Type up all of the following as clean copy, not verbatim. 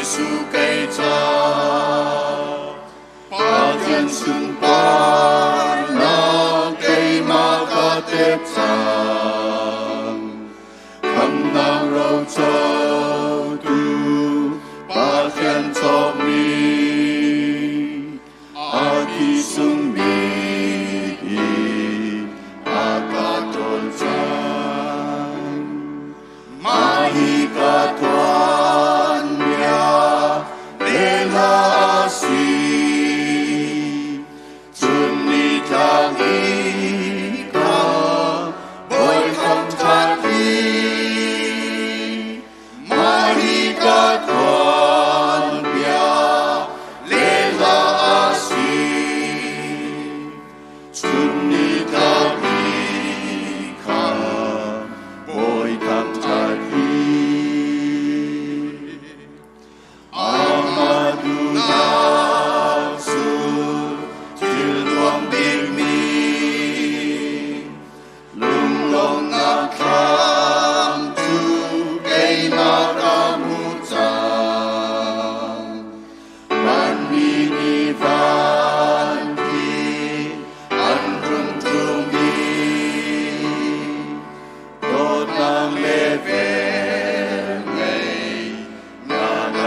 Jesuh kei ca. Pathian sunparnak keimah ka tep cang. Khamnak rocotu Pathian cawkmi a thi sungmi in a ka ṭawl cang. Mah hi ka tuanbia lehla a si. Cun nitlang i ka bawi thangṭhat hi. Mah hi ka tuanbia lehla a si. Chun nitlak i kha bawi thangṭhat hi. Amah duhnak cu thil nuam bikmi lunglawmhnak thlam cu keimah ka hmuh cang. Vanmi nih vanpi an rung tlung i dawtnak le velngeihnak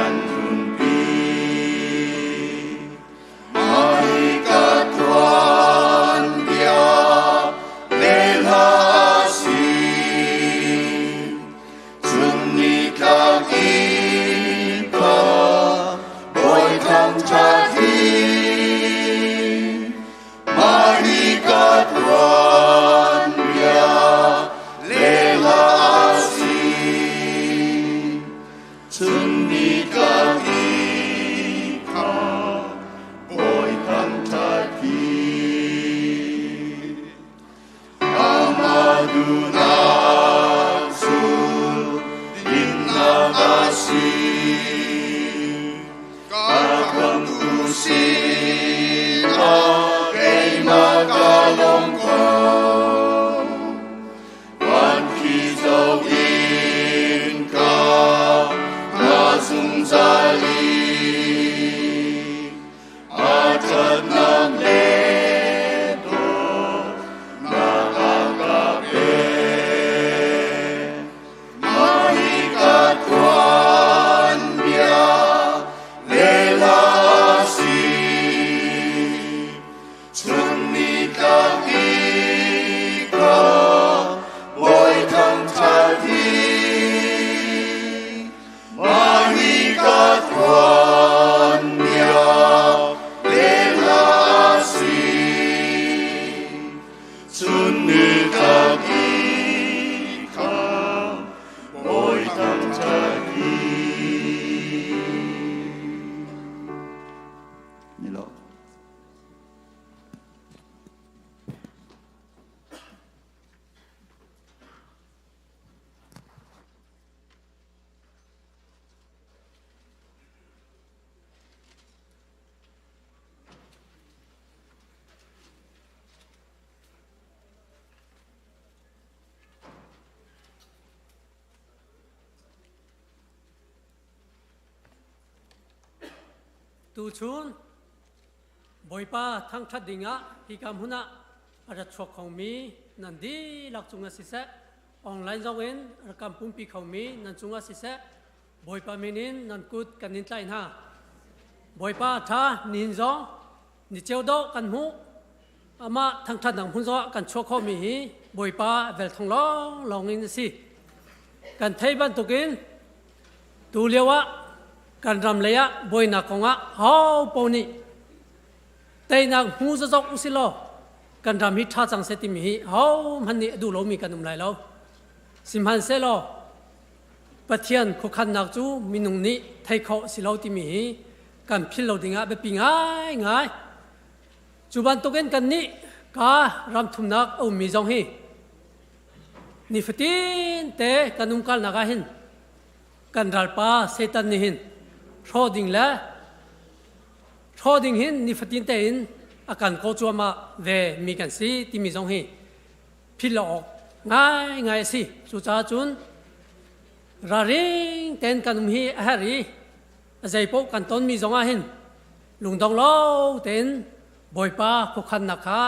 an tlunpi. Mah hi ka tuanbia lehla a si. Cun nitlak i ka bawi thangṭhat hi. Mah hi ka tuanbia lehla a si. Cun nitlak i kha bawi thangṭhat hi. Amah duhnak cu dinnak a si. Ka khamtu sinah keimah ka lawm ko. Van khi zoh in ka hna zungzal i A ṭhatnak le dawtnak a ka pek. Mah hi ka tuanbia lehla a si. Chun nitlak i ka bawi thangṭhat hi. Mah hi ka tuanbia lehla a si. Cun nitlak i kha bawi thangṭhat hi. Nilo. Tuchun Bawipa thangṭhat dingah hika hmun ah a rat chuak khomi nan dihlak cungah siseh, online zong in rak kan pumpi khomi nan cungah siseh, Bawipa min in nan kut kan in tlaih hna. Bawipa ṭha nihin zong ni ceu dawh kan hmuh. Amah thangṭhatnak hmun zongah kan chuah khawhmi hi Bawipa vel thong lawnglawng in a si. Kan thei bantukin tu lio ah kan ram lei ah buainak kongah ho nih teinak hmu zazok usih law kan ram hi ṭha cang seh timi hi hohmanh nih a duh lomi kan um lai lo. Sihmanhsehlaw Pathian khuakhannak cu minung nih thei khawh a si lo timi hi kan philh lo dingah biapi ngaingai. Cu bantukin kannih ka ram thumnak a ummi zong hi nifatin te kan umkalnak ah hin kan ralpa Satan nih hin hrawh ding le hrawh ding hin nifatin tein a kan kaw cuahmah ve mi kan si timi zong hi philh lo awk ngaingai a si. Cucaah cun ralring tein kan um hi a herh i. A zeipaoh kan tonmi zongah hin lungdong lo tein Bawipa khuakhannak kha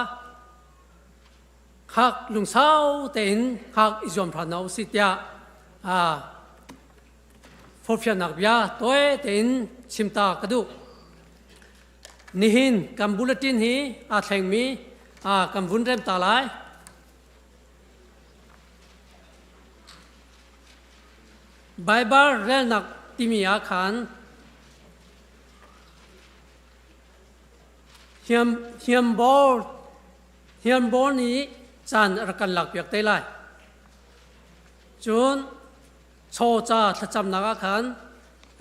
hngak lungsau tein hngak i zuam hram hna usih tiah forhfialnak bia tawi tein chim ta ka duh. Nihin kan bulletin hi aa thlengmi kan vun rem ta lai. Baibal relnak timi ah khan hniambor nih caan a rak kan lakpiak te lai. Cun chaw ca thlacamnak ah khan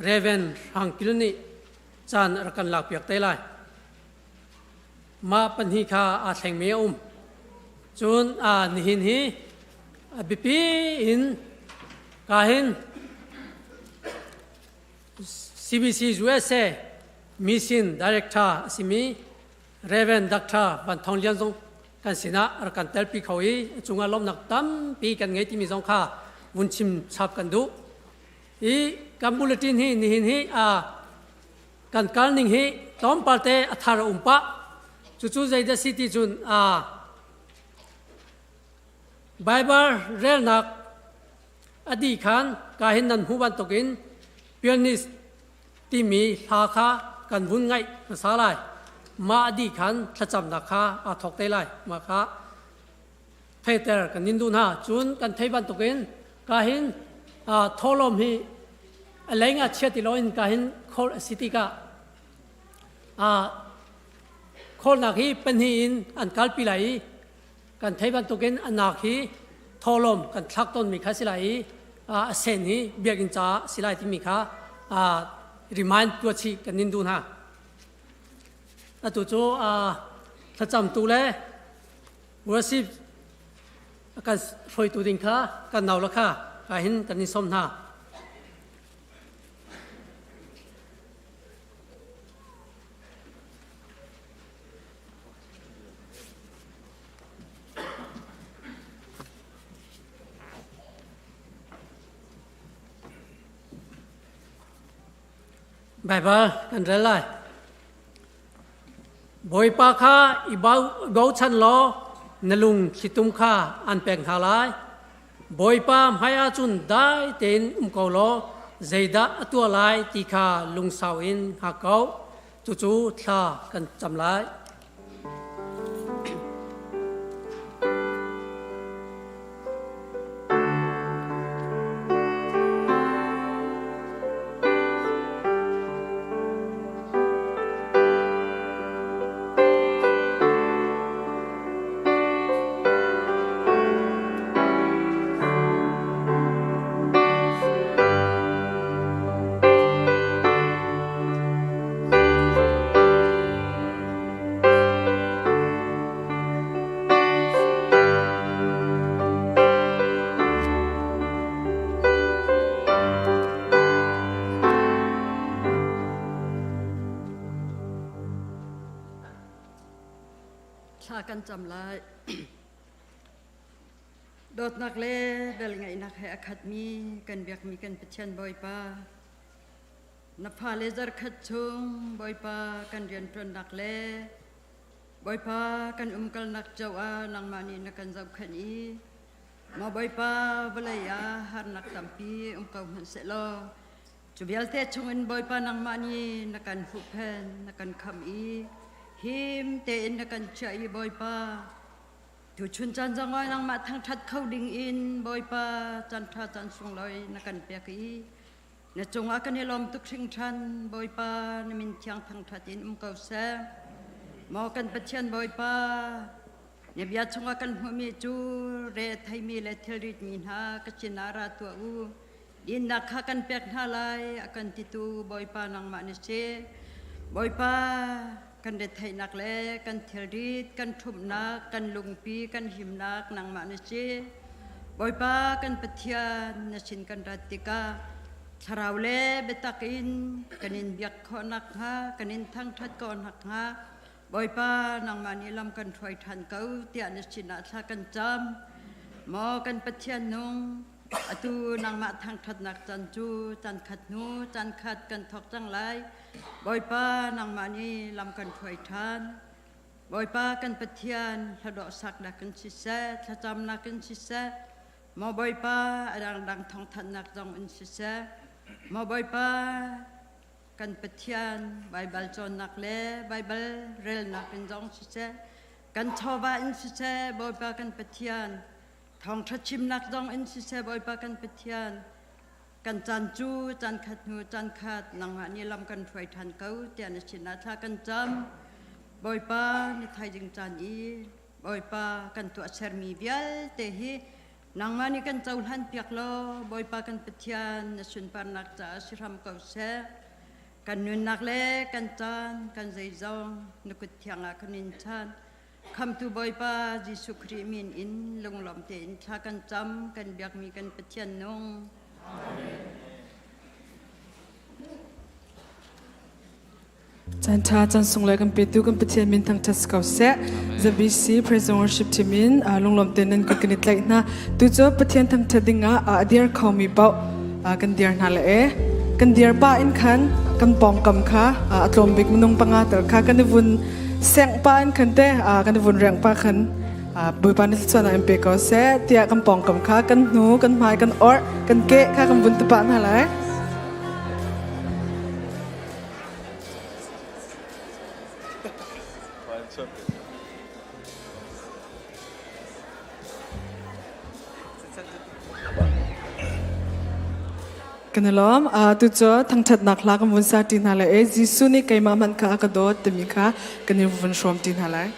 Reverend Hrang Kil nih caan a rak kan lakpiak te lai. Mah pahnih kha aa thlengmi a um. Cun nihin hi a biapi in ka hin CBC USA Mission Director a simi Reverend Dr. Van Thawng Lian zong kan sinah a rak kan telpi kho i a cungah lawmhnak tampi kan ngei timi zong kha vun chim chap kan duh. I kan bulletin hi nihin hi kan kal ning hi tlawmpal te a thar a um pah. Cucu zeidah si ti cun Baibal relnak a dih khan ka hin nan hmuh bantukin pianist timi hla kha kan vun ngaih hmasa lai. Mah a dih khan thlacamnak kha aa thawk te lai. Mah kha theiter kan in duh hna. Cun kan thei bantukin ka hin thawhlawm hi a leng ah chia ti loin ka hin kholh a si tikah khawlnak hi pahnih in an kalpi lai i kan thei bantukin a nak hi thawhlawm kan thlak tawnmi kha si lai i a sen hi biakinn caah si lai timi kha remind tuah chih kan in duh hna. Atu cu thlacamtu le worship a kan hruaitu ding kha kan nau le kha ka hin kan in sawm hna. Baibal kan rel lai. Bawipa kha i bochan law na lung thlitum kha an pek hna lai. Bawipa hmaiah cun dai tein um ko law zeidah a tuah lai ti kha lungsau in hngak ko. Cucu thla kan cam lai. Thla kan cam lai. Dawtnak le velngeihnak he a khatmi kan biakmi kan Pathian Bawipa, Na fale zarkhat chung Bawipa kan rianṭuannak le Bawipa kan umkalnak cio ah nangmah nih na kan zohkhenh i maw Bawipa vawlei ah harnak tampi um ko hmanh sehlaw cu vialte chungin Bawipa nangmah nih na kan huhphen na kan khamh i him tein na kan chiah i Bawipa tuchun caan zongah nangmah thangṭhat kho ding in Bawipa caan ṭha caan sunglawi na kan pek i Na cungah kan i lawm tuk hringhran, Bawipa, na min thiang thangṭhat in um ko seh. Maw kan Pathian Bawipa, na bia chungah kan hmuhmi cu re theimi le thilritmi hna ka sinah ra tuah u. Dinnak kha kan pek hna lai, a kan titu Bawipa nangmah na si. Bawipa, kan retheihnak le kan thilrit, kan ṭhumhnak, kan lungpi, kan himnak nangmah na si. Bawipa kan Pathian na sin kan rat tikah thlarau le biatak in kan in biak khawh nakhnga kan in thangṭhat khawh nakhnga Bawipa nangmah nih lam kan hruai ṭhan ko tiah na sinah thla kan cam. Maw kan Pathian nung, Atu nangmah thangṭhatnak caan cu caan khat hnu caan khat kan thawk cang lai. Bawipa, nangmah nih lam kan hruai ṭhan. Bawipa kan Pathian, hladawh saknak in siseh, thlacamnak in siseh, maw Bawipa, a dangdang thawngthanhnak zong in siseh, maw Bawipa, kan Pathian, Baibal cawnnak le Baibal relnak in zong siseh, kan chawva in siseh, Bawipa kan Pathian, thawngṭha chimnak zong in siseh, Bawipa kan Pathian, kan caan cu caan khat hnu caan khat nangmah nih lam kan hruai ṭhan ko tiah na sinah thla kan cam. Bawipa, ni thaizing caan i Bawipa kan tuahsermi vialte hi nangmah nih kan cohlan piak law Bawipa kan Pathian na sunparnak caah si hram ko seh. Kan nunnak le kan caan kan zeizong na kut thiang ah kan in chan. Khamtu Bawipa Jesuh Khrih min in lunglawm tein thla kan cam, kan biakmi kan Pathian nung. Caan ṭha caan sunglawi kan petu kan Pathian min thangṭhat si ko seh. ZBC Praise and Worship team in lunglawm tein nan kut kan i tlaih hna. Tu cu Pathian thangṭhat dingah a dir khomi paoh kan dir hna le e. Kan dir pah in khan kan pawngkam kha a tlawm bik minung panga tal kha kan i vun sengh pa in khan te kan i vun rengh pa khan Bawipa nih thluachuahnak in pe ko seh tiah kan pawngkam kha kan hnu kan hmai kan orh kan ke kha kan vun tupah hna lai. Kan i lawm. Tu cu thangṭhatnak hla kan vun sa ṭi hna lai i Jesuh nih keimah hmanh kha a ka dawt timi kha kan i vun hrawm ṭi hna lai.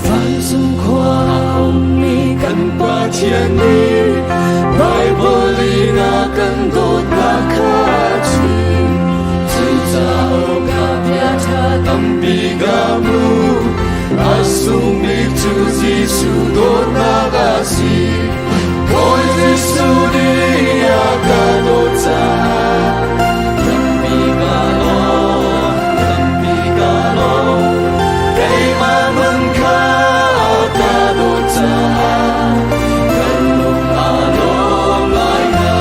Vancung khua a ummi kan Pathian nih Baibal in a kan dawtnak kha a chim. Cucaah ka bia ṭha tampi ka hmu. A sung bik cu Jesuh dawtnak a si. Bawi Jesuh nih a ka dawt caah tampi ka lawm, tampi ka lawm. Keimah man kha a ka dawt caah kan lung aa lawm lai na.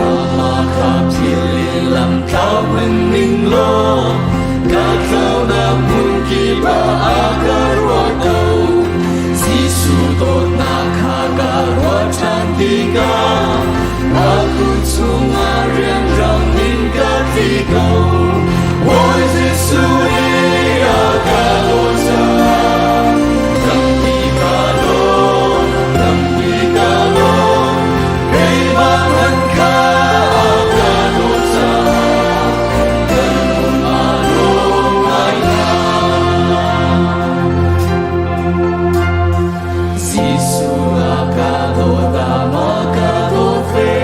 Amah kha philh in lam tlau hmanh ning law ka tlaunak hmun kip ah a ka ruah ko. Jesuh dawtnak kha ka ruah ṭhan tikah a kut chungah rianrang in ka tli ko. Bawi Jesuh nih a ka dawt caah tampi ka lawm, tampi ka lawm. Keimah hmanh kha a ka dawt caah kan lung aa lawm ngai hna. Jesuh a ka dawt, amah ka dawt ve.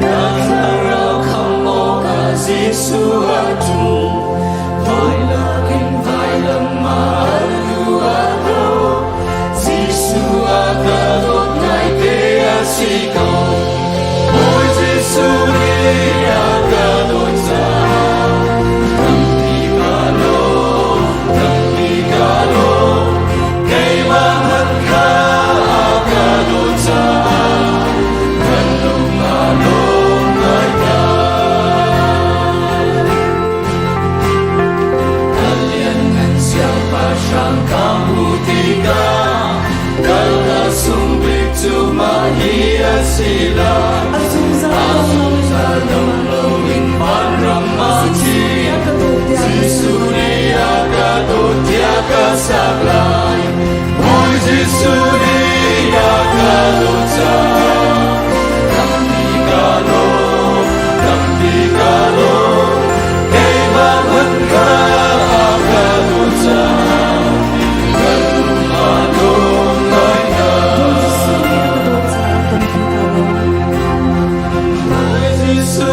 Ka thlarau khamh awkah Jesuh a ṭum. Vawinak in vailam ah a lu a tho. Jesuh a ka dawt ngaite a si ko. Bawi Jesuh nih a ka dawt caah tampi ka lawm, tampi ka lawm. Keimah hmanh kha a ka dawt caah kan lung aa lawm ngai ka. A lianngan siangpahrang ka hmuh tikah kal ka sung bik cu mah hi a si lai. A zungzal dong loin vanram ah thi Jesuh nih a ka dawt tiah ka sak lai. Bawi Jesuh nih a ka dawt caah tampi ka lawm, tampi ka lawm. Keimah hmanh kha a ka dawt caah ka lung aa lawm ngai hna. Bawi Jesuh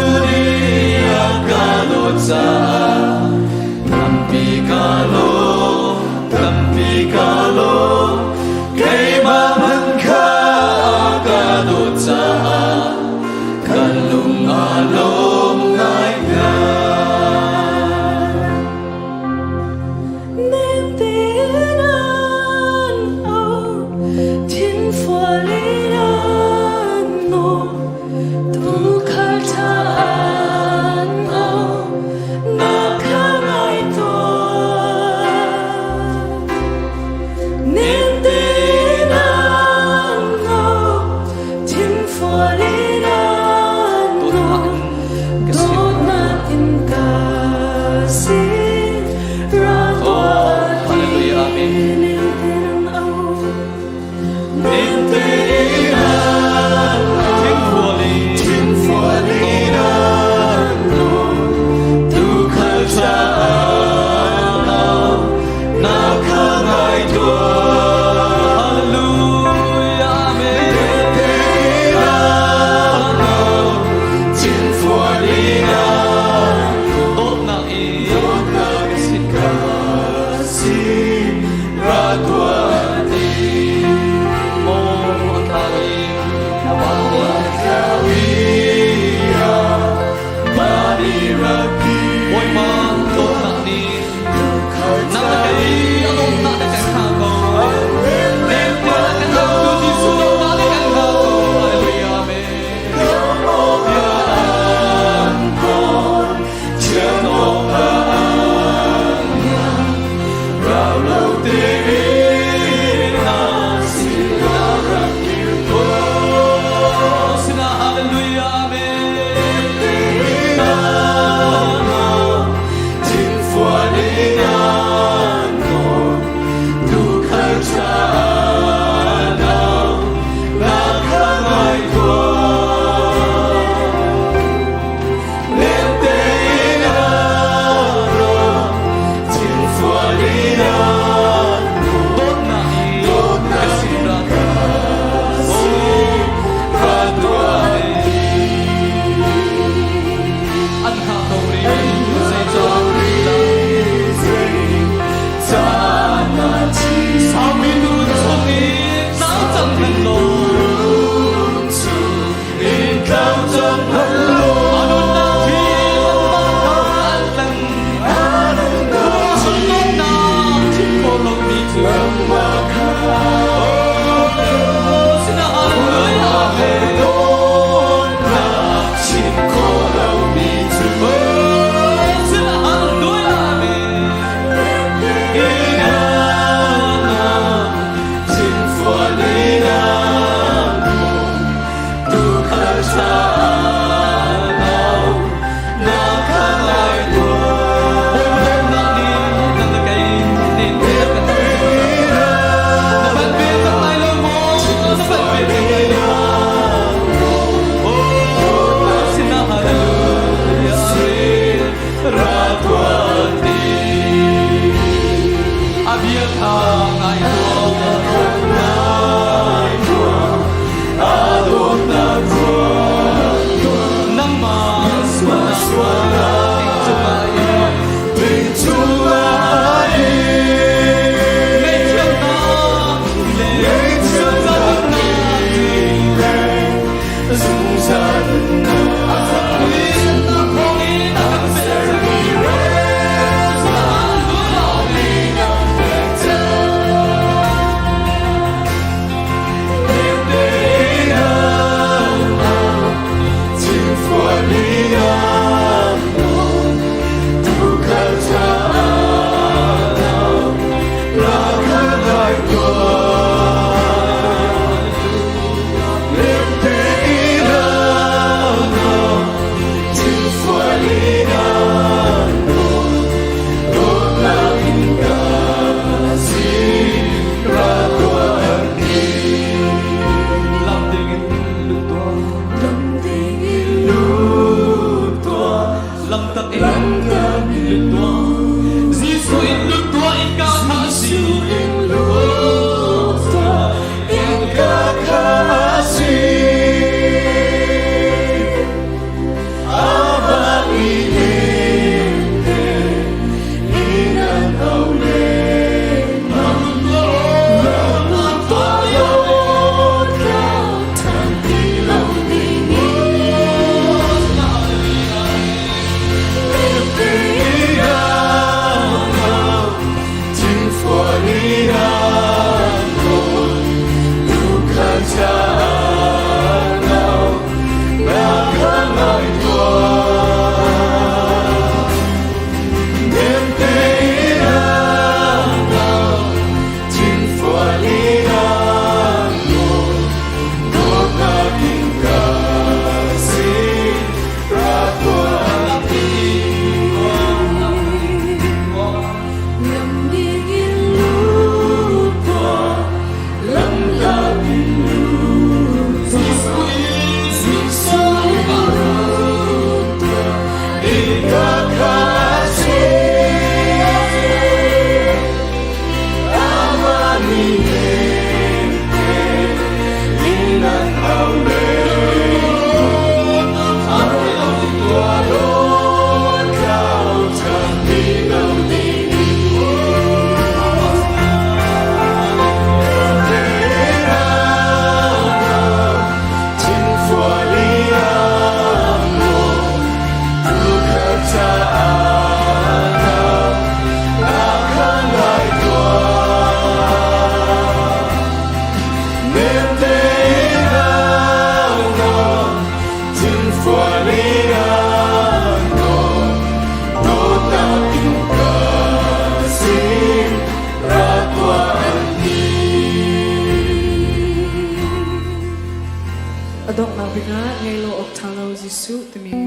A donghnak bik ah ngei lo awk ṭha lo Jesuh timi in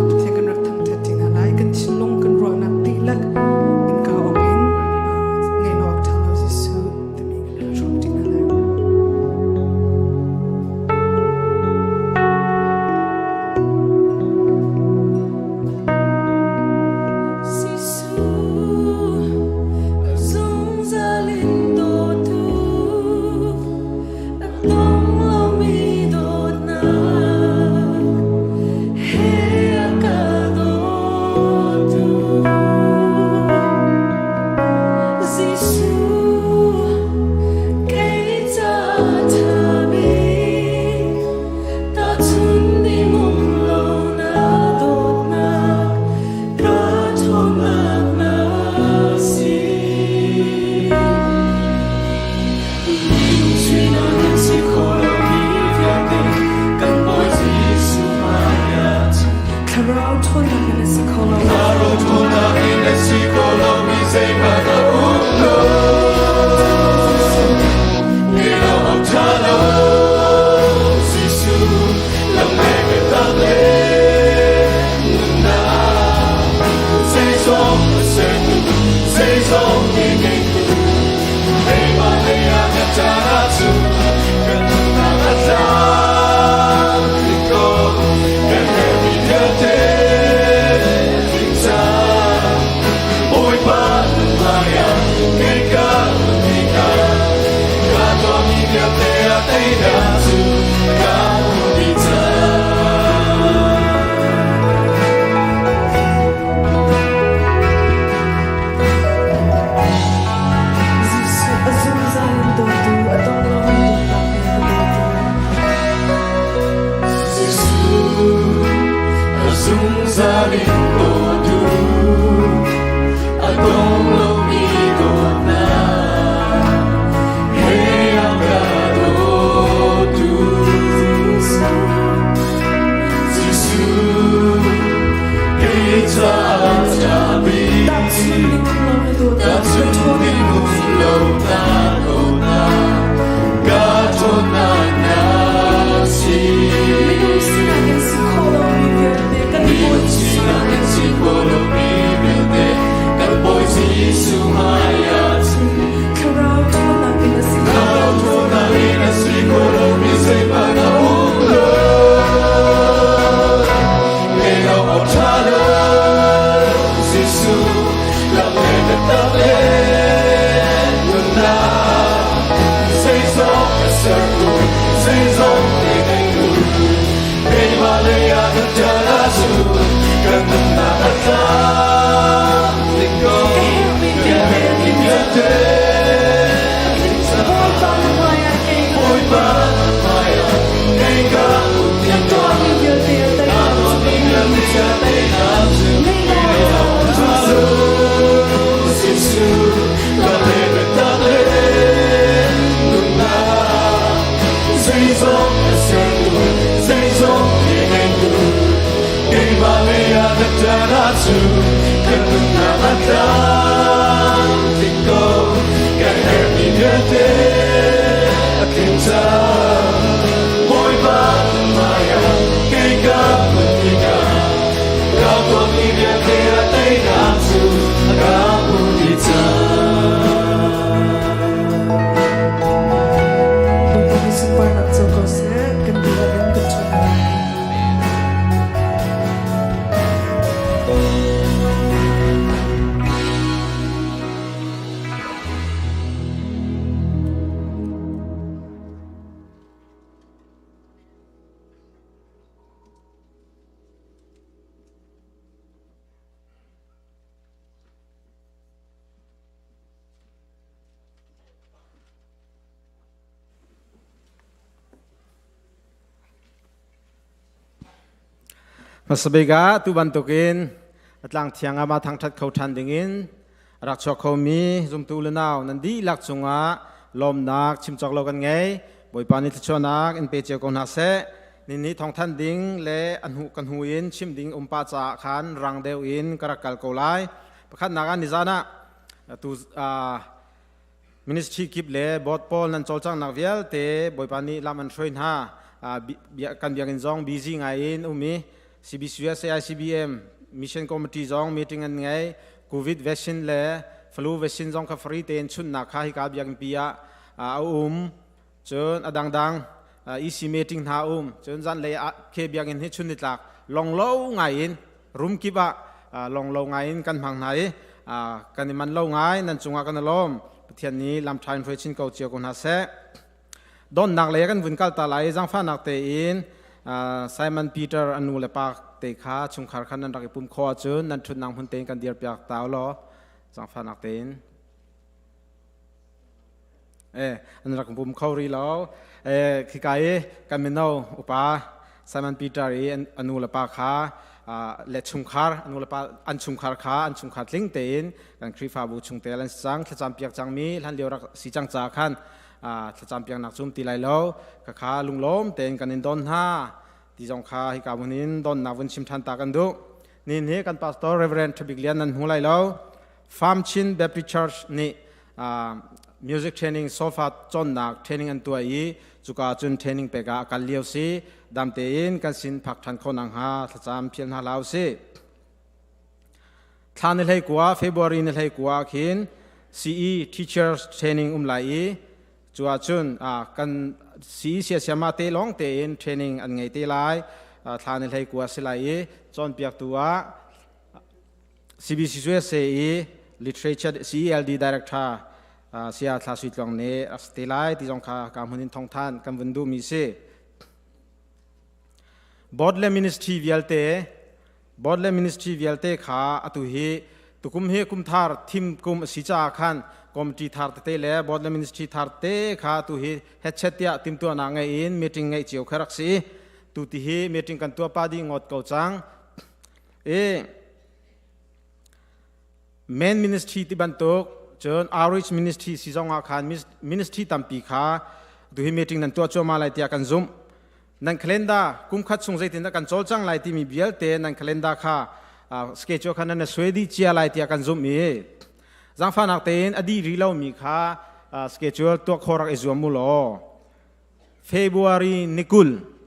Pathian kan rak thangṭhat ṭi hna lai. Kan thinlung kan ruahnak dihlak innka ong in ngei lo awk ṭha lo Jesuh timi kan rak hrawm ṭi hna lai. Zungzal in dawtu a tong lomi dawtnak he a ka dawtu Jesuh kei ca ṭha bik tahchun ding um lo na dawtnak ka ṭhawnnak na si. Thlarau ṭhawnnak in a si kho lo. teinak cu ka hmu dih cang. Jesuh a zungzal in dawtu, a dong lomi dawtnak he ka dawtu. Jesuh a zungzal in dawtu, a dong lomi dawtnak he a ka dawtu. Jesuh, kei caah cabi, Tahchunh ning um lo na dawtnak, Ka ṭhawnnak na si. Minung sinak in si khawh lomi vialte kan Bawi Sinak in si khawh lomi vialte kan Bawi Jesuh hmaiah cun Thlarau ṭhawnnak in a si khawh Thlarau ṭhawnnak in a si khawh lomi zeihmanh a um lo. Kei lo awk ṭha lo, Jesuh, lam le biatak le nunnak. Zeizong ka sertu, zeizong te ngeitu, keimah lei ah na ṭan ahcun kan nunnak a tlamtling ko. Ka herhmi Ka herhmi vialte vialte Bawipa na hmaiah kei ka Bawipa na hmaiah kei ka um Na tuahmi vialte a teinak Na tuahmi vialte a teinak cu Ngei lo ṭha lo, Jesuh, lam le biatak le nunnak. Zeizong ka sertu, zeizong te ngeitu, keimah lei ah na ṭan ahcun kan nunnak a tlamtling ko. Kan herhmi vialte a tling cang. Bawipa hmaiah kei ka phun tikah ka tuahmi vialte a teinak cu a ka hmuh dih cang. Bawipa nih sunparnak co ko seh, kan dihlak in kan ṭhat lai. Hmasabik ah tu bantukin tlang thiang ah ma thangthat kho than dingin rak chuak khomi zumtu le nau nan dihlak cungah lawmnak chimcawk lo kan ngei. Bawipa nih thluachuahnak in pe cio ko hna seh. Ni thawngthan ding le a hnu kan hnu in chim ding um pa caah khan rang deuh in ka rak kal ko lai. Pakhatnak ah nizan ah tu ministry kip le board pawl nan cawlcanghnak vialte Bawipa nih lam an hruai hna. Kan biakinn zong busy ngai in um i CBCUSA ICBM Mission Committee zong meeting an ngei. COVID vaccine le flu vaccine zong kha free tein chunhnak kha hika biakinn pi ah a um. Cun a dangdang EC meeting hna um. Cun zanlei ah ke biakinn hi chun nitlak longlo ngai in room kip ah longlo ngai in kan hmang hna i kan i man lo ngai nan cungah kan i lawm. Pathian nih lam ṭha in hruai chin ko cio ko hna seh. Donnak lei kan vun kal ta lai zaangfahnak tein Simon Peter a nu le pa te kha chungkhar khan nan rak i pum khawh ahcun nan ṭhutnak hmun tein kan dirpiak ta u law zaangfahnak tein. An rak pum kho rih lo. Khika i kan mino upa Simon Peter i a nu le pa kha le chungkhar a nu le pa an chungkhar kha an chungkhar tling tein kan Khrihfabu chungtel an si cang thlacam piak cangmi hlan lio rak si cang ca khan thlacam piaknak cum ti lai lo khakha lunglawm tein kan in don hna ti zong kha hika vun in donnak vun chim than ta kan duh nin hi kan pastor Reverend Thabik Lian nan hmu lai lo Farm Chin Baptist Church nih music training sofa cawnnak training an tuah i cuka cun training pek ah a kal lio si dam tein kan sin phak ṭhan kho nang hnga thlacam phial hna hlah usih Thla ni hlei kua February ni hlei kua khin CE teachers training um lai i cu ahcun kan CE siasiama te lawng tein training an ngei te lai thla ni hlei kua si lai i cawnpiaktu ah CBCUSA i literature CELD director Saya Thla Sui Tluang nih a si te lai ti zong kha ka hmun in thawngthan kan vun duhmi si. Board le ministry vialte Board le ministry vialte kha atu hi tukum hi kumthar thim kum a si caah khan committee thar tete le board le ministry thar te kha atu hi hetchet tiah timtuahnak ngei in meeting ngeih cio kha rak si. Tu ti hi meeting kan tuah pa dih ngawt ko cang. I main ministry ti bantuk cun outreach ministry si zong ah khan ministry tampi kha tu hi meeting nan tuah cuahmah lai tiah kan zumh. Nan calendar kum khat chung zeitin dah kan cawlcang lai timi vialte nan calendar kha schedule kha nan suai dih cia lai tiah kan zumh i zaangfahnak tein a dih rih lomi kha schedule tuah khawh rak i zuam u law. February ni 20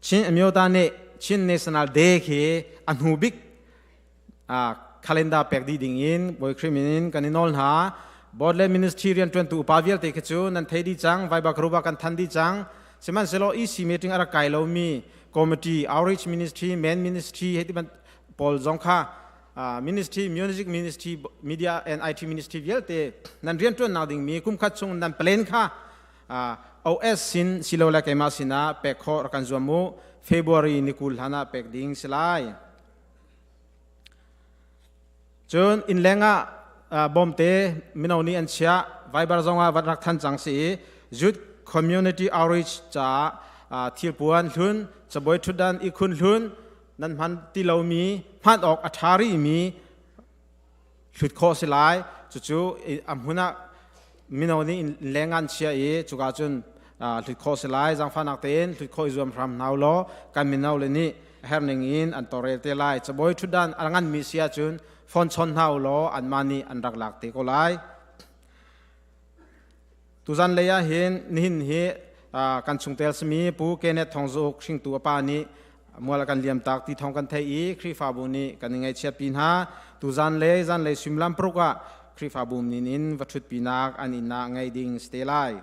Chin Amyota nih Chin National Day khi a hnu bik calendar pek dih ding in Bawi Khrih min in kan i nawl hna. Board le ministry rianṭuantu upa vialte khi cu nan thei dih cang, Viber group ah kan than dih cang. Sihmanhsehlaw EC meeting a rak kai lomi committee, outreach ministry, main ministry hei ti pawl zong kha ministry, music ministry, media and IT ministry vialte nan rianṭuannak dingmi kum khat chung nan plan kha OS sin silole keimah sinah pek khawh rak kan zuam u. February ni 20 hlan ah pek ding si lai. Cun innleng ah bawmte mino nih an chiah. Viber zong ah vat rak than cang si i Youth Community Outreach caah thilpuan hlun, cabuai ṭhutdan ihkhun hlun nan hman ti lomi hman awk a ṭha rihmi hlut khawh si lai. Cucu a hmun ah mino nih innleng an chiah i cuka cun hlut khawh si lai. Zaangfahnak tein hlut khawh i zuam hram hna u law kan mino le nih a herning in an tawlrel te lai. Cabuai ṭhutdan a nganmi si ahcun phone chawn hna u law anmah nih an rak lak te ko lai. Tuzan lei ah hin nihin hi kan chungtel simi Pu Kenneth Thawng Za Uk hringtu a pa nih mual a kan liam tak ti thawng kan theih i Khrihfabu nih kan i ngaihchiat pi hna. Tuzan le zanlei suimilam paruk ah Khrihfabu nin in va ṭhutpinak an inn ah ngei ding si te lai.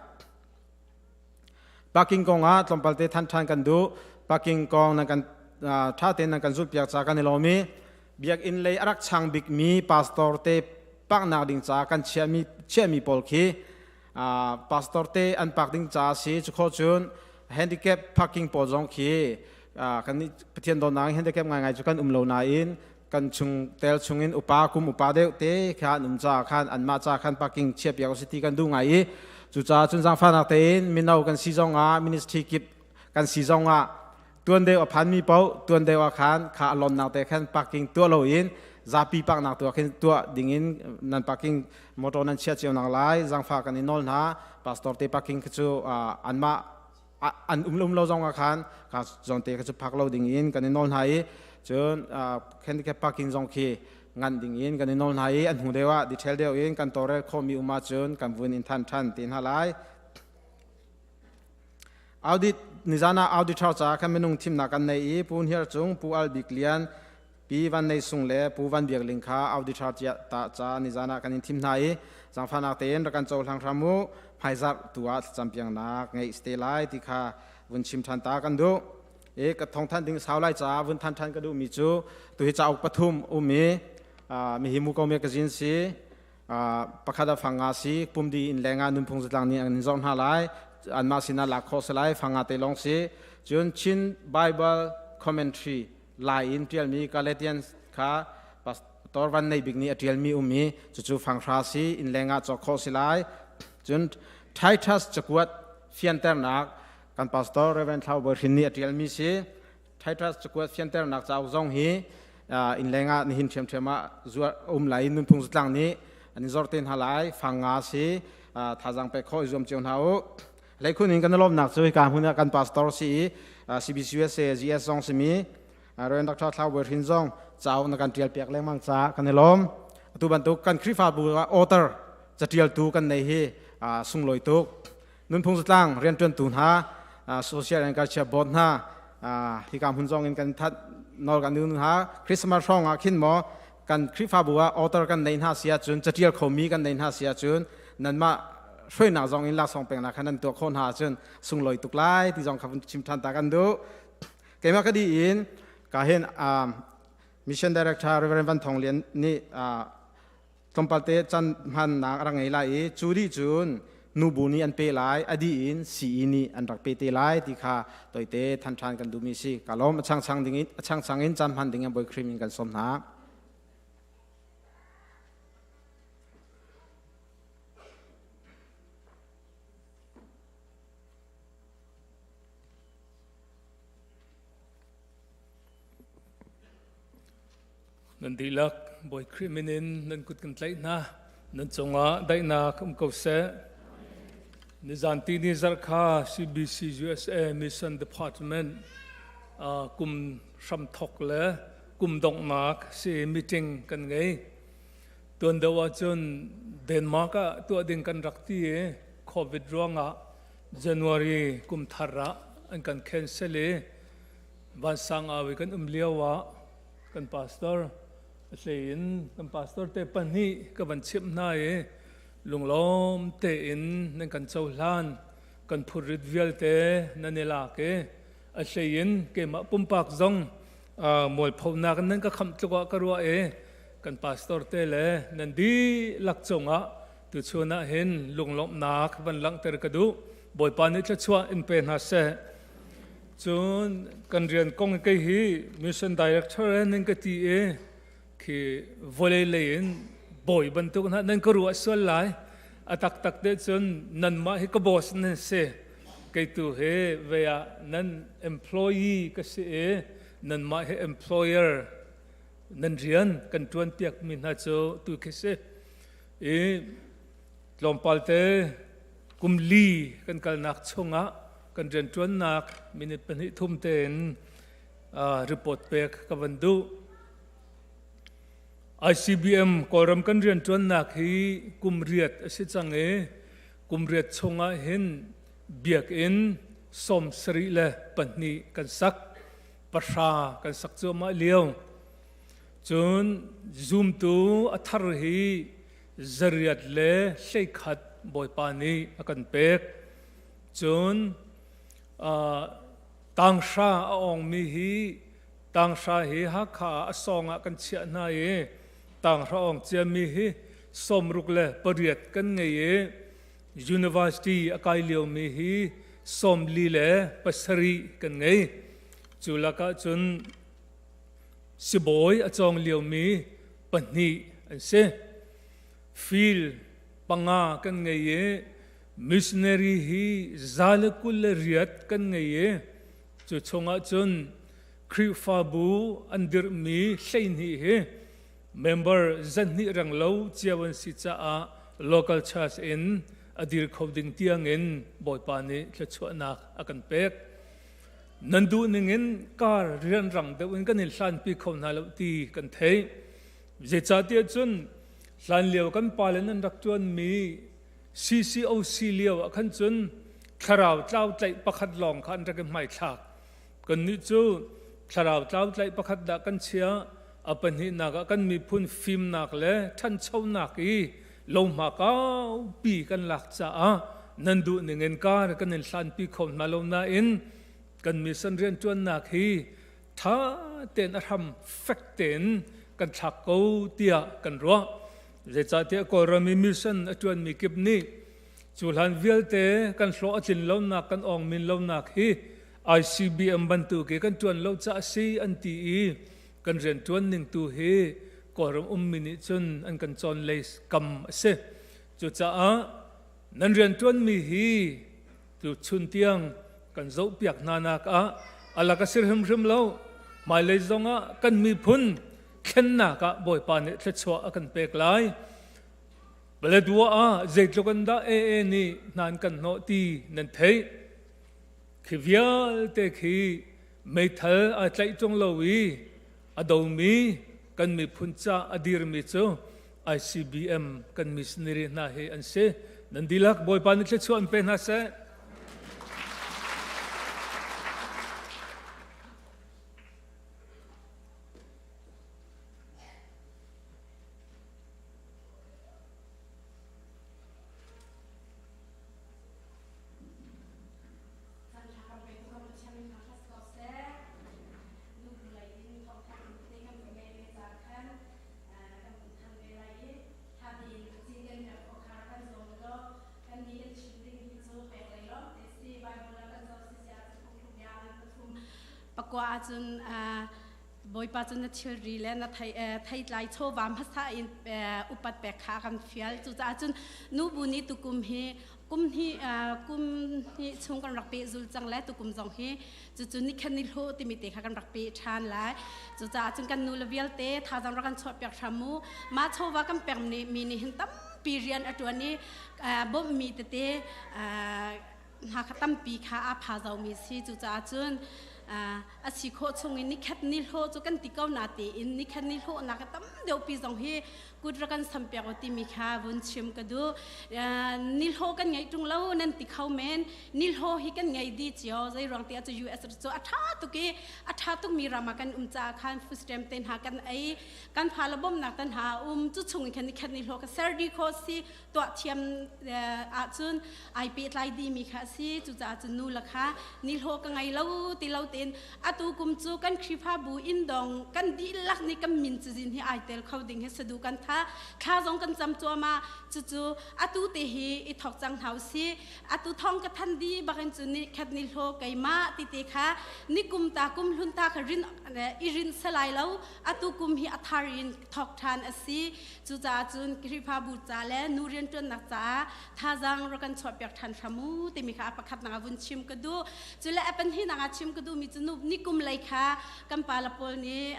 Parking kong ah tlawmpal te than ṭhan kan duh. Parking kong nan kan ṭha tein nan kan zulhpiak ca kan i lawm i biakinn lei a rak chang bikmi pastor te paknak ding ca kan chiahmi pawl khi pastor te an pak ding ca a si. Cu cun handicap parking pawl zong khi kan Pathian dawtnak handicap ngaingai cu kan um lo nain kan chung tel chungin upa kum upa deuh te kha an um ca khan anmah ca khan parking chiah piak si ti kan duh ngai i cucaah cun zaangfahnak tein mino kan si zong ah ministry kip kan si zong ah tuan deuh a phanmi paoh tuan deuh ah khan kha a lonnak te khan parking tuah loin zapi parknak tuah khin tuah dingin nan parking motor nan chiah cio nak lai zaangfah kan i nawl hna. Pastor te parking khi cu anmah an um um lo zong ah khan kha zon te kha cu phak lo ding in kan i nawl hna i cun handicap parking zong khi ngan ding in kan i nawl hna i an hnu deuh ah detail deuh in kan tawlrel khawhmi um ahcun kan vun in than than te hna lai. Audit nizan ah auditor ca kan minung thimnak kan nei i Pu Hniar Cung, Pu Al Bik Lian, Pi Van Nei Sung le Pu Van Biak Ling kha auditor cia ta ca nizan ah kan in thim hna i zaangfahnak tein rak kan cohlang hram u. Hmaizarh tu ah thlacam piangnak ngeih si te lai ti kha vun chim ṭhan ta kan duh. I ka thawngthan ding sau lai caah vun than ṭhan ka duhmi cu tu hi cauk pathum um i mihi Muko magazine si, pakhat ah fang nga si, pumdi in lengah nunphung zatlang nih an in zorh hna lai, anmah sinah lak khawh si lai, fang nga te lawng si. Cun Chin Bible Commentary Lai in ṭialmi Galatians kha Pastor Van Nei Bik nih a ṭialmi um i cucu fanghra si, inn lengah cawk khawh si lai. Cun Titus cakuat fianternak kan pastor Reverend Thlau Bawi Hrin nih a ṭialmi si. Titus cakuat fianternak cauk zong hi inn lengah nihin ṭhiamṭhiam ah zuar um lai nunphung zatlang nih an i zor te hna lai. Fang nga si, thazaang pek khawh i zuam cio hna u. Hleikhun in kan i lawmnak cu hika hmun ah kan pastor si i CBCUSA GS zong simi Reverend Dr. Thlau Bawi Hrin zong cauk na kan ṭial piak lengmang caah kan i lawm. Atu bantuk kan Khrihfabu ah author caṭialtu kan nei hi sunglawi tuk. Nunphung zatlang rianṭuantu hna, social and culture board hna hika hmun zong in kan that nawl kan nun hna. Christmas hrawng ah khin maw kan Khrihfabu ah author kan nei hna si ahcun caṭial khomi kan nei hna si ahcun nanmah hruainak zong in laksawng peknak kha nan tuah khawh hna ahcun sunglawi tuk lai ti zong kha vun chim ṭhan ta kan duh. Keimah ka dih in ka hin Mission Director Reverend Van Thawng Lian nih Tlawmpal te caan hmannak a rak ngei lai i cu dih cun nubu nih an pe lai, a dih in CE nih an rak pe te lai ti kha toite than ṭhan kan duhmi si. Ka lawm a changchang ding in a changchang in caan hman ding in Bawi Khrih in kan sawm hna. Nan dihlak Bawi Khrih min in nan kut kan tlaih hna. Nan cungah daihnak um ko seh. Nizan ti ni zarh kha CBC USA Mission Department kum hramthok le kum donghnak si meeting kan ngei. Tuan deuh ahcun Denmark ah tuah ding kan rak ti i COVID ruangah January kum thar ah an kan cancel i vansang awi kan um lio ah kan pastor a hlei in kan pastor te pahnih ka van chimh hna i lunglawm tein nan kan cohlan kan phurrit vialte nan i lak i a hlei in keimah pumpak zong mualphonak nan ka khamh tluk ah ka ruah i kan pastor te le nan dihlak cungah tuchun ah hin lunglawmhnak van langhter ka duh. Bawipa nih thluachuah in pe hna seh. Cun kan rian kong kei hi mission director nan ka ti i khi vawlei lei in bawi bantuk hna nan ka ruah sual lai. A taktak te cun nanmah hi ka boss nan si. Kei tu hi ve ah nan employee ka si i nanmah hi employer nan rian kan ṭuan piakmi hna cu tu khi si. I tlawmpal te kum li kan kalnak chungah kan rianṭuannak minute pahnih thum tein report pek ka van duh. ICBM Kawlram kan rianṭuannak hi kum riat a si cang i kum riat chungah hin biakinn 72 kan sak, pahra kan sak cuahmah lio. Cun zumtu a thar hi 831 Bawipa nih a kan pek. Cun tanghra a awngmi hi tanghra hi Hakha ah a sawng ah kan chiah hna i tanghra awng ciami hi 68 kan ngei i university a kai liomi hi 47 kan ngei. Cu lakah cun sibawi a cawng liomi pahnih an si. Fil panga kan ngei i missionary hi 128 kan ngei i cu chungah cun Khrihfabu an dirhmi 12 hi member 200 renglo cio an si caah local church in a dir kho ding tiangin Bawipa nih thluachuahnak a kan pek. Nan duh ningin kar rianrang deuh in kan in hlanpi kho hna lo ti kan theih. Zeicahtiah cun hlanlio kan pale nan rak ṭuanmi CCOC lio ah khan cun thlarau tlau tlaih pakhat lawng kha an rak i hmaithlak. Kannih cu thlarau tlau tlaih pakhat dah kan chia, a pahnihnak ah kan miphun fimnak le ṭhanchonak i lohma kaupi kan lak caah nan duh ningin kar kan in hlanpi kho hna lo nain kan mission rianṭuannak hi ṭha tein a hram fek tein kan thlak ko tiah kan ruah. Zeicahtiah Kawlram i mission a ṭuanmi kip nih cu hlan vialte kan hlawh a tlin lonak kan awngmin lonak hi ICBM bantuk i kan ṭuan lo caah a si an ti i kan rianṭuan ning tu hi Kawlram ummi nih cun an kan cawn lei kam a si. Cucaah nan rianṭuanmi hi tu chun tiang kan zohpiak hna nak ah a lak a si hrimhrim lo. Hmailei zongah kan miphun thlennak ah Bawipa nih thluachuah a kan pek lai. Paletwa ah zeitluk an dah AA nih hna an kan hnawh ti nan theih. Khi vialte khi meithal aa tlaih ṭung lo i a domi kan miphun ca a dirmi cu ICBM kan missionary hna hi an si. Nan dihlak Bawipa nih thluachuah in pe hna seh. Pakua ahcun Bawipa cu na thilri le na theitlai chawva hmasa in upat pek kha a kan fial. Cucaah cun nubu nih tukum hi kum hnih kum hnih chung kan rak pehzul cang le tukum zong hi cucu nikhat ni hlo timi te kha kan rak peh ṭhan lai. Cucaah cun kan nu le vialte thazaang rak kan chuahpiak hram mu. Mah chawva kan pek mi nih hin tampi rian a ṭuan i bawmhmi tete hna kha tampi kha aa pha zomi si. Cucaah cun a si khawh chung in nikhat ni hlawh cu kan ti ko na tein nikhat ni hlawhnak a tam deuh pi zong hi kut ra kan sam piak timi kha vun chim ka duh. Ni hlawh kan ngeih ṭung lo nan ti kho men. Ni hlawh hi kan ngei di cio. Zei ruang ti ah cu US cu a ṭha tuk i a ṭha tuk mi ram ah kan um caah khan food stamp te hna kan ei, kan fale bawmhnak tan hna um cu chung in khan nikhat ni hlawh ka ser di kho si tuah thiam ahcun ai pehtlai dimi kha a si. Cucaah cun nu le kha nihlawh ka ngei lo ti lo tein atu kum cu kan Khrihfabu inn dong kan dihlak nih kan min cazin hi ai tel kho ding hi sadu kan tha thla zong kan cam cuahmah. Cucu atu te hi i thok cang hna usih. Atu thong ka than di bakin cu ni khat ni hlaw keimah ti te kha nikum ta kum hlun ta kha rin i rin salai lo. Atu kum hi a thar in thok than a si. Cucaah cun Khrihfabu ca le nu rianṭuannak caah thazaang rak kan chuahpiak ṭhan hram u timi kha a pakhatnak ah vun chim ka duh. Cule a pahnihnak ah chim ka duhmi cu nu nikum lei kha kan pala pawl nih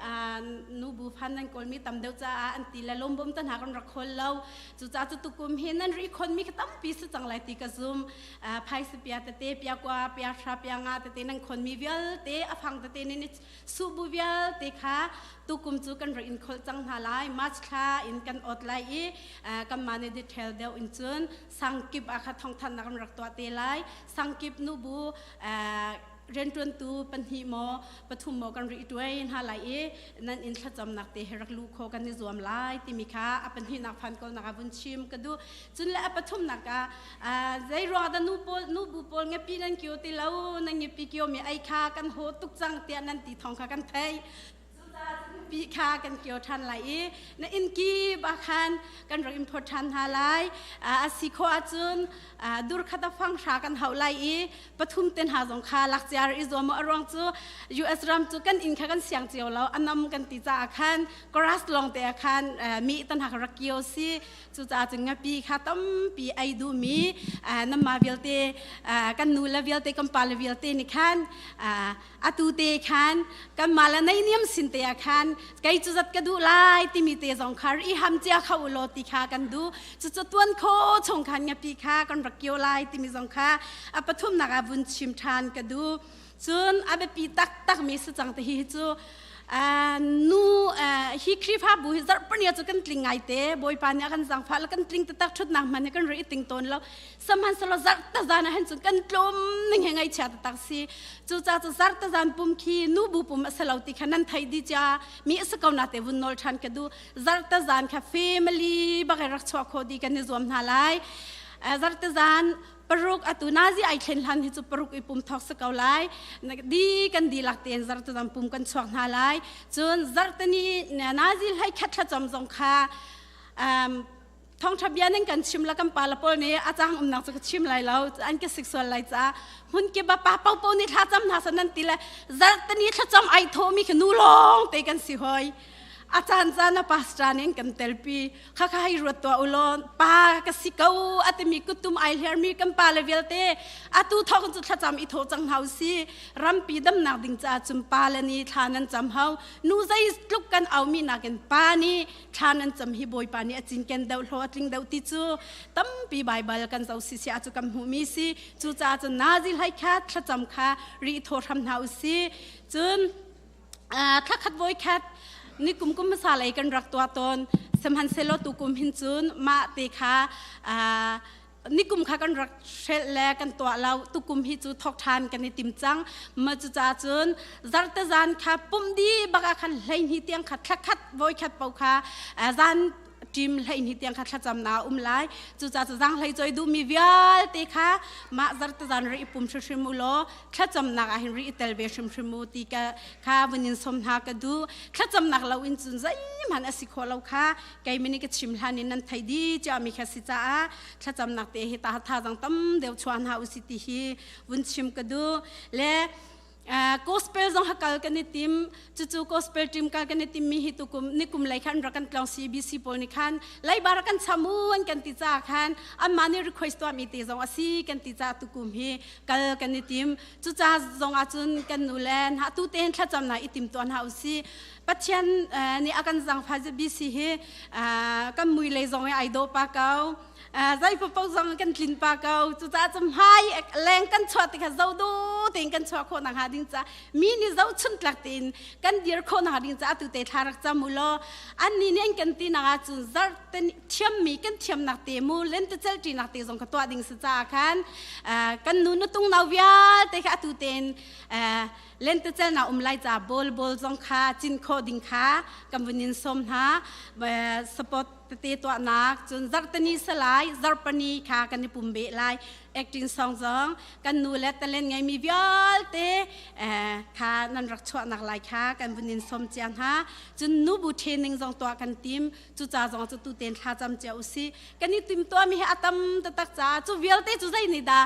nubu phan nan kawlmi tam deuh caah an ti le lawmbawm te hna kan rak khawl lo. Cucaah cu tukum hi nan ri khonmi kha tampi si cang lai ti ka zum. Phaisa pia tete, pia kua, pia hra, pia nga tete nan khonmi vialte a fang tete nih suhbu vialte kha tukum cu kan rak in kholh cang hna lai. March thla in kan ot lai i kanmah nih detail deuh in cun sangkip ah kha thawngthanhnak kan rak tuah te lai. Sangkip nubu rianṭuantu pahnih maw pathum maw kan ri tuai hna lai i nan in thlacamnak te he rak lu kho kan i zuam lai timi kha a pahnihnak phan kawlnak ah vun chim ka duh. Cun le a pathumnak ah zei ruang dah nu pawl nu bu pawl ngepi nan kio ti lo, nan ngepi kio mi ei kha kan haw tuk cang tiah nan ti thong kha kan thei. Pi kha kan kio ṭhan lai i na inn kip ah khan kan rak in phawt ṭhan hna lai. A si khawh ahcun dur khat a fang hra kan hauh lai i pathum te hna zong kha lak ciar i zuam. A ruang cu US ram cu kan inn kha kan siang cio lo, anam kan ti caah khan grass lawng te ah khan mi tan hna rak kio si. Cucaah cun ngapi kha tampi ei duhmi nanmah vialte, kan nu le vialte, kan pa le vialte nih khan atu te khan kanmah le neiniam sin te ah khan kei cu zat ka duh lai timi te zong kha i ham cia kho u law ti kha kan duh. Cucu tuan kho chung khan ngapi kha kan rak kio lai timi zong kha a pathumnak ah vun chim ṭhan ka duh. Cun a biapi taktak mi si cang te hi cu nu hi Khrihfabu hi zarhpania cu kan tling ngai te. Bawipa nih a kan zangfah le kan tling taktak, ṭhutnak hman hi kan ri ting tawn lo. Sihmanhsehlaw zarh tazan ah hin cun kan tlum ning he ngaihchia taktak si. Cucaah cu zarh tazan pum khi nubu pum a si lo ti kha nan thei di cia mi a si ko na te vun nawl ṭhan ka duh. Zarh tazan kha family bak rak chuah khawh di kan i zuam hna lai. Zarh tazan paruk atu nazi ai thlen hlan hi cu paruk i pum thok si ko lai. Di kan dihlak tein zarhtazan pum kan chuak hna lai. Cun zarhtani nazi hlei khat thlacam zong kha thongtha bia ning kan chim la kan pa la pawl nih a cang umnak cu ka chim lai lo, an ka sik sual lai ca hmun ke ba pa po po nih thlacam hna san nan ti le zarhtani thlacam ai tho mi kha nu lawng te kan si hoi. A caan caan a pastor nih kan telpi kha kha hei ruat tuah ulaw pa ka si ko atimi kutum ai hlermi kan pa le vialte atu thawk cu thlacam i tho cang hau si. Rampi damnak ding caah cun pa le ni thla nan cam hau. Nu zei tluk kan au mi nakin pa nih thla nan cam hi Bawipa nih a cinken deuh, hlaw a tling deuh ti cu tampi Baibal kan zo si si ah cu kan hmuh mi si. Cucaah cun nazi hlai kha thlacam kha ri thaw hram hna u si. Cun thla khat voi khat ni kum kum hmasa lei kan rak tuah tawn. Sihmanhsehlaw tu kum hin cun mah te kha nikum kha kan rak hrelh le kan tuah lo. Tukum hi cu thok ṭhan kan i tim cang ma. Cucaah cun zarte zan kha pum di bak ah khan 12 tiang kha thla khat voi khat po kha zan ṭim 12 tiang kha thlacam na um lai. Cucaah cu zang hlei choi duhmi vialte kha mah zarte zan ri i pum hrimhrim u law thlacamnak ah hin ri i tel ve hrimhrim u ti ka kha vun in som hna ka duh. Thlacamnak lo in cun zeihmanh a si khawh lo kha kei mini ka chim hlan in nan thei di cia mi kha si caah thlacamnak te hi ta thazang tam deuh chuah hna u si ti hi vun chim ka duh le. Gospel zong hakal kan i tim. Cucu gospel team kal kan i tim mi hi tukum nikum lei khan rak kan tlong CBC pawl nih khan leiba rak kan cham u an kan ti ca khan anmah nih request tuah mi te zong a si kan ti ca tukum hi kal kan i tim. Cuca zong ahcun kan nu le hna tu tein thlacam na i tim tuah hna usih. Pathian nih a kan zangfah BC hi kan mui lei zong i ai dawh pa ko. Zei paoh zong kan tlin pa ko. Cucaah cu hmai leng kan chuah tikah zo du tein kan chuah khawh nakhnga ding ca mi nih zohchunh tlak tein kan dir khawh nakhnga ding ca atu te thla rak cam u law annih nih an kan ti nak ahcun zarh te thiammi kan thiamnak te mu lentecelh ṭinak te zong ka tuah ding si caah khan kan nu nutung nau vialte kha atu tein lentecelnak um lai ca bol bol zong kha cin khawh ding kha kan vun in sawm hna. Support tete tuahnak cun zarhteni salai zarhpani kha kan i pum beh lai. Acting song zong kan nu le talent ngeimi vialte kha nan rak chuahnak lai kha kan vun in sawm cia hna. Cun nubu training zong tuah kan tim. Cuca zong cu tuten thla cam cia usih. Kan i timtuahmi hi a tam taktak caah cu vialte cu zei nih dah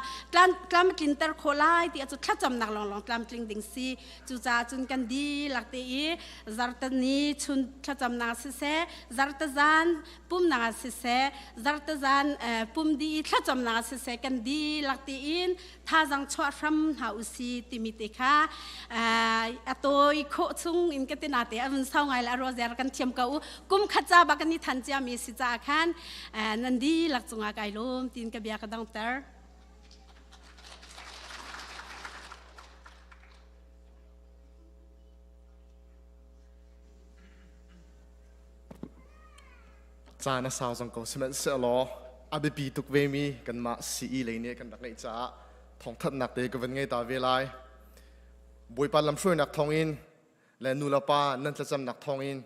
tlam tlinter khawh lai ti cu thlacamnak lawnglawng tlamtling ding si. Cucaah cun kan dihlak te i zartani chun thlacamnak siseh, zartazan pumnak siseh, zartazan pum di i thlacamnak siseh, kan dihlak tein thazang chuah hram hna usi timi te kha a tawi khawh chung in ka tina te a vun sau ngai le a ruazer kan thiam ko u. Kum khat ca ba kan i than cia mi si caah khan nan dihlak cungah kai lawm tin ka bia ka dongter. Caan a sau zong ko sihmanhsehlaw a biapi tuk vemi kanmah CE lei nih kan rak ngeih caah thawngthanhnak te ka van ngei ta ve lai. Bawipa lamhruainak thawngin le nulepa nan thlacamnak thawngin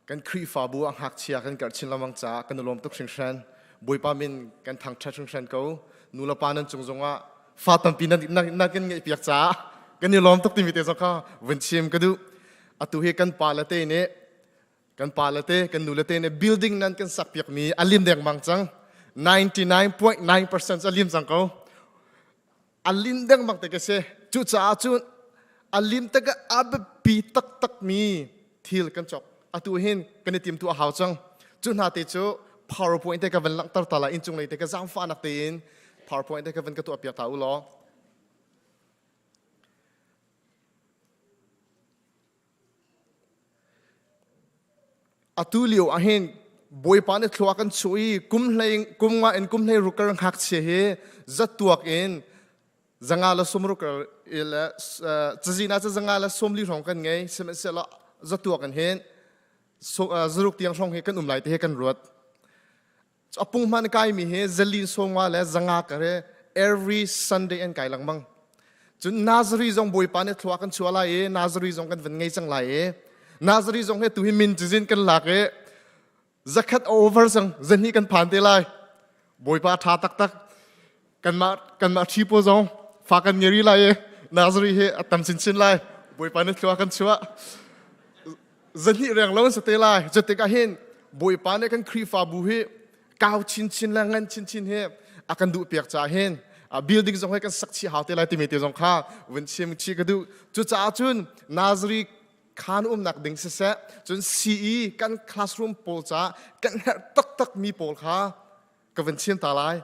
kan Khrihfabu a ngakchia kan karh chin lengmang caah kan i lawm tuk hringhran. Bawipa min kan thangṭhat hringhran ko. Nulepa nan cung zongah fa tampi nan, nan kan ngeihpiak caah kan i lawm tuk timi te zong kha vun chim ka duh. Atu hi kan pa le te nih kan pa le te kan nu le te nih building nan kan sak piak mi a lim dengmang cang. 99.9% a lim cang ko. A lim dengmang te ka si. Cucaah cun a lim tak a biapi taktak mi thil kan cawk. Atu hin kan i tim tu a hau cang. Cu hna te cu PowerPoint te ka van langhter ta la inncung lei te ka zaangfahnak tein PowerPoint te ka van ka tuah piak ta u law. Atu lio ahhin Bawipa nih thlua kan chuah i kum hlei kum nga in kum hlei rukar ngakchia hi zatuak in zanga le sum rukar le cazin ah zanga le sum li hrawng kan ngei. Sihmanhsehlaw zatuak in hin zaruk tiang hrawng hi kan um lai ti hi kan ruat. A punghman kaimi hi zalin sawmnga le zanga kare every Sunday an kai lengmang. Cun Nazari zong Bawipa nih thlua kan chuah lai i Nazari zong kan van ngei cang lai i Nazari zong he tu hi min cizin kan lak i zakhat over cang zahnih kan phan te lai. Bawipa tha taktak. Kanmah kanmah ṭhi pawl zong fa kan ngeri lai i Nazari hi a tam chinchin lai. Bawipa nih thlua kan chuah. Zahnih reng lo an si te lai. Cutik ah hin Bawipa nih kan Khrihfabu hi kau chinchin le ngan chinchin hi a kan duh piak caah hin building zong hi kan sak chih hau te lai timi te zong kha vun chim chih ka duh. Cucaah cun Nazari khaan umnak ding siseh, cun CE kan classroom pawl caah kan herh taktak mi pawl kha ka van chim ta lai.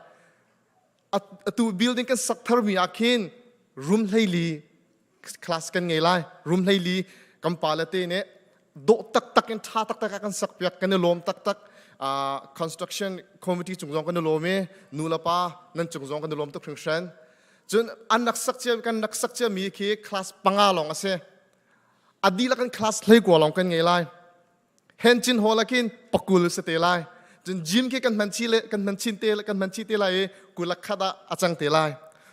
Atu building kan sak tharmi ah khin room 14 class kan ngei lai. Room 14 kan pa le te nih dawh taktak in tha taktak ah kan sak piak. Kan i lawm taktak. Construction committee cung zong kan i lawm i nu le pa nan cung zong kan i lawm tuk hringhran. Cun an rak sak cia kan rak sak cia mi khi class 5 lawng a si. A dihlak in class 19 lawng kan ngei lai. Henchin hall ah khin 20 si te lai. Cun gym khi kan hman chi le kan hman chin te kan hman chi te lai i 21 ah a cang te lai.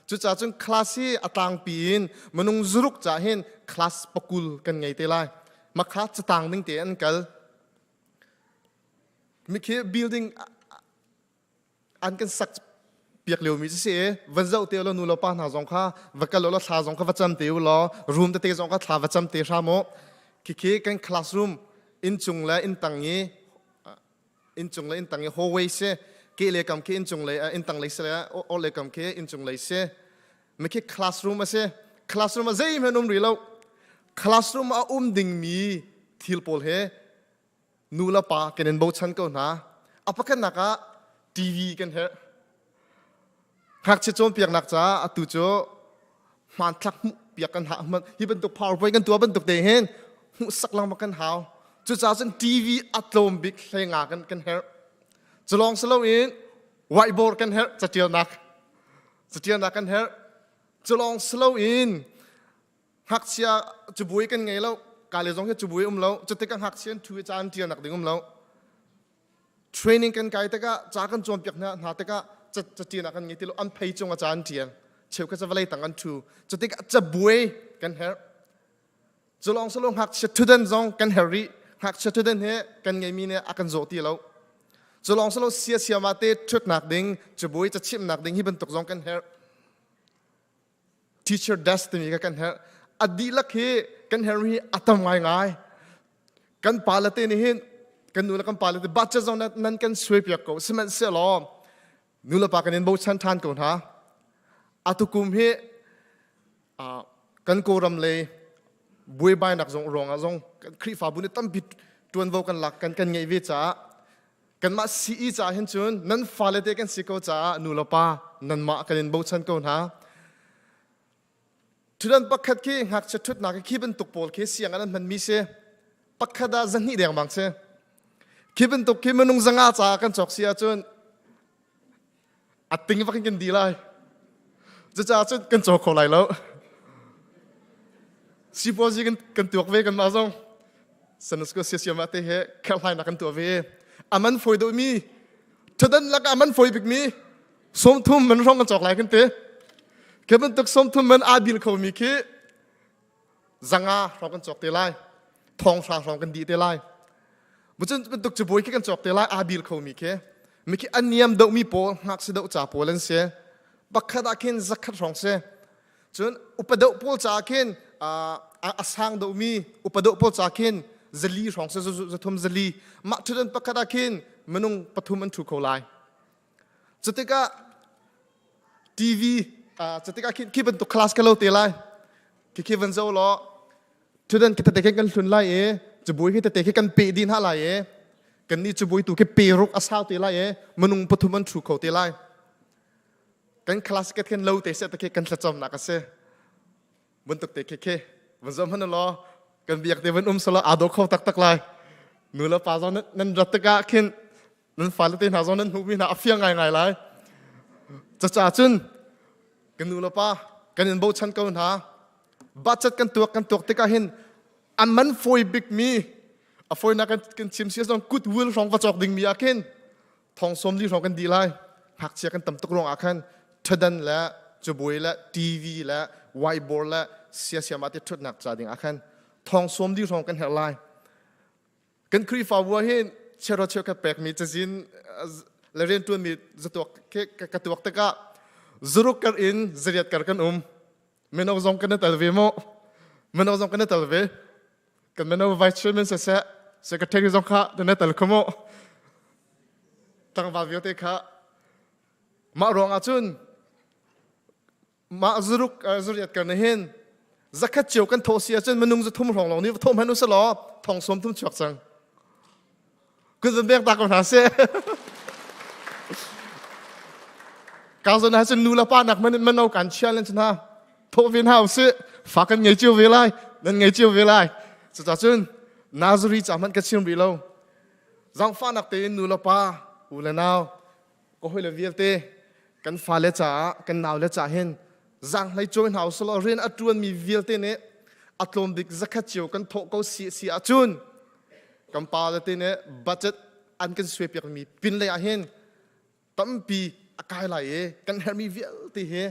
Cucaah cun class hi a tlangpi in minung 6 ca hin class 20 kan ngei te lai. Makha catang ning te an kal. Mikhi building an kan sak piak lio mi si van zoh te lo nu lo pa hna zong kha va kal lo thla zong kha va cam te u law room tete zong kha thla va cam te hram u. Khikhi kan classroom inncung le inntang i inncung le inntang i hallway si ke le kam khi inncung le inntang lei si le or le kam khi inncung lei si. Mikhi classroom a si. Classroom ah zeihmanh um rih lo. Classroom ah um dingmi thil pawl he nu le pa kan in bochan ko hna. A pakhatnak ah TV kan herh. Ngakchia cawnpiaknak caah atu cu hmanthlak hmuh piak kan hau. Hi bantuk PowerPoint kan tuah bantuk te hin hmuhsak lengmang kan hau. Cucaah cun TV a tlawm bik hlei nga kan kan herh. Cu lawng si loin whiteboard kan herh catialnak. Catialnak kan herh. Cu lawng si loin ngakchia cabuai kan ngei lo. Kale zong hi cabuai um lo. Cutikah ngakchia an thu i ca an tialnak ding um lo. Training kan kai tikah ca kan cawnpiak hna hna tikah catian ah kan ngei ti lo an phei cung ah ca an tial cheukhat cu vawlei tang an thu cu tikah cabuai kan herh cu lawng silo ngakchia thutdan zong kan herh rih ngakchia thutdan he kan ngeimi nih a kan zawh ti lo cu lawng silo sia siama te thutnak ding cabuai cachimhnak ding hi bantuk zong kan herh teacher desk timi kha kan herh a dihlak hi kan herh hi a tam ngaingai kan pa le te nih hin kan nu le kan pa le te budget zong nan kan suai piak ko sihmanhsehlaw nu le pa kan in bochan ṭhan ko hna atukum hi kan kawlram lei buaibainak zong ruangah zong Khrihfabu nih tampi ṭuanvo kan lak kan kan ngeih ve caah Kanmah CE caah hin cun nan fale te kan si ko caah nu le pa nanmah kan in bochan ko hna. Ṭhutdan pakhat khi ngakchia ṭhutnak khi bantuk pawl khi siang an hmanmi si. Pakhat ah zahnih dengmang si. Khi bantuk khi minung zanga caah kan cawk si ahcun a ting bak in kan di lai. Cucaah cun kan caw kho lai lo. Sipuazi kan, kan tuak ve kanmah zong. Sanusko siasiam te he kherhlainak kan tuah ve. Aman foi deuh mi ṭhadan lakah aman foi bik mi sawmthum man hrawng kan cawk lai kan ti. Khi bantuk sawmthum man aa bil kho mi khi zanga hrawng kan cawk te lai. Thong hra hrawng kan dih te lai. Bucun bantuk cabuai khi kan cawk te lai aa bil kho mi khi. Mi khi an niam deuh mi pawl ngakchia deuh ca pawl an si. Pakhat ah khin zakhat hrawng si. Cun upa deuh pawl ca khin a sang deuhmi upa deuh pawl ca khin zali hrawng si zathum zali. Mah ṭhutdan pakhat ah khin minung pathum an ṭhu kho lai. Cutikah TV cutikah khin khi bantuk class ka lo te lai. Khi khi van zo law ṭhutdan khi tete khin kan hlun lai i cabuai khi tete khi kan peh dih hna lai i kannih cabuai tu khi pe ruk a sau te lai i minung pathum an ṭhu kho te lai. Kan class ka khin lo te seh te khi kan thlacamnak a si. Bantuk te khi khi van zoh hmanh law kan biak te van um selaw aa dawh kho taktak lai. Nu le pa zong nan rat tikah khin nan fale te hna zong nan hmuhmi hna a fiang ngaingai lai. Cucaah cun kan nu le pa kan in bochan ko hna. Budget kan tuak kan tuak tikah hin a man fawi bikmi a fawinak kan kan chim si zong goodwill hrawng va cawk dingmi ah khin thong sawm li hrawng kan dih lai ngakchia kan tam tuk ruang ah khan ṭhadan le cabuai le TV le whiteboard le siasiam ah te ṭhutnak ca ding ah khan thong sawm li hrawng kan herh lai kan Khrihfabu ah hin chiaro cheukhat pekmi cazin le rianṭuanmi zatuak ka tuak tikah zuruk kar in zariat kar kan um mino zong kan i tel ve mu mino zong kan i tel ve kan mino vice chairman siseh secretary zong kha nan i tel kho mu tlangval vialte kha mah ruang ah cun mah zuruk zuriat kar nih hin zakhat cio kan thawh si ahcun minung zu thum hrawng lawng nih thawh hmanh usih law thong sawm thum chuak cang kun zan bek ta ko hna seh ka zon ah cun nu le pa nak man mano kan chia len cun ha thawh ve hna usih fa kan ngei cio ve lai nan ngei cio ve lai cucaah cun Nazari ca hmanh ka chim rih lo zangfahnak tein nu le pa u le nau ka hawile vialte kan fale caah kan naule caah hin zaanghlei cawi hna usih law rian a ṭuanmi vialte nih a tlawm bik zakhat cio kan thawh ko si si ahcun kan pale te nih budget an kan suai piakmi pinlei ah hin tampi a kai lai i kan herhmi vialte hi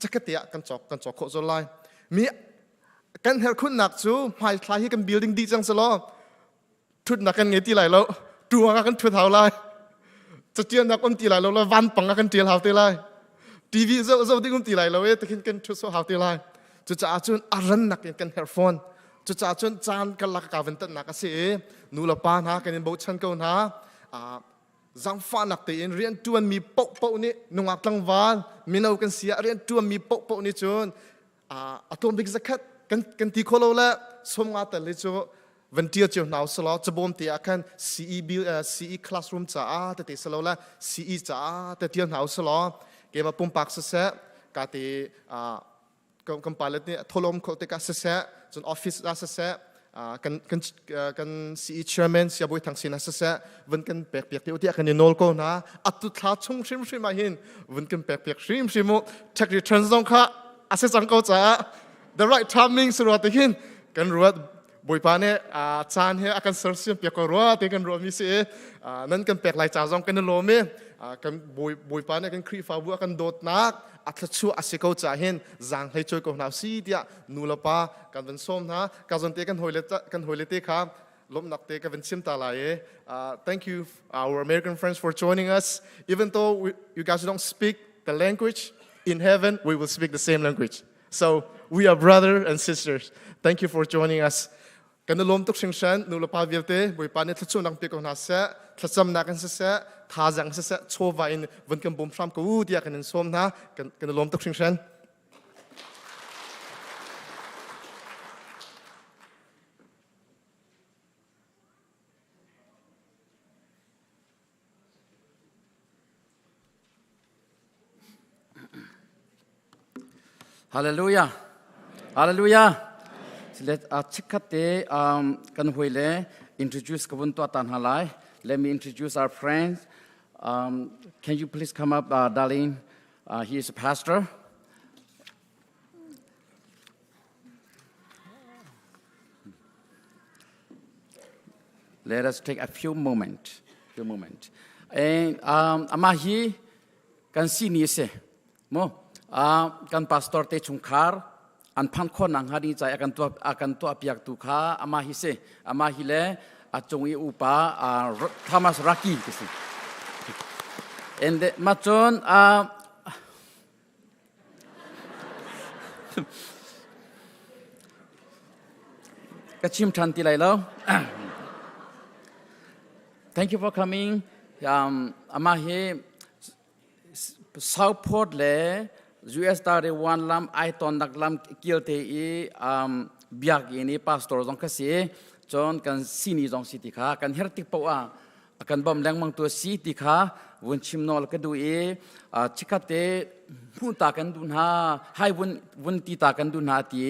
cakate ah kan cawk kan cawk khawh zol lai mi kan herh khunnak cu hmaithla hi kan building dih cang selaw ṭhutnak kan ngei ti lai lo tuang ah kan ṭhut hau lai catialnak um ti lai lo le vanpang ah kan ṭial hau te lai TV zoh zoh ding um ti lai lo e tikhin kan ṭhut sawh hau te lai cucaah cun a rannak in kan herh fawn cucaah cun caan karlak ka van tannak a si i nu le pa hna kan in bochan ko hna zangfahnak tein rianṭuanmi paohpaoh nih nungak tlangval mino kan si ah rianṭuanmi paohpaoh nih cun. A tlawm bik zakhat kan kan ti kho lo le som nga tel hi cu van tia cio hna usalaw cabawm te ah khan CE bill CE classroom caah tete silo le CE caah te tial hna usalaw keimah pumpak siseh ka te kan pilot nih tholom kho tikah siseh cun office ah siseh kan kan kan CE chairman Siabawi Thang sin ah siseh vun kan pek piak te tiah kan i nawl ko hna atu thla chung hrimhrim ah hin vun kan pek piak hrimhrim u tax return zong kha a si cang ko caah the right timing si rua ti hin kan ruat Bawipa nih caan he a kan sersiam piak ko rua ti kan ruahmi si i nan kan pek lai ca zong kan i lawm i kan Bawipa nih kan Khrihfabu a kan dawtnak a thluachuah a si ko caah hin zaang hlei cawi ko hna si tiah nu le pa kan van sawm hna ka zawn te kan hawile kan hawile te kha lawmhnak te ka van chim ta lai i thank you our American friends for joining us even though we, you guys don't speak the language in heaven we will speak the same language So we are brother and sisters. Thank you for joining us. Kan i lawm tuk hringhran nu le pa vialte Bawipa nih thluachuahnak pe ko hna seh thlacamnak in siseh thazaang siseh chawva in vun kan bawm hram ko u tiah kan in sawm hna kan kan i lawm tuk hringhran. Hallelujah. Hallelujah. Let a chikkhat te um, kan hui le introduce ka vun tuah ta hna lai. Let me introduce our friends. Um, can you please come up, uh, darling? Uh, he is a pastor. Let us take a few moment, few moment. And um, ama hi kan si ni se mo uh, kan pastor te chungkhar an phan kho nang ha ding chai akan tua akan tua piak tu kha ama hi se ama hi le a cung i upa uh, Thomas Raki ke si and ma chon uh, Ka chim ṭhan ti lai lo. Thank you for coming. Um, amah hi Southport le US Tare One lam ai tonnak lam kilte i um, biakinn i pastor zong ka si. Cun kan sini zong si ti kha kan her tik poah ah a kan bawmh lengmang tu a si ti kha vun chim nawl ka duh i chikkhat te hmuh ta kan duh hna hai vun vun ti ta kan duh hna ti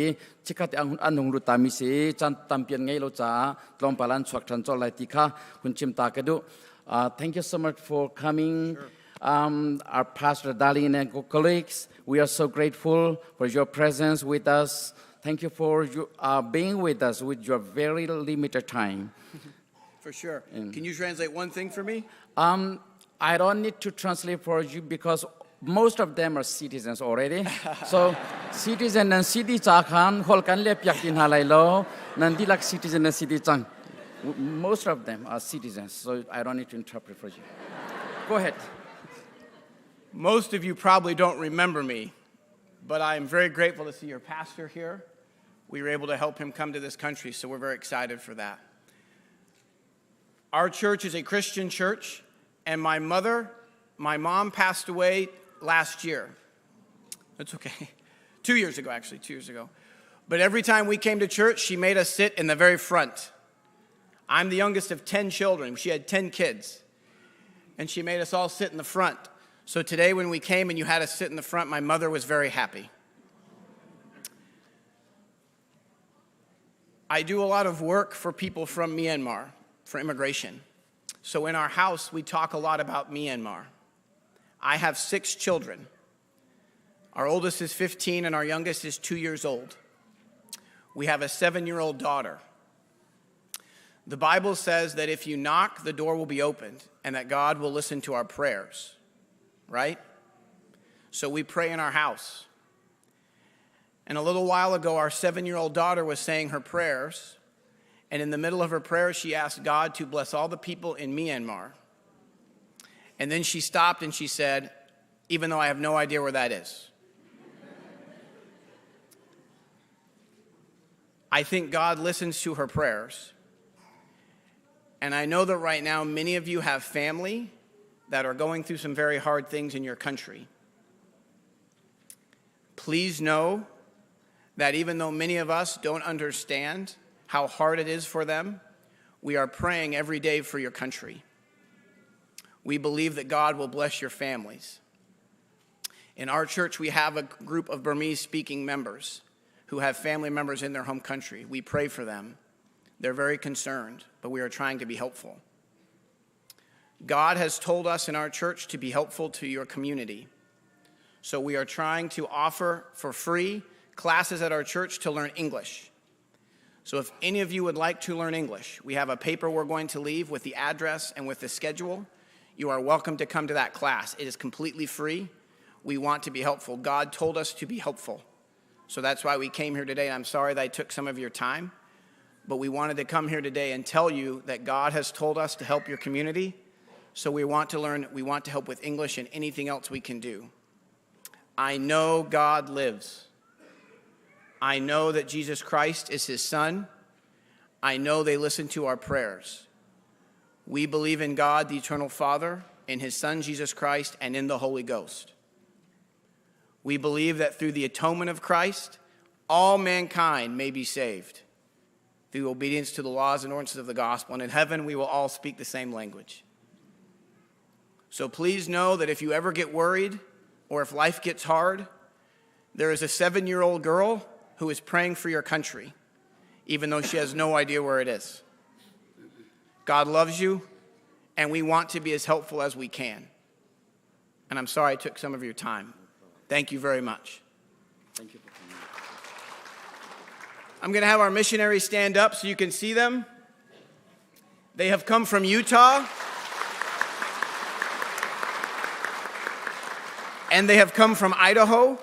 chikkhat te an hung lut ta mi si chan tampi an ngei lo caah tlawmpal an chuak ṭhan colh lai ti kha hun chim ta ka duh thank you so much for coming sure. um, our pastor Darlene and colleagues we are so grateful for your presence with us thank you for you, uh, being with us with your very limited time For sure. Can you translate one thing for me? Um, I don't need to translate for you because most of them are citizens already. so citizen and city cha khan hol kan le piak tin halai lo nan dilak citizen and city chang. Most of them are citizens, so I don't need to interpret for you. Go ahead. Most of you probably don't remember me, but I am very grateful to see your pastor here. We were able to help him come to this country, so we're very excited for that. Our church is a Christian church, and my mother, my mom passed away last year. That's okay. Two years ago, actually, two years ago. But every time we came to church, she made us sit in the very front. I'm the youngest of 10 children. She had 10 kids. And she made us all sit in the front. So today, when we came and you had us sit in the front, my mother was very happy. I do a lot of work for people from Myanmar, for immigration. So in our house, we talk a lot about Myanmar. I have six children. Our oldest is 15 and our youngest is two years old. We have a seven year old daughter. The Bible says that if you knock, the door will be opened and that God will listen to our prayers, right? So we pray in our house. And a little while ago, our seven year old daughter was saying her prayers. And in the middle of her prayer, she asked God to bless all the people in Myanmar. And then she stopped and she said, Even though I have no idea where that is. I think God listens to her prayers. And I know that right now, many of you have family that are going through some very hard things in your country. Please know that even though many of us don't understand how hard it is for them, we are praying every day for your country. We believe that God will bless your families. In our church, we have a group of Burmese speaking members who have family members in their home country. We pray for them. They're very concerned, but we are trying to be helpful. God has told us in our church to be helpful to your community. So we are trying to offer for free classes at our church to learn English. So if any of you would like to learn English, we have a paper we're going to leave with the address and with the schedule. You are welcome to come to that class. It is completely free. We want to be helpful. God told us to be helpful. So that's why we came here today. I'm sorry that I took some of your time, but we wanted to come here today and tell you that God has told us to help your community. So we want to learn, we want to help with English and anything else we can do. I know God lives. I know that Jesus Christ is his son. I know they listen to our prayers. We believe in God, the eternal Father, in his Son, Jesus Christ, and in the Holy Ghost. We believe that through the atonement of Christ, all mankind may be saved through obedience to the laws and ordinances of the gospel. And in heaven, we will all speak the same language. So please know that if you ever get worried or if life gets hard, there is a seven year old girl who is praying for your country, even though she has no idea where it is. God loves you, and we want to be as helpful as we can. And I'm sorry I took some of your time. Thank you very much. Thank you for coming. I'm going to have our missionaries stand up so you can see them. They have come from Utah. And they have come from Idaho.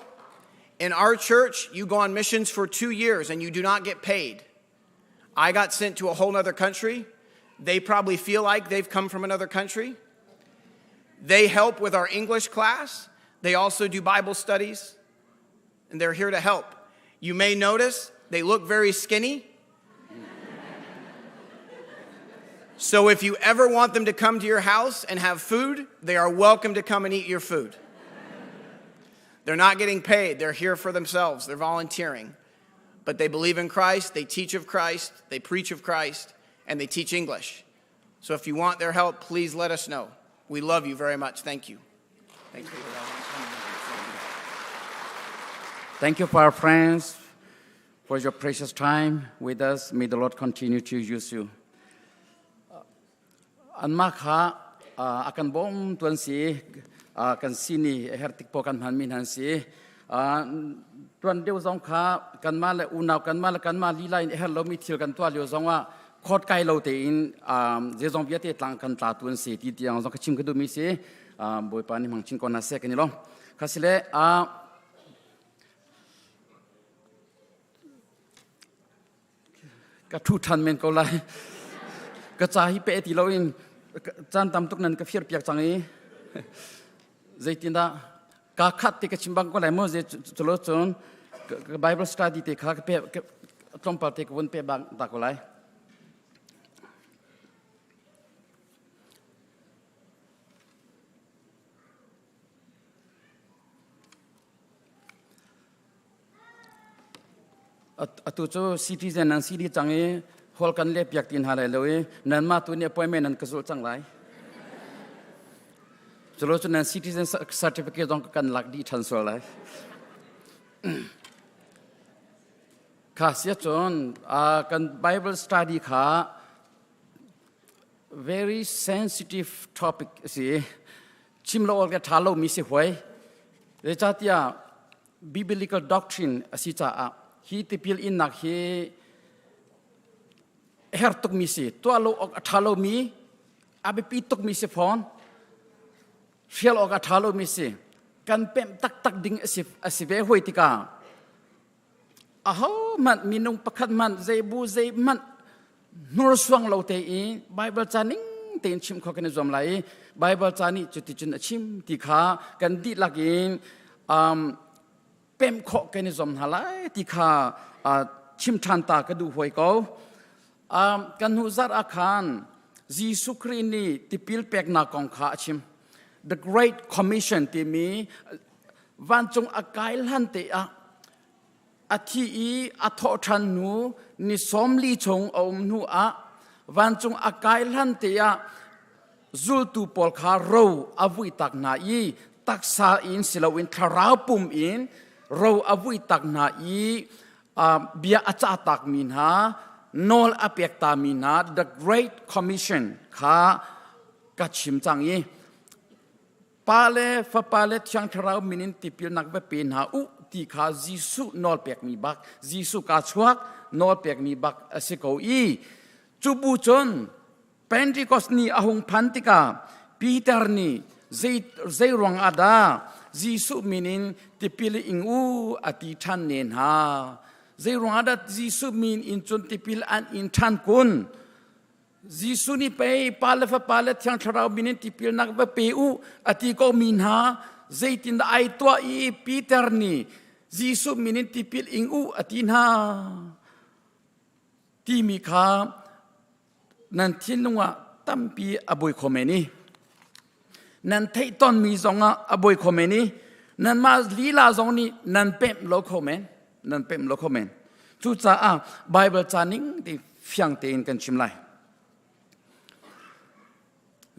In our church, you go on missions for two years and you do not get paid. I got sent to a whole other country. They probably feel like they've come from another country. They help with our English class. They also do Bible studies, and they're here to help. You may notice they look very skinny. So if you ever want them to come to your house and have food, they are welcome to come and eat your food. They're not getting paid, they're here for themselves, they're volunteering. But they believe in Christ, they teach of Christ, they preach of Christ, and they teach English. So if you want their help, please let us know. We love you very much. Thank you. Thank you. Thank you for our friends for your precious time with us. May the Lord continue to use you. Anmah kha a kan bawmtu an si i kan sin i a herh tik paoh kan hmanmi hna an si. Tuan deuh zong kha kanmah le unau kanmah le kanmah lila in a herh lomi thil kan tuah lio zongah court kai lo tein zeizong vialte tlang kan tlatu an si ti tiang zong ka chim ka duhmi si. Bawipa nih hmang chin ko hna seh kan i lawm. Khasile Ka ṭhu ṭhan men ko lai. Ka ca hi pe ti loin caan tam tuk nan ka fir piak cang i zeitindah ka khat ti ka chim bang ko lai mu zei culo cun ka Bible study te kha ka pe tlawmpal te ka vun pe bang ta ko lai. Atu cu citizen nan si dih cang i hall kan leh piak ti hna lai lo i nanmah tu nih appointment nan ka zulh cang lai. Culo cu nan citizen certificate zong kan lak dih ṭhan sual lai. Kha sia cun kan Bible study kha very sensitive topic a si. Chim lo awk le ṭha lomi si huai. Zeicahtiah biblical doctrine a si caah hi tipil innak hi her tukmi si tuah lo awk a ṭha lomi a biapi tukmi si fawn hrial awk a ṭha lomi si kan pemh taktak ding a si ve hoi tikah ahohmanh minung pakhat hmanh zei bu zei hmanh hnursuang lo te i Bible ca ning tein chim kho kan i zuam lai i Bible ca nih cuticun a chim ti kha kan dihlak in um, pemh khawh kan i zuam hna lai ti kha uh, chim ṭhan ta ka duh huai ko. Um, kan hnu zarh ah khan Jesuh Khrih nih tipil peknak kong kha a chim. The Great Commission timi vancung a kai hlan te ah. A thi i a thawh ṭhan hnu ni 40 chung a um hnu ah vancung a kai hlan te ah zultu pawl kha ro a vui tak hna i taksa in si loin thlarau pum in ro a vui tak hna i bia a cah takmi hna nawl a pek tami hna the great commission kha ka chim cang i Pa le Fapa le Thiang Thlarau min in tipilnak va pe hna u ti kha Jesuh nawl pekmi bak Jesuh ka chuak nawl pekmi bak a si ko i cu bu cun Pentecost ni a hung phan tikah Peter nih zei zei ruang ah dah Jesuh min in tipil ing u a ti ṭhan ne hna zei ruang ah dah Jesuh min in cun tipil an in ṭhan kun Jesuh nih pei Pa le Fapa le Thiang Thlarau min in tipilnak va pe u a ti ko mi hna zeitindah ai tuah i Peter nih Jesuh min in tipil ing u a ti hna timi kha nan thinlung ah tampi a buai kho men i nan theih tonmi zongah a buai kho men i nanmah lila zong nih nan pemh lo kho men nan pemh lo kho men cucaah Bible ca ning ti fiang tein kan chim lai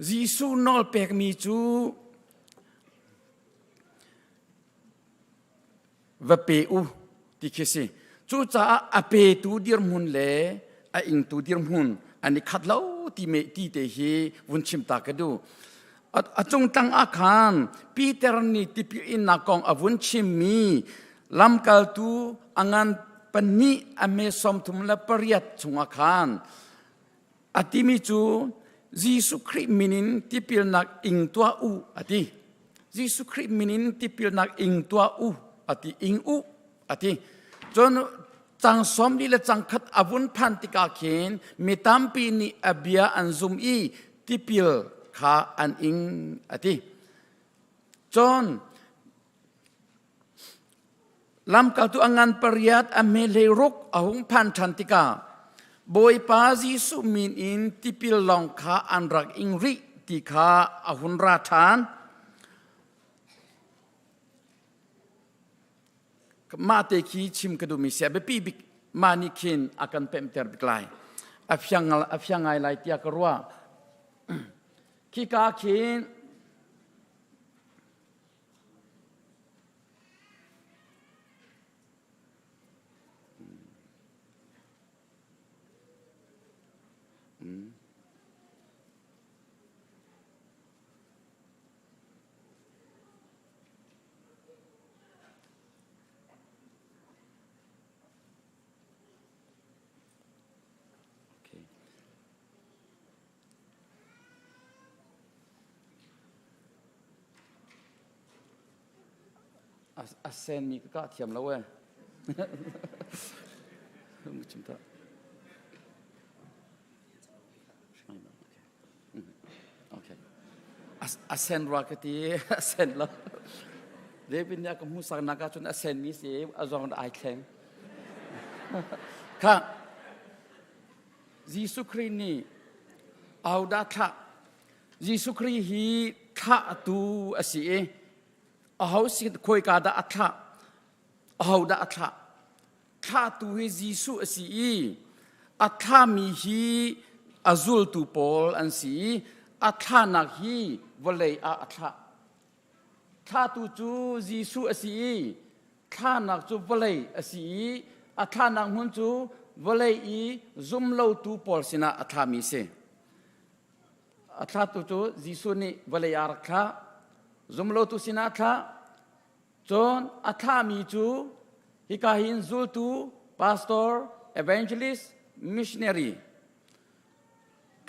Jesuh nawl pekmi cu va pe u ti khi si cucaah a petu dirhmun le a ingtu dirhmun an i khat lo ti me ti te hi vun chim ta ka duh a cung tang ah khan Peter nih tipil innak kong a vun chimmi lamkaltu a ngan pahnih a me 38 chungah khan a timi cu Jesuh Khrih min in tipilnak ing tuah u a ti. Jesuh Khrih min in tipilnak ing tuah u a ti ing u a ti. Cun cang 40 le cang khat a vun phan tikah khin mi tampi nih a bia an zum i tipil kha an ing a ti. Cun Lamkaltu a ngan pariat a hme 16 a hung phan ṭhan tikah Bawipa Jesuh min in tipil lawng kha an rak ing rih ti kha a hun ra ṭhan. Mah te khi chim ka duhmi si a biapi bik mah nih khin a kan pemhter bik lai. A fiang a fiang ngai lai tiah ka ruah. Khika khin Okay. A senmi ka kah thiam lo ee. Okay. A sen rua ka ti, a sen lo. David nih a ka hmuhsak nak ahcun a senmi si a zong ai thleng. Kha Jesuh Khrih nih ahodah thlah? Jesuh Khrih hi thlahtu a si i aho sin khawika dah a thlah? Ahodah a thlah? Thlahtu hi Jesuh a si i a thlami hi a zultu pawl an si i a thlahnak hi vawlei ah a thlah. Thlahtu cu Jesuh a si i thlahnak cu vawlei a si i a thlahnak hmun cu vawlei i zumlotu pawl sinah a thlami a si. A thlatu cu Jesuh nih vawlei ah rak thlah, zumlotu sinah a thlah. Cun a thlahmi cu hika hin zultu, pastor, evangelist, missionary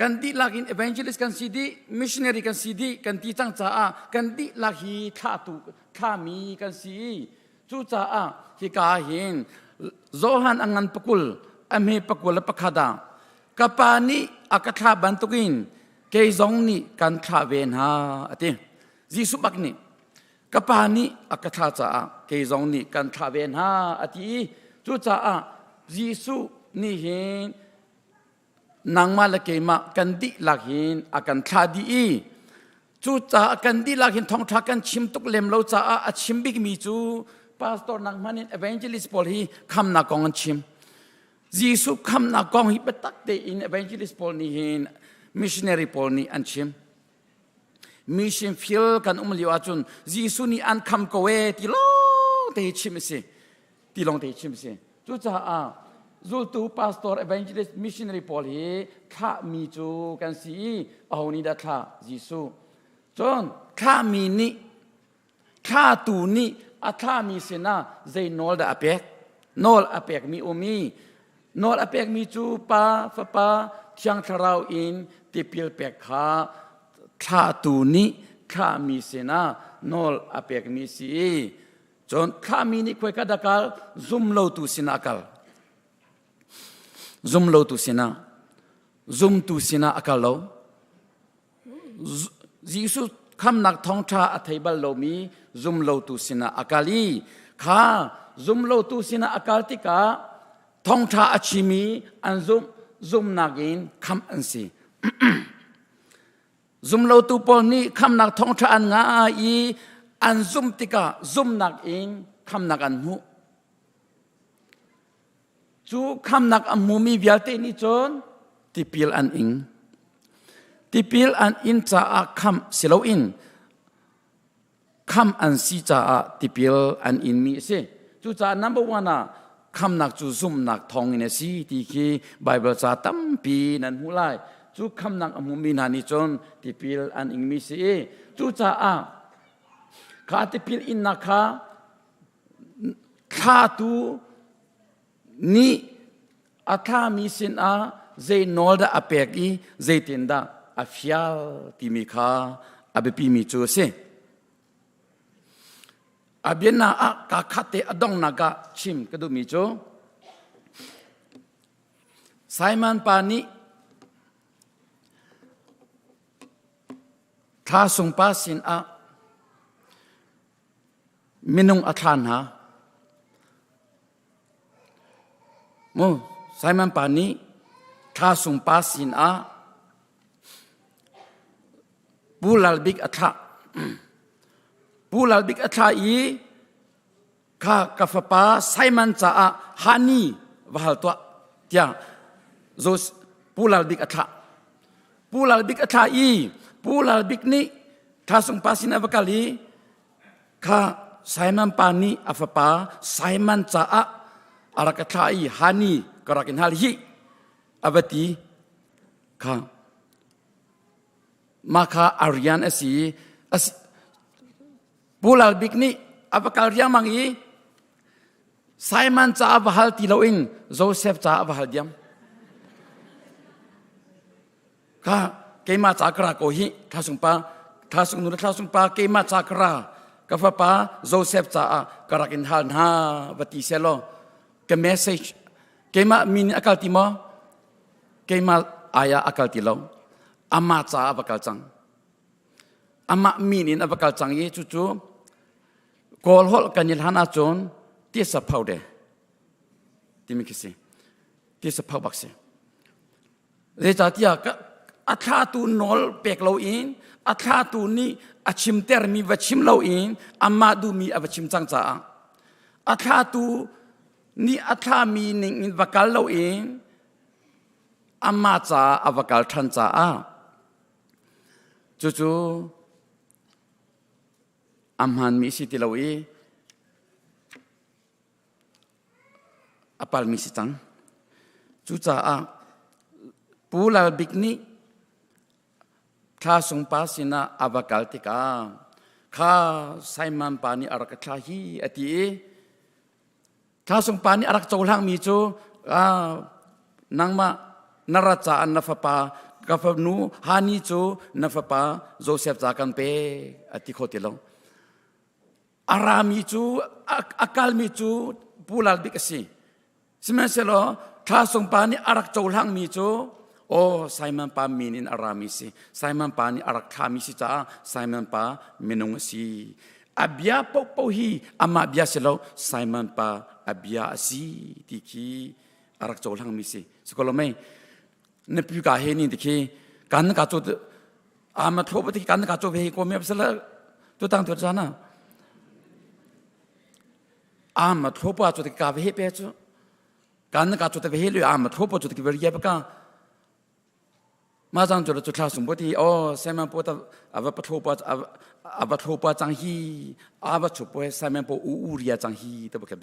Kan dihlak in evangelist kan si dih, missionary kan si dih kan ti cang caah kan dihlak hi thlahtu thlami kan si. Cucaah hika hin Johan a ngan pakul a hme pakul le pakhat ah ka pa nih a ka thlah bantukin kei zong nih kan thlah ve hna a ti. Jesuh bak nih ka pa nih a ka thlah caah kei zong nih kan thlah ve hna a ti i cucaah Jesuh nih hin nangmah le keimah kan dihlak hin a kan thlah dih i cucaah kan dihlak hin thawngṭha kan chim tuk lem lo caah a chim bikmi cu Pastor nak hman in evangelist pawl hi khamnak kong an chim. Jesuh khamnak kong hi biatak tein evangelist pawl nih hin missionary pawl nih an chim. Mission field kan um lio ahcun Jesuh nih an kham ko e ti lawng te hi chim a si. Ti lawng te hi chim a si. Cucaah zultu pastor evangelist missionary pawl hi thlahmi cu kan si i aho nih dah thlah Jesuh. Cun thlahmi nih thlatu nih a thlahmi sinah zei nawl dah a pek? Nawl a pekmi um i nawl a pekmi cu Pa, Fapa, Thiang Thlarau in tipil pek kha thlahtu nih thlahmi sinah nawl a pekmi si i cun thlahmi nih khuaika dah kal? Zumlotu sinah a kal. Zumlotu sinah zumtu sinah a kal lo. Jesuh khamnak thawngṭha a thei bal lomi zumlotu sinah a kal i kha zumlotu sinah a kal tikah thawngṭha a chimi an zumh zumnak in khamh an si. Zumlotu pawl nih khamnak thawngṭha an ngah i an zumh tikah zumnak in khamnak an hmuh. Cu khamnak a hmumi vialte nih cun tipil an ing. Tipil an in caah khamh si loin khamh an si caah tipil an inmi a si. Cucaah number one ah khamnak cu zumhnak thawngin a si ti khi Baibal ca tampi nan hmuh lai. Cu khamnak a hmumi hna nih cun tipil an ingmi si i cucaah kha tipil innak kha Thlatu nih a thlami sinah zei nawl dah a pek i zeitindah a fial timi kha a biapimi cu a si. A biana ah kaa khat te a donghnak ah chim ka duhmi cu Simon pa nih thla sung pa sinah Minung a thla hna. Mu Simon pa nih thla sung pa sin ah Pu Lal Bik a thlah. Pu Lal Bik a thlah i kha ka fapa Simon caah hani va hal tuah tiah Jos Pu Lal Bik a thlah. Pu Lal Bik a thlah i Pu Lal Bik nih thla sung pa sin ah va kal i Kha Simon pa nih a fapa Simon caah a rak ka thlah i hani ka rak in hal hih a va ti. Kha mah kha a rian a si i Pu Lal Bik nih a va kal riangmang i Simon caah va hal ti loin Joseph caah va hal diam. Ka keimah ca ka ra ko hi thla sung pa thla sung nu le thla sung pa keimah ca ka ra ka fapa Joseph caah ka rak in hal hna va ti seh law ka message keimah mi nih a kal ti maw keimah ai ah a kal ti lo amah caah va kal cang amah min in a va kal cang i cucu kawl holh kan i hlan ahcun tisa pho de timi khi si tisa pho bak si Zeicahtiah a thlatu nawl pek loin a thlatu nih a chimtermi va chim loin amah duhmi a va chim cang caah a thlatu nih a thlami ning in va kal loin amah caah a va kal ṭhan caah cucu a hmaanmi si ti lo i a palmi si cang. Cucaah Pu Lal Bik nih Thla Sung pa sinah a va kal tikah kha Simon pa nih a rak ka thlah hi a ti i Thla Sung pa nih a rak cohlangmi cu nangmah na rat caah na fapa ka fanu Hani cu na fapa Joseph ca kan pe a ti kho ti lo. A rami cu a kalmi cu Pu Lal Bik a si. Sihmanhsehlaw Thla Sung pa nih a rak cohlangmi cu aw Simon pa min in a rami si. Simon pa nih a rak thlami si caah Simon pa minung a si. A bia paohpaoh hi amah bia si lo Simon pa a bia a si ti khi a rak cohlangmi si. Sikolomei na pu ka he ni ti khi kan ka cu ama thlo ba ti kan ka cho ve ko me sala tu tang tu jana. Ama thlopa chu te ka ve pe chu. Kan ka chu te ve lu ama thlopa chu te ki ver ye ka. Ma zang chu chu thla sung bo ti o Simon po ta ava pathlopa ava thlopa chang hi ava chu po Simon po u u ria chang hi te bo khep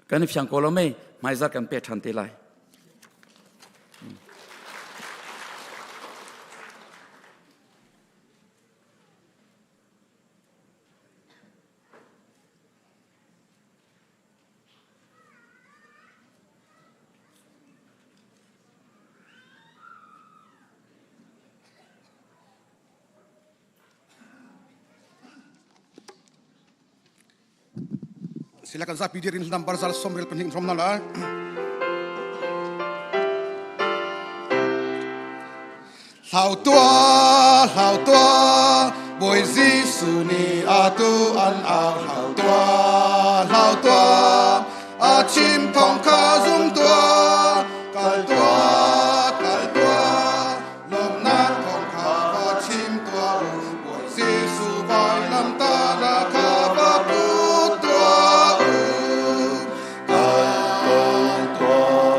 kan fiang ko lo mei hmaizar kan pe ṭhan te lai. Silakan zapi dirin lambar zal somrel pening rom nala. Hlau tua, hlau tua, Bawi Jesuh nih atu an au hlau tua, hlau tua, a chim thawng kha zum tua, kal tua, kal tua, lawmnak thawng kha va chim tuah u, Bawi Jesuh vailamtahnak kha va put tuah u. Kal ko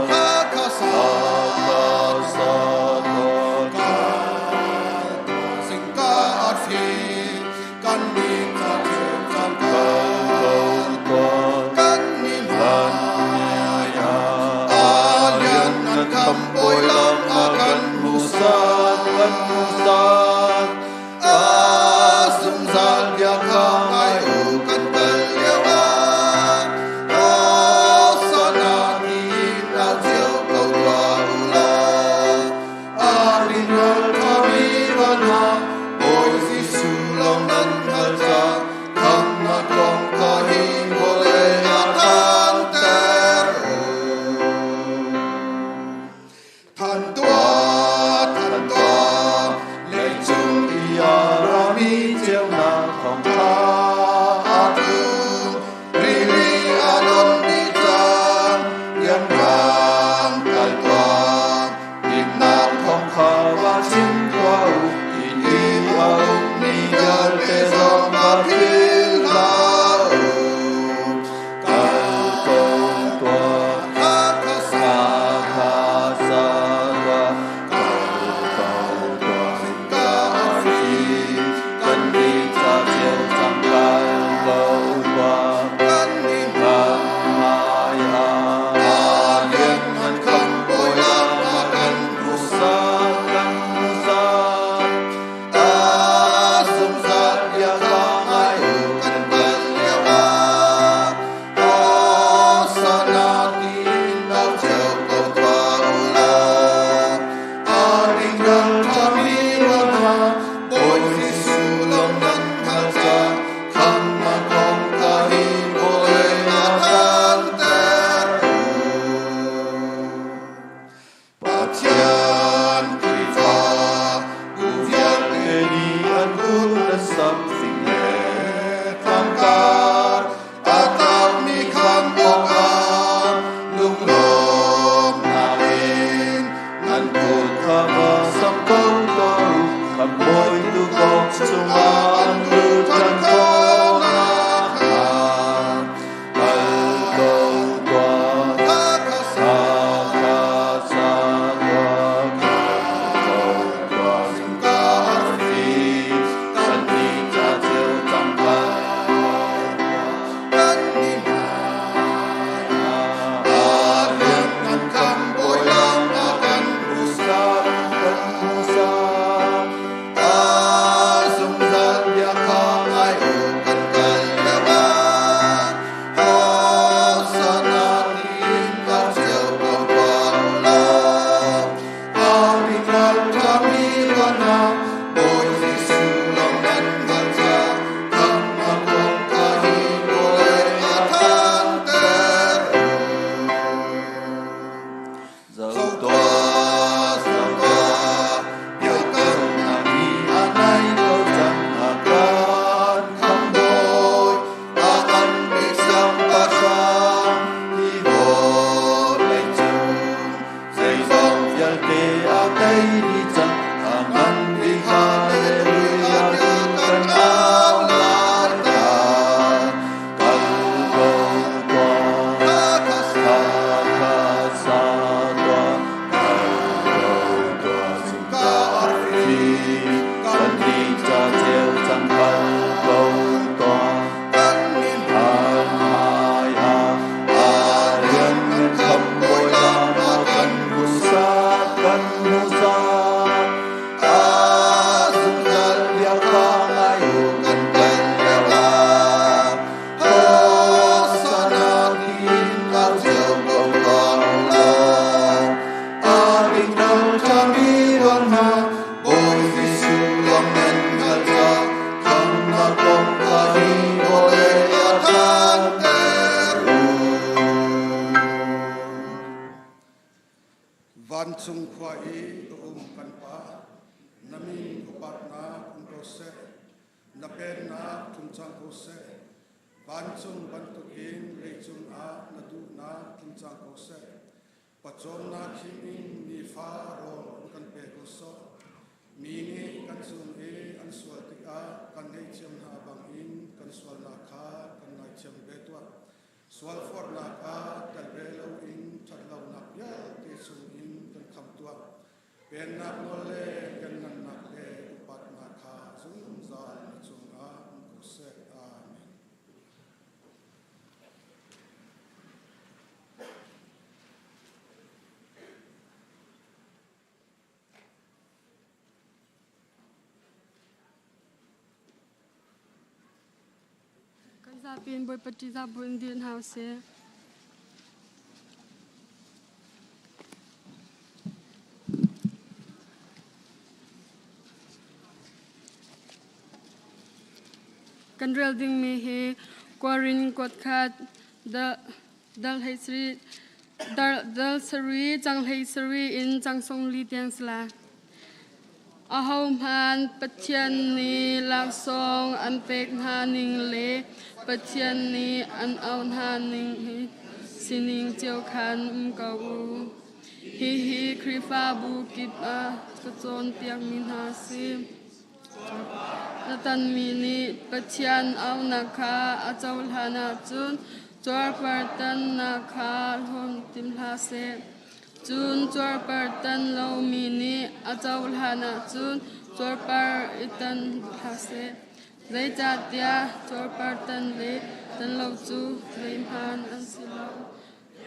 tuah, Hakha sa, kal tuah, zingka arfi, kan min ca cam kal tuah, kan min hmai ah a lian nan kham bawi lam a kan hmuhsak, kan hmuhsak. A zungzal bia kha ngai u kan kal lio ah Hosanna tiin au cio ko tuah u law a rinral ṭhami van ah Bawi Jesuh lawng nan hngal cang khamnak kong kha hi vawlei ah thanter u. Than tuah, than tuah, leicung i a rami ceunak thawngṭha a tlung. Rili a lon dih cang, rianrang kal tuah. Dinnak thawng kha va chim tuah u, inn i a ummi vialte zong va philh hlah u. Kal ko tuah, kha sa kha sa tuah, kal ko tuah, ka arfi, kan nih ca cio cang. Vancung khua i a um kan Pa, na min upatnak um ko seh, na pennak tlung cang ko seh. Vancung bantukin leicung ah na duhnak tling cang ko seh. Pawcawmnak him in nifa rawl kan pe ko sawh. Mi nih kan cung i an sual tikah kan ngaihthiam hna bangin kan sualnak kha kan ngaithiam ve tuah. Sualforhnak ah tel ve loin ṭhatlonak vialte chungin kan khamh tuah. Pennak nawl le kan ngannak le upatnak kha zungzal na cungah um ko seh. Amen. Kan zapi in Bawipa ṭihzah bu in dir hna usih. Kan rel dingmi hi Korin kuatkhat dal hlei sarih dal sarih cang hlei sarih in cang sung li tiang sila. Ahohmanh Pathian nih laksawng an pek hna ning le Pathian nih an auh hna ning hi sining cio khan um ko u. Hihi Khrihfabu kip ah ka cawnpiakmi hna a si. Na tonmi nih Pathian auhnak kha a cohlan ahcun cuarpartannak kha hlawm tim hlah seh. Cun cuarpar tan lomi nih a cohlan ahcun cuarpar i tan hlah seh. Zeicahtiah cuarpar tan le tan lo cu zeihmanh an si lo.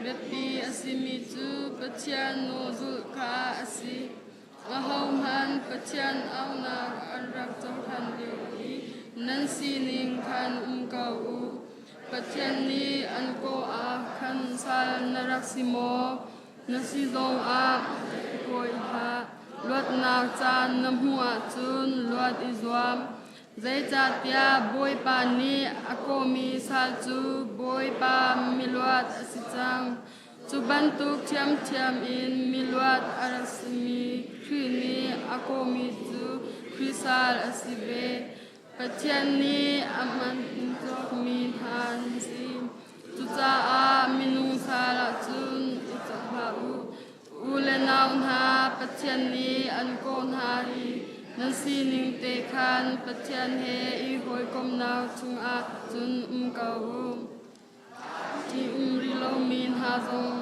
Biapi a simi cu Pathian nawl zulh kha a si. Ahohmanh Pathian auhnak an rak cohlan lio i nan sining khan um ko u. Pathian nih an kawh ah khan sal na rak si maw? Na si zongah kawi hlah. Luatnak caan na hmuh ahcun luat i zuam. Zeicahtiah Bawipa nih a kawhmi sal cu Bawipa miluat a si cang. Cu bantuk ṭhiamṭhiam in miluat a rak simi Khrih nih a kawhmi cu Khrih sal a si ve. Pathian nih a hman cawkmi hna an si. Cucaah minung sal ahcun i cawk hlah u. U le nau hna, Pathian nih an kawh hna i nan sining te khan Pathian he i hawikomhnak chungah cun um ko u. Ṭih um rih lomi hna zong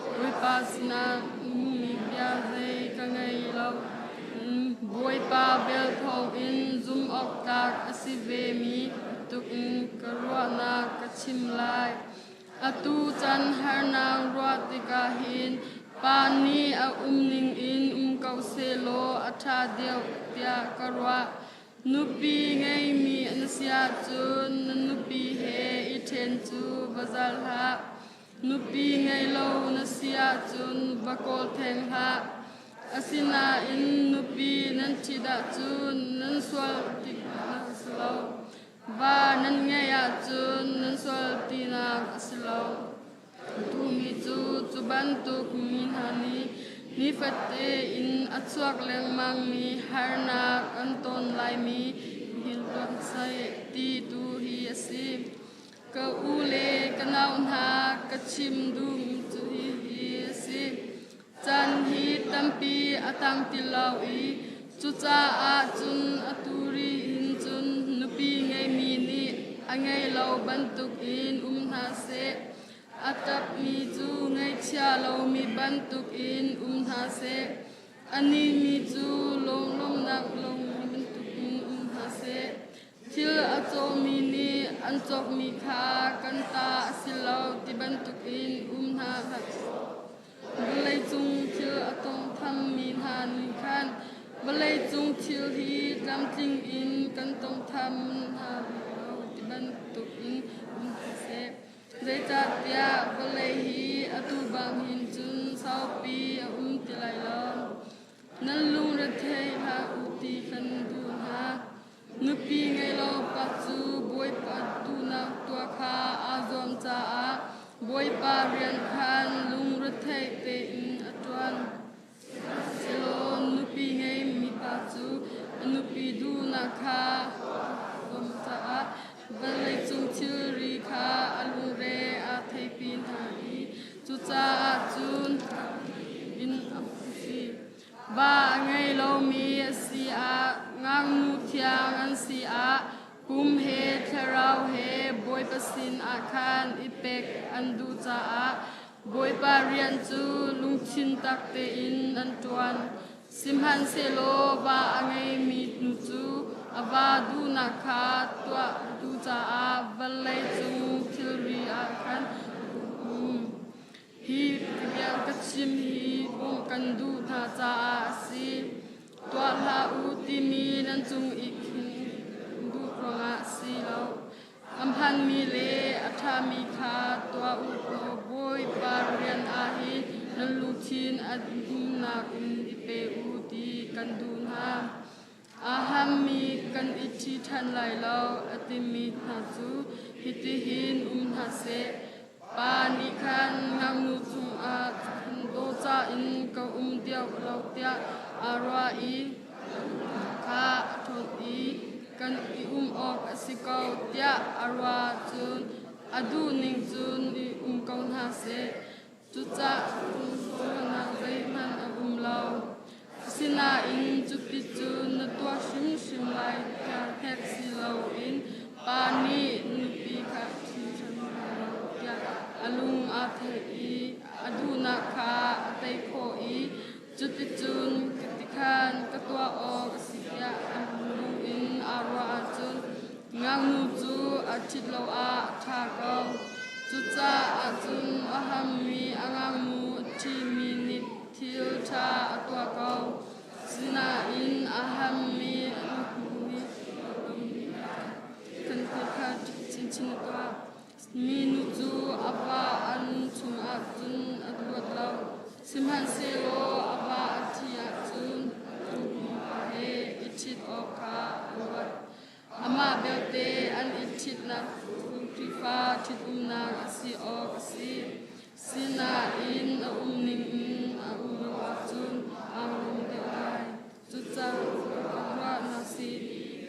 Bawipa sinah hmuhmi bia zei ka ngei lo. Bawipa vel thawngin zumhawktlak a si vemi tukin ka ruahnak ka chim lai. Atu chan harnak ruah tikah hin pa nih a um ningin um ko sehlaw a ṭha deuh tiah ka ruah. Nupi ngeimi na si ahcun na nupi he i ṭhen cu va zal hlah. Nupi ngei lo na si ahcun va kawl theng hlah. Asinain nupi nan ṭhit ahcun nan sual tinak a si lo. Va nan ngeih ahcun nan sual tinak a si lo. Duhmi cu cu bantuk mi hna nih nifate in a chuak lengmangmi harnak an ton laimi hi luat seh ti tu hi a si. Ka u le ka nau hna ka chim duhmi cu hihi a si. Caan hi tampi a tang ti lo i cucaah cun atu ri hin cun nupi ngeimi nih a ngei lo bantukin um hna seh. A ṭapmi cu ngaihchia lomi bantukin um hna seh. A nimi cu lunglawmhnak lomi bantukin um hna seh. Thil a cawmi nih an cawkmi kha kan ta a si lo ti bantukin um hna hlah seh. Vawleicung thil a tawngthammi hna nih khan vawleicung thil hi tlamtling in kan tawngtham hna rih lo ti bantukin um hna seh. Zeicahtiah vawlei hi atu bang hin cun saupi a um ti lai lo. Nan lungrethei hlah u ti kan duh hna. Nupi ngei lo pa cu Bawipa duhnak tuah kha aa zuam caah Bawipa rian khan lungrethei tein a ṭuan. A nupi duhnak kha zuam caah vawleicung thilri kha a lungre a theipi hna i cucaah cun in a si. Va a ngei lomi a si ah, ngaknu thiang an si ah, pum he thlarau he Bawipa sin ah khan i pek an duh caah Bawipa rian cu lungthin tak tein an ṭuan. Sihmanhsehlaw va a ngeimi nu cu a va duhnak kha tuah duh caah vawlei cung thilri ah khan um. Hi bia ka chim hi bawmh kan duh hna caah a si. Tuah hlah u timi nan cung i khin duh ruangah a si lo. A hmanmi le a ṭhami kha tuah u law Bawipa rian ah hin nan lungthin a umnak in i pe u ti kan duh hna. A hammi kan i ṭhi ṭhan lai lo a timi hna cu hitihin um hna seh. Pa nih khan ngaknu cungah dawhcah in ka um deuh lo tiah aa ruah i kha a ṭhawn i kan i um awk a si ko tiah a ruah cun a duhning cun i um ko hna seh. Cucaah nak zeihmanh a um lo. Asinain cuticun na tuah hrimhrim lai tiah hnek si loin pa nih nupi kha ṭhi hrim hna lo tiah a lung aa theih i a duhnak kha a tei khawh i cuticun tikhan ka tuah awk a si tiah a lung in aa ruah ahcun ngaknu cu a ṭhit lo ah a ṭha ko. Cucaah cun a hammi a ngaknu a ṭhimi nih thil ṭha a tuah ko. Sinain a hammi a nih kan thil kha chinchin a tuah. Minu cu a va an chungah cun a luat lo. Sihmanhsehlaw a va a thi ahcun pa he i ṭhit awk kha a luat. Amah belte an i ṭhitnak cu Khrihfa ṭhitumnak a si awk a si. Sinain a um ning in a um lo ahcun aa rum deuh lai. Cucaah ruah na si.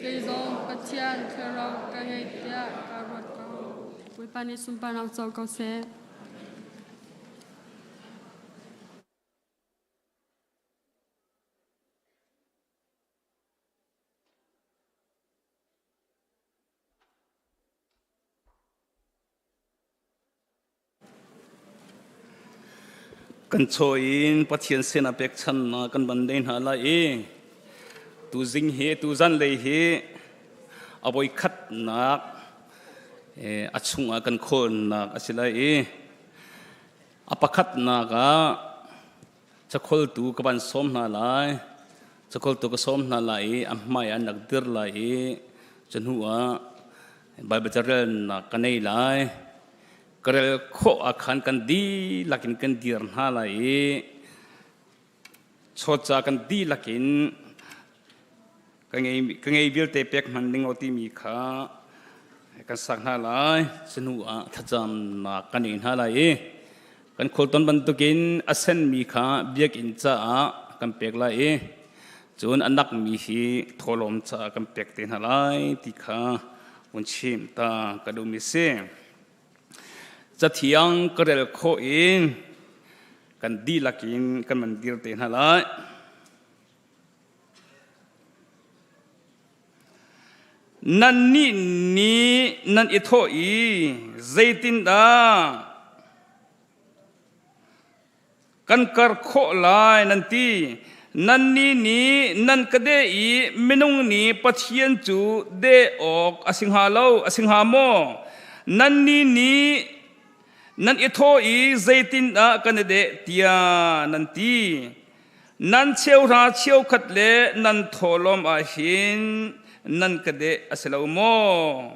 Kei zong Pathian thlarau ka ngei tiah kaa ruat ko. Bawipa nih sunparnak co ko seh. Kan chaw in Pathian sinah pekchannak kan van nei hna lai i tuzing hi tuzan lei hi a voi khatnak a chungah kan khawlnak a si lai i a pakhatnak ah cakholtu ka van sawm hna lai cakholtu ka sawm hna lai i a hmai an rak dir lai i cu hnu ah Baibal carelnak ka nei lai ka rel khawh ah khan kan dihlak in kan dir hna lai i chawca kan dihlak in ka ngei vialte pek hman ding timi kha kan sak hna lai. Cu hnu ah thlacamnak kan ei hna lai i kan khualton bantukin a senmi kha biakinn caah kan pek lai i cun a nakmi hi thawhlawm caah kan pek te hna lai ti kha vun chim ta ka duhmi si. Cathiang ka rel khawh in kan dihlak in kan man dir te hna lai. Nannih nih nan i thawh i zeitindah kan kar khawh lai nan ti. Nannih nih nan ka deh i minung nih Pathian cu deh awk a si hnga lo, a si hnga maw? Nannih nih nan i thawh i zeitindah kan i deh tiah nan ti. Nan cheuhra cheukhat le nan thawhlawm ah hin nan ka deh a si lo maw?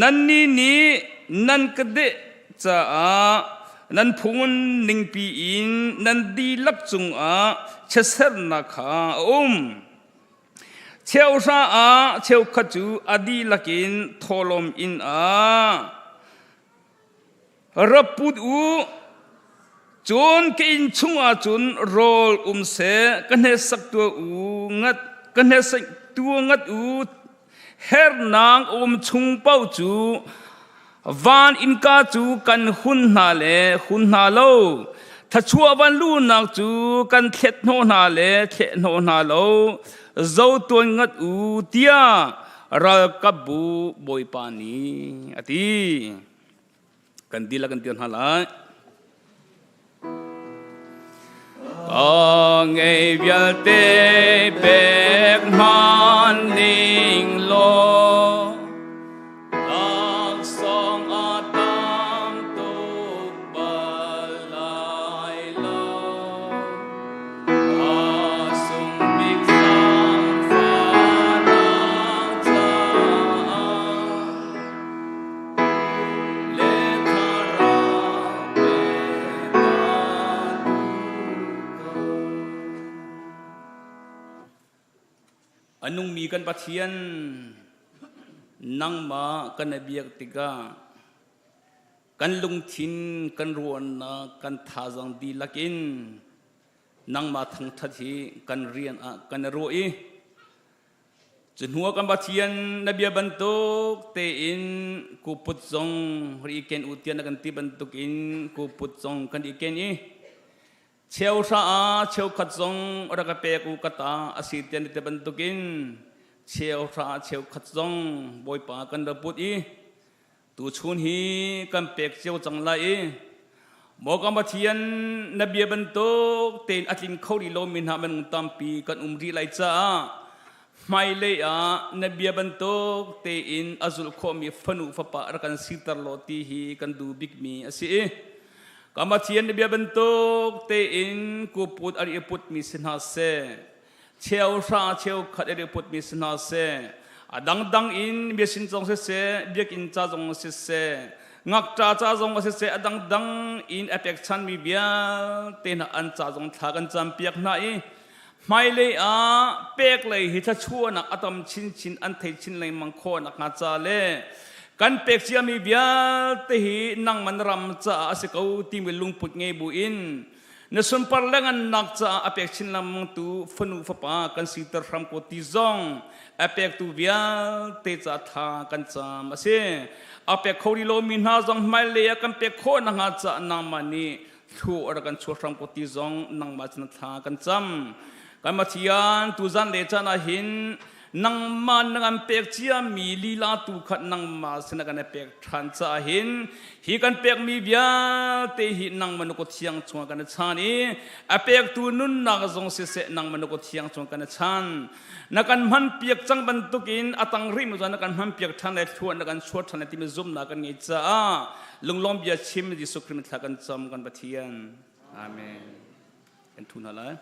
Nannih nih nan ka deh caah nan phung ningpi in nan dihlak cungah chiatsernak kha a um. Cheuhra ah cheukhat cu a dihlak in thawhlawm inn ah Ra put u, cun ka inn chungah cun rawl um seh, ka hneksak tuah u ngat, ka tu ngat u hernak um chung paoh cu van innka cu kan hun hna le hun hna lo thachuah van lunak cu kan thlet hnawh hna le thleh hnawh hna lo zo tuan ngat u tiah ralkapbu bawipa nih a ti. Kan dihlak kan dir hna lai. Ka ngei vialte pek hman ning law laksawng a tam tuk bal lai lo. A sung bik zaangfahnak caah A nungmi kan Pathian, nangmah kan i biak tikah kan lungthin, kan ruahnak, kan thazaang dihlak in nangmah thangṭhat hi kan rian ah kan i ruah i Cu hnuah kan Pathian na bia bantuk tein kuput zong ri i ken u tiah na kan ti bantukin kuput zong kan i ken i cheuhra ah cheukhat zong rak ka pek u ka ta a si tiah na ti bantukin cheuhra ah cheukhat zong Bawipa kan ra put i tuchun hi kan pek cio cang lai i maw kan Pathian na bia bantuk tein a tling kho rih lomi hna minung tampi kan um rih lai caah hmailei ah na bia bantuk tein a zulh khawhmi fanu fapa rak kan siter law ti hi kan duh bikmi a si i kan Pathian na bia bantuk tein kuput a ri putmi si hna seh cheuhra cheukhat i putmi si hna seh a dangdang in biasin zong siseh biakinn ca zong siseh ngakṭa ca zong siseh a dangdang in a pekchanmi vialte hna an ca zong thla kan campiak hna i hmailei ah pek lei hi thluachuahnak a tam chinchin an thei chin lengmang khawh nakhnga ca le kan pek ciami vialte hi nangman ram caah a si ko timi lungput ngei buin Na sunpar le ngannak caah a pek chin lengmang tu fanu fapa kan siter hram ko ti zong a pektu vialte ca thla kan cam a si. A pek kho rih lomi hna zong hmailei ah kan pek khawh nakhnga caah nangmah nih thlu a rak kan chuah hram ko ti zong nangmah cun thla kan cam. Kan Pathian tuzan le caan ah hin nangmah na kan pek ciami lila tu kha nangmah sin kan pek ṭhan caah hin hi kan pekmi vialte hi nangmah na kut thiang chungah kan chan i a pektu nunnak zong siseh nangmah na kut thiang chungah kan chan na kan hman piak cang bantukin a tang rih mi na kan hman piak ṭhan le thluan na kan chuah ṭhan le timi zumhnak kan ngei caah lunglawm bia chim Jesuh Khrih thla kan cam kan Pathian amen kan thu hna lai.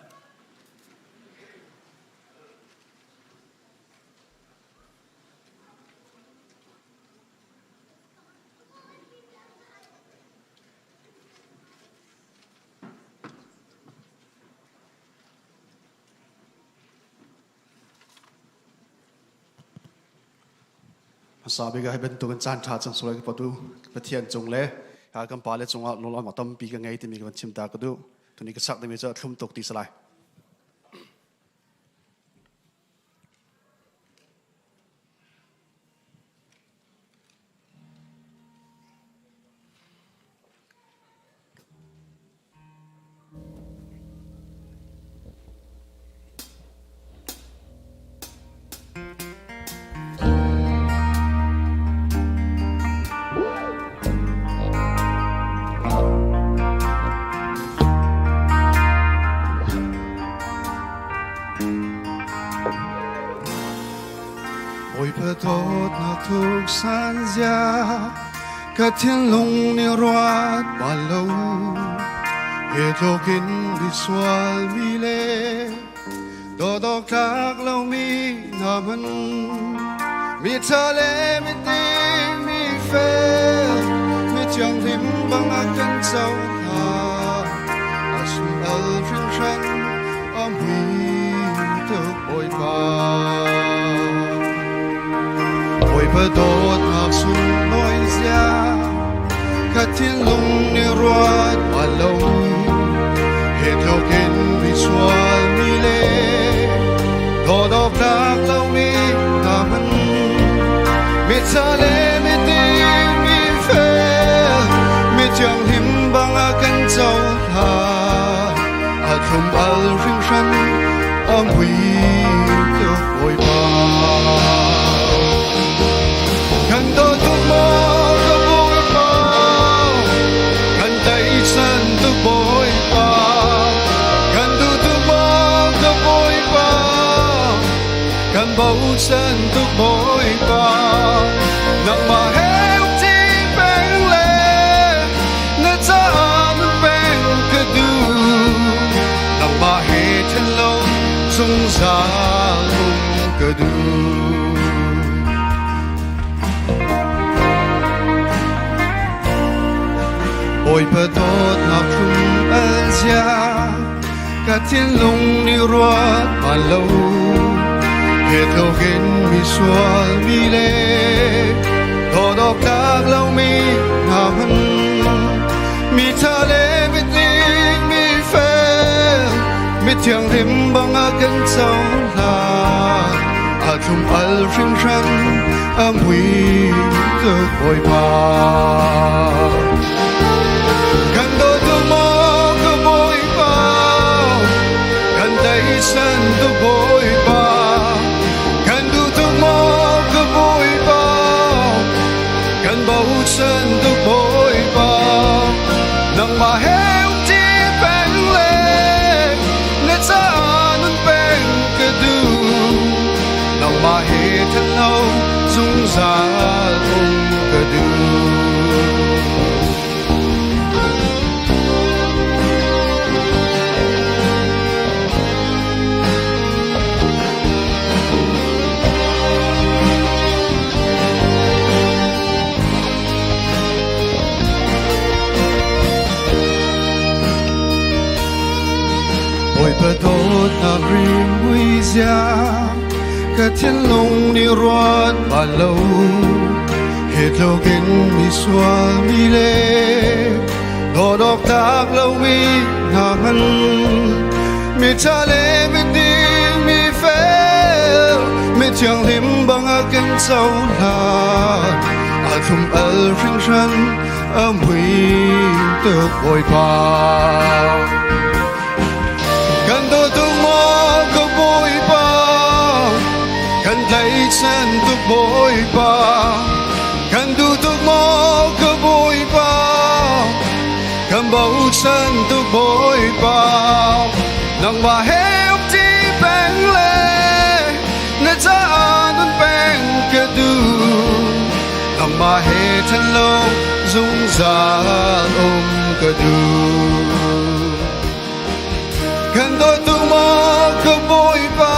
Hmasa bik ah hi bantukin caan ṭha cang sual ka patu Pathian cung le kan pale cungah lawlawm tampi ka ngei timi ka van chim ta ka duh. Tuni ka sak dingmi cu a thlum tuk ti salai. Bawipa dawtnak thuk san zia ka thinlung nih ruat bal lo he tluk in misual mi le dawdawk tlak lomi hna hman mi ṭha le mi ding mi fel mi thianghlim bang a kan cohlan a sung al hringhran a mui tuk Bawipa Bawipa dawtnak sunglawi zia ka thinlung nih ruat bal lo he tluk in misual mi le dawdawk tlak lomi. Mi tha le mi ding mi fel mi thianghlim bang a kan cohlan. A thlum al hringhran a mui tuk Bawipa. Kan dawt tuk maw ka Bawipa, kan tlaihchan tuk Bawipa, kan duh tuk maw ka Bawipa, kan bochan tuk Bawipa. Nangmah he umṭi peng le na caah nun peng ka duh. Nangmah he ṭhen lo zungzal um ka duh. Bawipa dawtnak thlum al zia ka thinlung nih ruat bal lo he tlukin mi sual mi le dawt awk tlak lomi hna hmanh mi ṭha le mitling mi fel mi thianghlim bang a kan cohlan a thlum al hringhran a mui tuk Bawipa. Kan dawtu maw ka Bawipa, kan tlaihchan tu Bawipa, kan duhtu maw ka Bawipa, kan bochan tu Bawipa, nangmah he umṭi peng le na caah nun peng ka duh. Nangmah he then lo zungzal um ka duh. Bawipa dawtnak rimui zia ka thinlung nih ruat bal lo he tlukin mi sual mi le dawt awk tlak lomi hna hmanh mi ṭha le mi ding mi fel mi thianghlim bang a kan cohlan a thlum al hringhran a mui tuk Bawipa. Kan dawtu maw ka Bawipa, kan tlaihchan tuk Bawipa, kan duh tuk maw ka Bawipa, kan bochan tuk Bawipa. Nangmah he umṭi peng le na caah nun peng ka duh. Nangmah he ṭhen lo zungzal um ka duh. Kan dawtu maw ka Bawipa,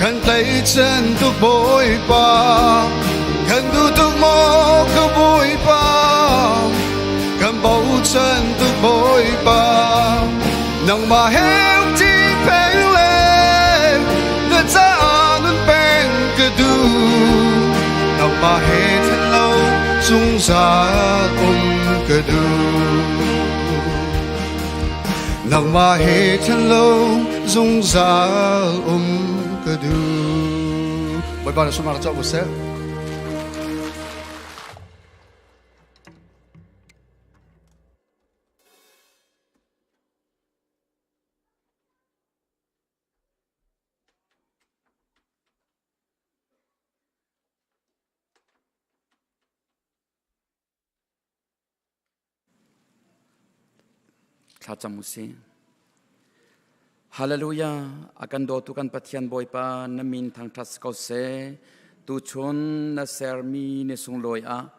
kan tlaihchan tuk Bawipa, kan duh tuk maw ka Bawipa, kan bochan tuk Bawipa. Nangmah he umṭi peng le na caah nun peng ka duh. Nangmah he then lo zungzal um ka duh. Nangmah he then lo zungzal um ka duh. Bawipa na sumar cawk usih. Thlacam usih. Hallelujah. A kan dawtu kan Pathian Bawipa na min thangṭhat si ko seh. Tuchun na sermi ni sunglawi ah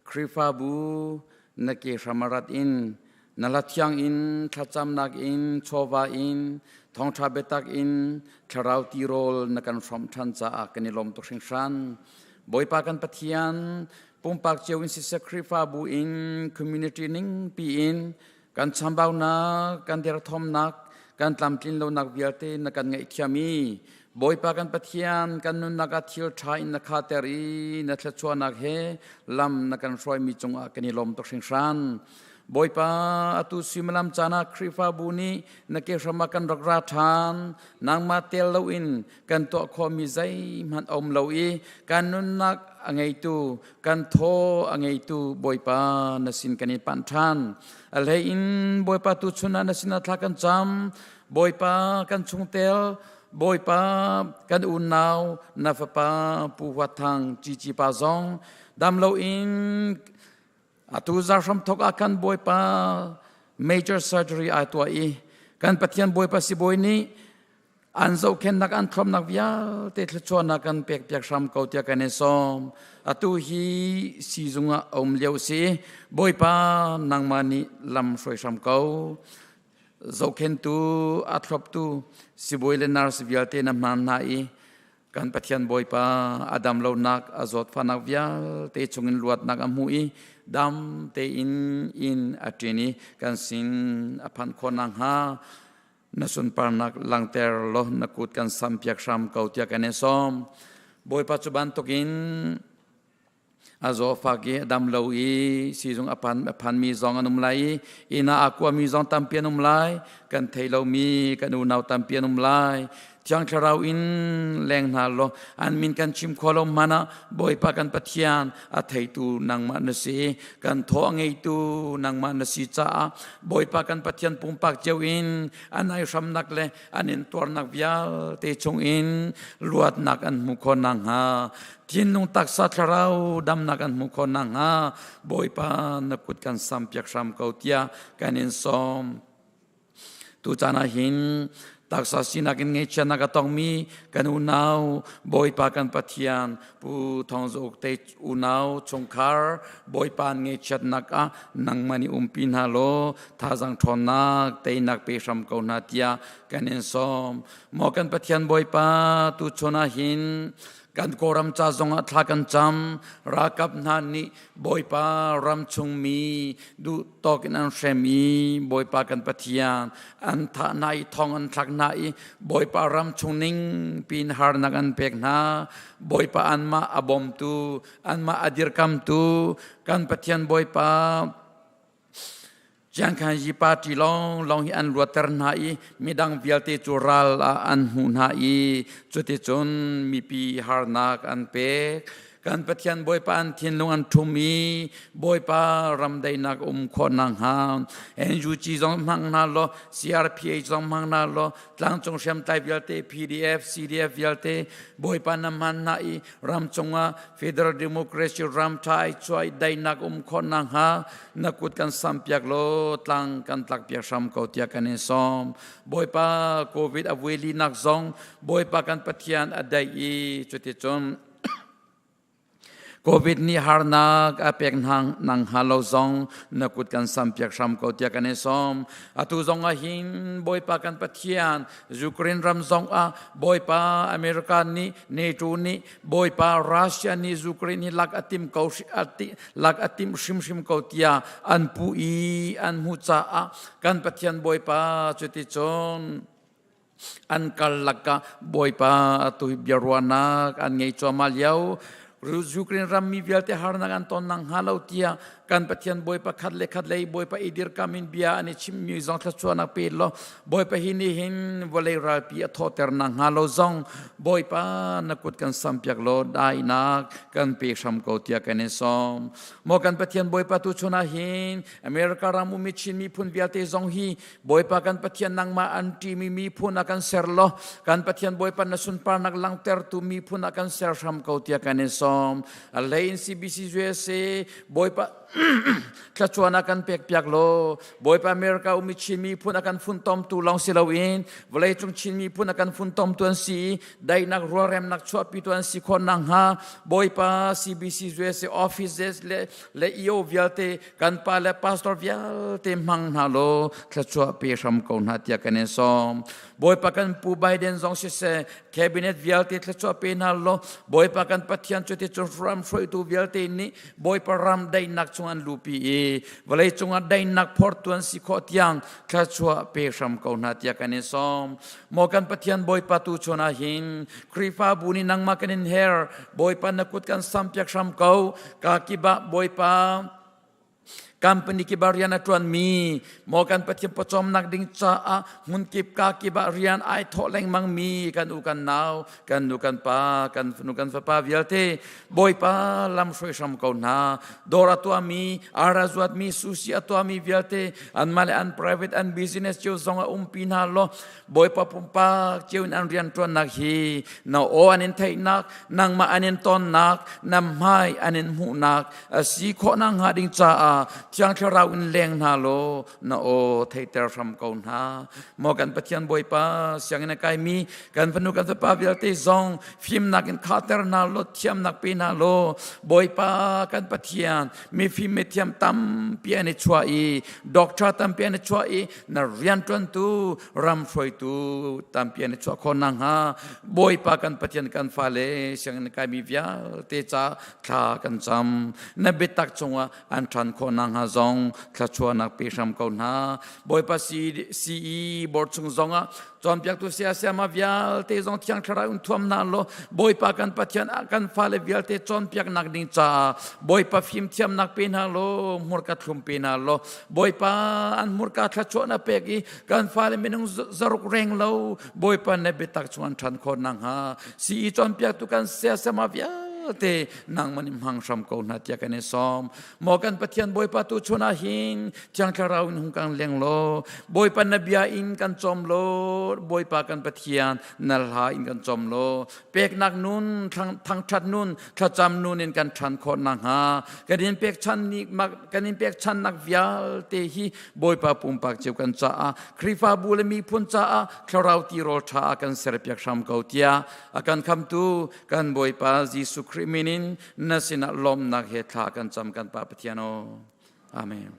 Khrihfabu na ke hram a rat in na hla thiang in thlacamnak in chawva in thawngṭha biatak in thlarau tirawl na kan hrawmh ṭhan caah kan i lawm tuk hringhran. Bawipa kan Pathian pumpak cio in siseh Khrihfabu in community ningpi in kan chambaunak kan derthawmnak kan tlamtlin lonak vialte na kan ngaihthiam i Bawipa kan Pathian kan nunnak ah thil ṭha in na khater i na thluachuahnak he lam na kan hruaimi cungah kan i lawm tuk hringhran. Bawipa atu suimilam caan ah Khrihfabu nih na ke hram ah kan rak ra ṭhan. Nangmah tel loin kan tuah khawhmi zeihmanh a um lo i kan nunnak a ngeitu, kan thaw a ngeitu Bawipa na sin kan i panh ṭhan. A hlei in Bawipa tuchun ah na sinah thla kan cam. Bawipa kan chungtel, Bawipa kan unau na fapa Pu Huat Thang Cici pa zong dam loin atu zarhram thok ah kan Bawipa major surgery ai tuah i kan Pathian Bawipa sibawi nih an zohkhennak an thlopnak vialte thluachuahnak kan pek piak hram ko tiah kan i sawm. Atu hi siizung ah a um lio si. Bawipa nangmah nih lam hruai hram ko. Zohkhentu a thloptu sibawi le nurse vialte na hmaan hna i kan Pathian Bawipa a dam lonak a zawtfahnak vialte chungin luatnak a hmu i dam tein inn a ṭin i kan sin a phanh khawh nakhnga na sunparnak langhter law na kut kan sampiak hram ko tiah kan i sawm. Bawipa cu bantukin a zawfak i a dam lo i siizung a phan a phanmi zong an um lai i inn ah aa kuami zong tampi an um lai kan thei lomi kan unau tampi an um lai Thiang Thlarau in leng hna law an min kan chim kho lo hmanh ah Bawipa kan Pathian a theitu nangmah na si kan thaw a ngeitu nangmah na si caah Bawipa kan Pathian pumpak cio in an ai hramnak le an in tuarnak vialte chungin luatnak an hmu kho nakhnga thinlung taksa thlarau damnak an hmu kho nakhnga Bawipa na kut kan sampiak hram ko tiah kan in sawm. Tu caan ah hin taksa sinak in ngaihchiatnak a tongmi kan unau Bawipa kan Pathian Pu Thawng Za Uk te unau chungkhar Bawipa an ngaihchiatnak ah nangmah nih umpi hna law thazaang ṭhawnnak teinak pe hram ko hna tiah kan in sawm. Maw kan Pathian Bawipa tu chun ah hin kan Kawlram ca zongah thla kan cam ralkap hna nih Bawipa ram chungmi duh tawk in an hrem i Bawipa kan Pathian an thah hna i thong an thlak hna i Bawipa ram chung ning pin harnak an pek hna Bawipa anmah a bawmtu anmah a dirkamtu kan Pathian Bawipa Jiangkhanyi party lawnglawng hi an luatter hna i midang vialte cu ral ah an hmuh hna i cuticun mipi harnak an pek. Kan Pathian Bawipa an thinlung an ṭhum i Bawipa ram daihnak um khawh nakhnga NUG zong hmang hna law CRPH zong hmang hna law tlangcung hriamtlai vialte PDF CDF vialte Bawipa na hman hna i ram cungah Federal Democracy ram ṭha ai chuah i daihnak um khawh nakhnga na kut kan sampiak law tlang kan tlakpiak hram ko tiah kan in sawm. Bawipa COVID a vui linak zong Bawipa kan Pathian a daih i cuticun COVID nih harnak a pek nang nang hnga lo zong na kut kan sampiak hram ko tiah kan i sawm. Atu zong ah hin Bawipa kan Pathian Ukraine ram zong ah Bawipa America nih NATO nih Bawipa Russia nih Ukraine hi lak a tim ko lak a tim hrimhrim ko tiah an puh i an hmuh caah kan Pathian Bawipa cuticun an kal lakah Bawipa atu hi biaruahnak an ngei cuahmah lio Ukraine rammi vialte harnak an ton nak hnga lo tiah kan Pathian Bawipa khat le khat lei Bawipa i dirkam in bia an i chimmi zong thluachuahnak pe law Bawipa hi nih hin vawlei ralpi a thawhter nak hnga lo zong Bawipa na kut kan sampiak law dainak kan pe hram ko tiah kan in sawm. Maw kan Pathian Bawipa tu chun ah hin America ram ummi Chin miphun vialte zong hi Bawipa kan Pathian nangmah an ṭimi miphun ah kan ser law kan Pathian Bawipa na sunparnak langhtertu miphun ah kan ser hram ko tiah kan in sawm. A hlei in CBC USA Bawipa thlachuan ah kan pek piak law Bawipa America ummi Chin miphun a kan funtomtu lawng si loin vawleicung Chin miphun a kan funtomtu an si i daihnak rualremnak chuahpitu an si khawh nakhnga Bawipa CBC USA offices le le EO vialte kan pa le pastor vialte hmang hna law thluachuah pe hram ko hna tiah kan in sawm. Bawipa kan pu Biden zong siseh cabinet vialte thluachuah pe hna law Bawipa kan Pathian cu ti cun ram hruaitu vialte nih Bawipa ram daihnak chung an lupi i vawlei cungah daihnak phortu an si khawh tiang thluachuah pe hram ko hna tiah kan in sawm. Maw kan Pathian Bawipa tu chun ah hin Khrihfabu nih nangmah kan in her Bawipa na kut kan sampiak hram ko ka kip ah Bawipa. Company kip ah rian a ṭuanmi, maw kan Pathian pawcawmnak ding caah hmun kip ka kip ah rian ai thawh lengmang mi kan u kan nau, kan nu kan pa, kan fanu kan fapa vialte Bawipa lam hruai hram ko hna. Dawr a tuahmi, ara zuatmi, sushi a tuahmi vialte anmah le an private an business cio zong a umpi hna law Bawipa pumpak cio in an rianṭuannak hi na aw an in theihnak, nangmah an in tonnak, na hmai an in hmuhnak a si khawh nakhnga ding caah Thiang Thlarau in leng hna law na aw theihter hram ko hna. Maw kan Pathian Bawipa, sianginn a kaimi kan fanu kan fapa vialte zong fimnak in khahter hna law thiamnak pe hna law Bawipa kan Pathian mifim mithiam tampi an i chuah i doctor tampi an i chuah i na rianṭuantu ram hruaitu tampi an i chuah khawh nakhnga Bawipa kan Pathian kan fale sianginn kaimi vialte ca thla kan cam na biatak cungah an ṭhan khawh nakhnga zong thluachuahnak pe hram ko hna Bawipa CE board chung zongah cawnpiaktu saya sayama vialte zong thiang thlarau in thuam hna law Bawipa kan Pathian ah kan fale vialte cawnpiaknak ding caah Bawipa fimthiamnak pe hna law hmurka thlum pe hna law Bawipa an hmurka thluachuah na pek i kan fale minung zaruk reng lo Bawipa na biatak chung an ṭhan khawh nakhnga CE cawnpiaktu kan saya sayama vialte nangmah nih hmang hram ko hna tiah kan i sawm maw kan Pathian Bawipa tu chun ah hin Thiang Thlarau in hung kan leng law Bawipa na bia in kan cawm law Bawipa kan Pathian na hla in kan cawm law peknak nun thangṭhat nun thlacam nun in kan ṭhan khawh nakhnga kan in pekchan kan in pekchannak vialte hi Bawipa pumpak cio kan caah Khrihfabu le miphun caah thlarau tirawl ṭha ah kan serpiak hram ko tiah a kan khamtu kan Bawipa Jesuh Khrih min in na sinah lawmnak he thla kan cam kan Pa Pathian aw. Amen.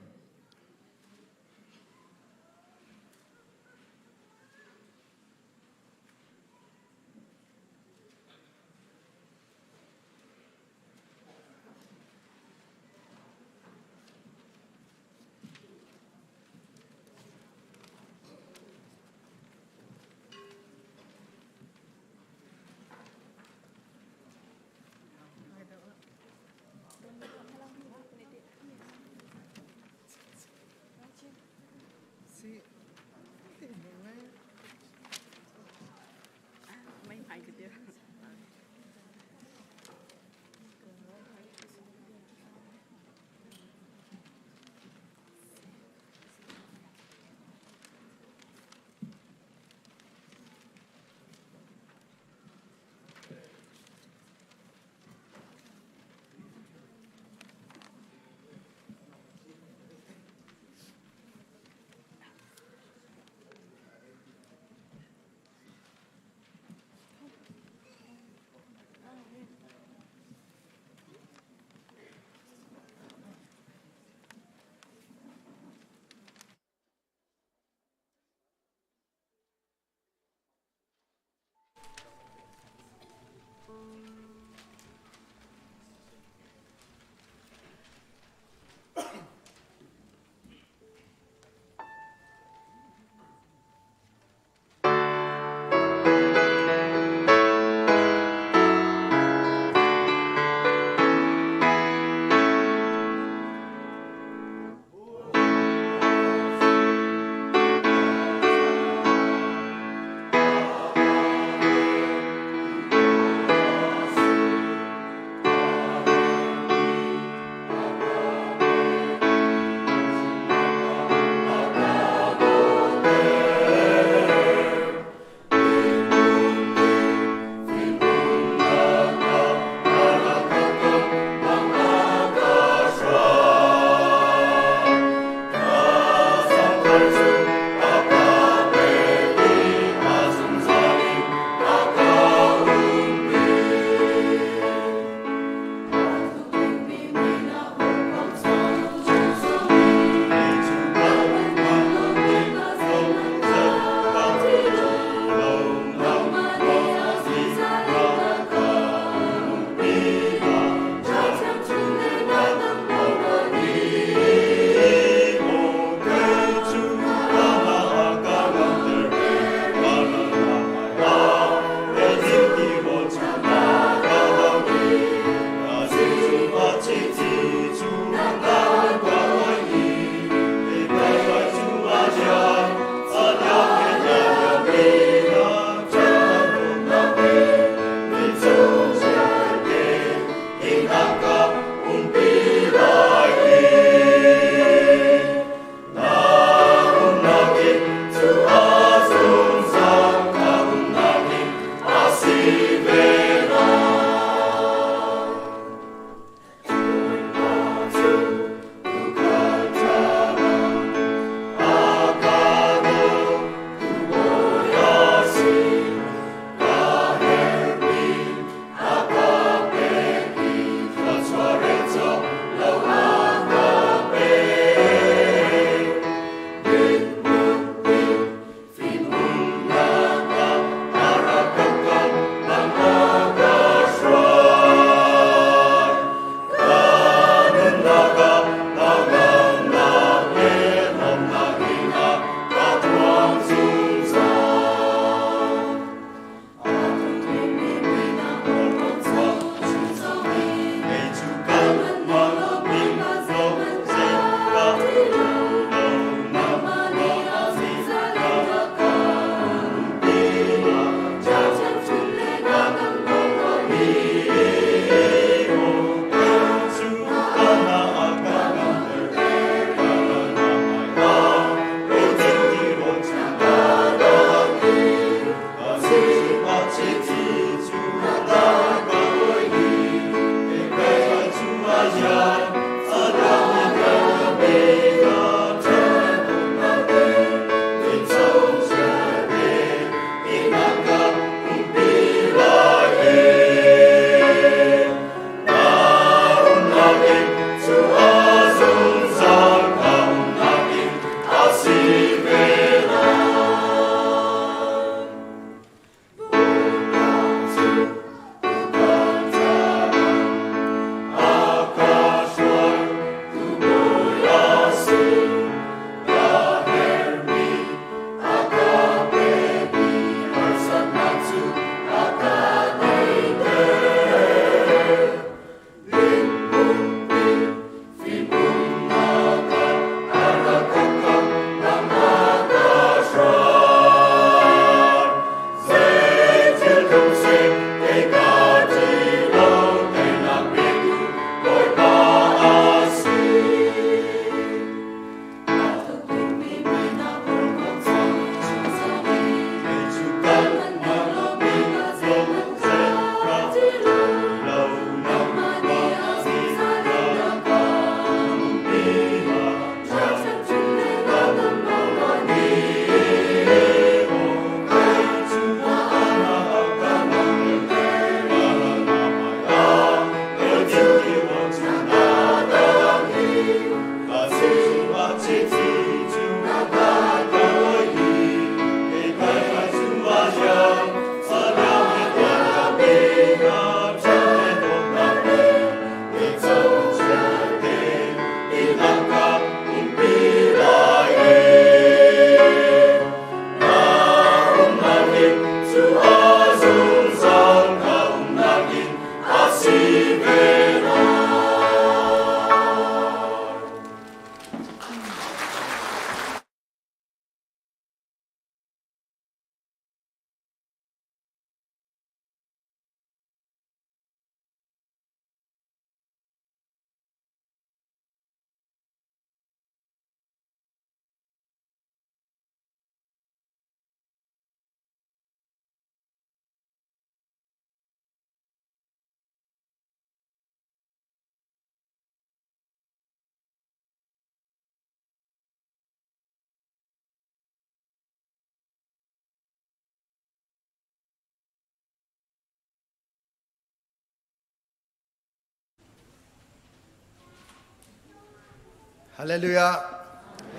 Hallelujah.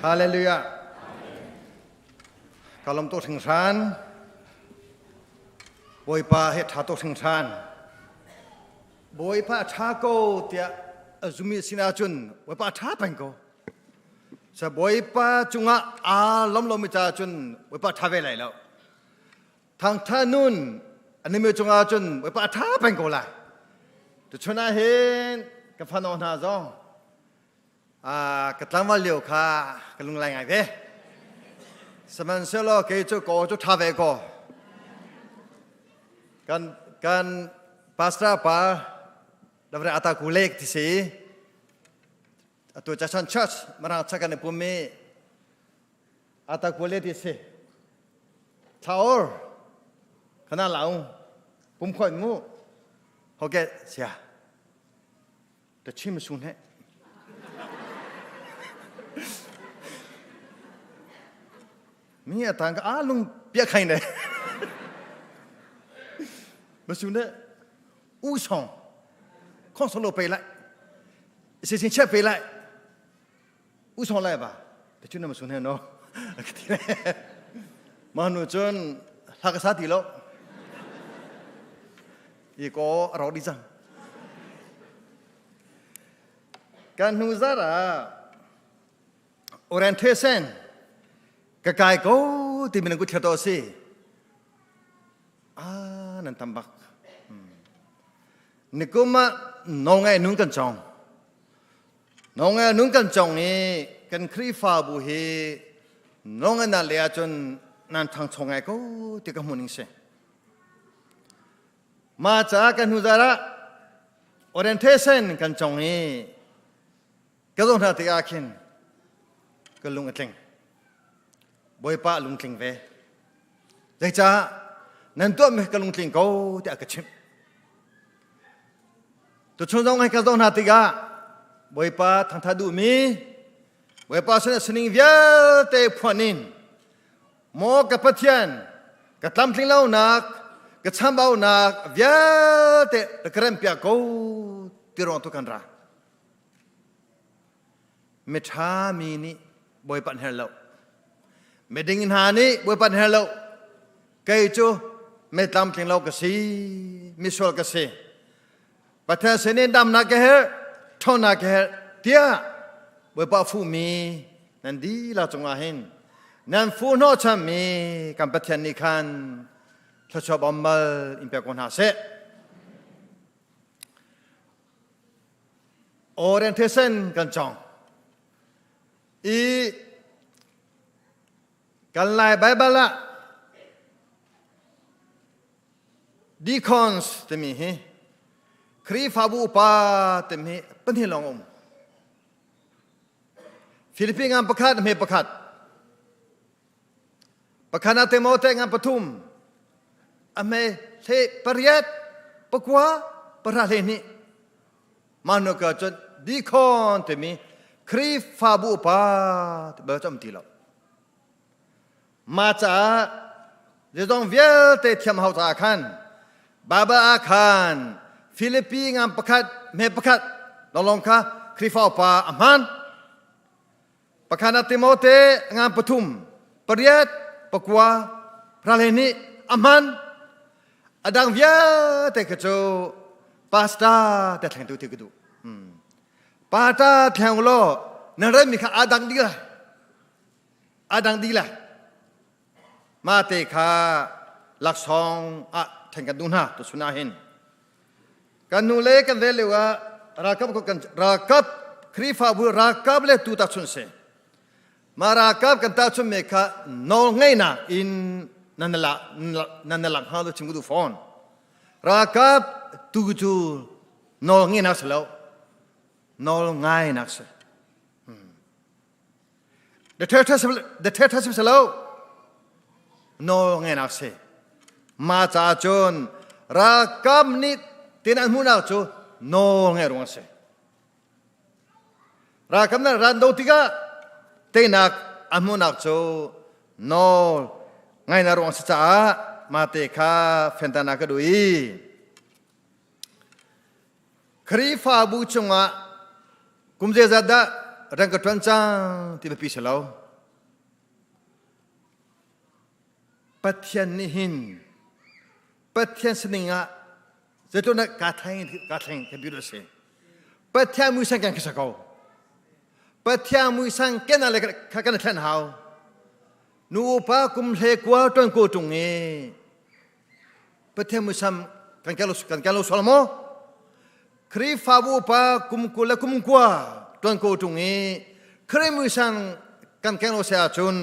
Hallelujah. Ka lawm tuk hringhran. Bawipa he ṭha tuk hringhran. Bawipa a ṭha ko tiah a zumi sin ahcun Bawipa a ṭha peng ko. Sa Bawipa cungah aa lawm lomi caah cun Bawipa a ṭha ve lai lo. Thangtha nun an imi cungah cun Bawipa a ṭha peng ko lai. Tuchun ah hin ka fano hna zong ka tlangval lio kha ka lunglai ngai ve. Sihmanhsehlaw kei cu ka aw cu ṭha ve ko. Kan kan pastor pa Reverend Ata Kulek ti si atu Jason Church Marang chak kan i pum i Ata Kulek ti si Thaur khana laung pum khoi mu hoke sia တချင်းမဆုံနဲ့မင်းအတန်ကအားလုံးပြက်ခိုင်းတယ်မဆုံနဲ့ဥဆောင်ခေါဆလို့ပေးလိုက်အစီအစဉ်ချက်ပေးလိုက်ဥဆောင်လိုက်ပါတချို့နဲ့မဆုံနဲ့နော်ကတိလေမနုချွန်းလာကစားတီလို့ဒီကောရောဒီစံ Kan hnu zar ah orientation ka kai ko ti min ku thla si. Ah nan tam bak. Nikum ah nongai nun kan chong. Nongai nun kan chong i kan Khrihfabu hi nongai na le ahcun nan thang chong ngai ko ti ka hmu ning si. Mah caah kan hnu zar ah orientation kan cong i ka zoh hna tikah khin ka lung a tling. Bawipa a lungtling ve. Zeicah nan tuahmi ka lungtling ko tiah ka chimh. Tuchun zong hei ka zoh hna tikah Bawipa thangthat duhmi Bawipa sin a sining vialte phuan in Maw ka Pathian, ka tlamtling lonak, ka chambaunak vialte ka rempiak ko ti ruang tu kan ra. Miṭha mi nih Bawipa an her lo. Miding hna nih Bawipa an her lo. Kei cu mi tlamtling lo ka si, misual ka si. Pathian sinin damnak ka herh, ṭhawnnak ka herh tiah Bawipa fuhmi nan dihlak cungah hin nan fuh hnawhchanmi kan Pathian nih khan thluachuah bawmmal in pek ko hna seh. Orientation kan cawng i kan Lai Baibal ah Deacons timi hi Khrihfabu upa timi pahnih lawng um. Philippi ngan pakhat hme pakhat. Pakhat ah Timote ngan pathum. A hme hle pariat pakua pahra hle hnih. Mah ka cun deacon timi Khrihfabu upa ti bal cu um ti lo. Mah caah zeizong vialte thiam hau caah khan Baibal ah khan Filipi ngan pakhat hme pakhat lawnglawng kha Khrihfa upa a hmaan. Pakhat ah Timote ngan pathum pariat pakua pahra nih a hmaan. A dang vialte kha cu pastor te thlengtu ti ka duh. Pastor thleng law na remmi kha aa dang dih lai. A dang dih lai. Mah te kha laksawng ah then kan duh hna tuchun ah hin. Kan nu le kan vel lio ah ralkap kan ralkap Khrihfabu ralkap le tu ta chun se. Ma ralkap kan ta chun me kha nawl ngeinak in nan la nan lang ha lo chim du phone. Ralkap tu cu nawl ngeinak si lo. Nawl ngainak si. The third si lo nawl ngeinak si. Ma ca cun ralkap nih tin an hmuhnak cu nawl ngei ruang a si. Ralkap nih ran do tikah teinak an hmuhnak cu nawl ngainak ruang a si caah mate kha fentana ka duh i Khrihfabu chungah kum zeizat dah Rang ka ṭuan cang ti biapi si lo. Pathian nih hin Pathian sining ah zeitluk na kaa thleng kaa thleng ka biru a si. Pathian muisam kan khisa ko. Pathian muisam ken ah le kha kan thlen hau. Nu upa kum hle kua ṭuan ko ṭung i Pathian muisam kan ken lo kan ken lo sual maw? Khrihfabu upa kum 20 le kum 20 ṭuan ko ṭung i Khrih muisam kan keng lo si ahcun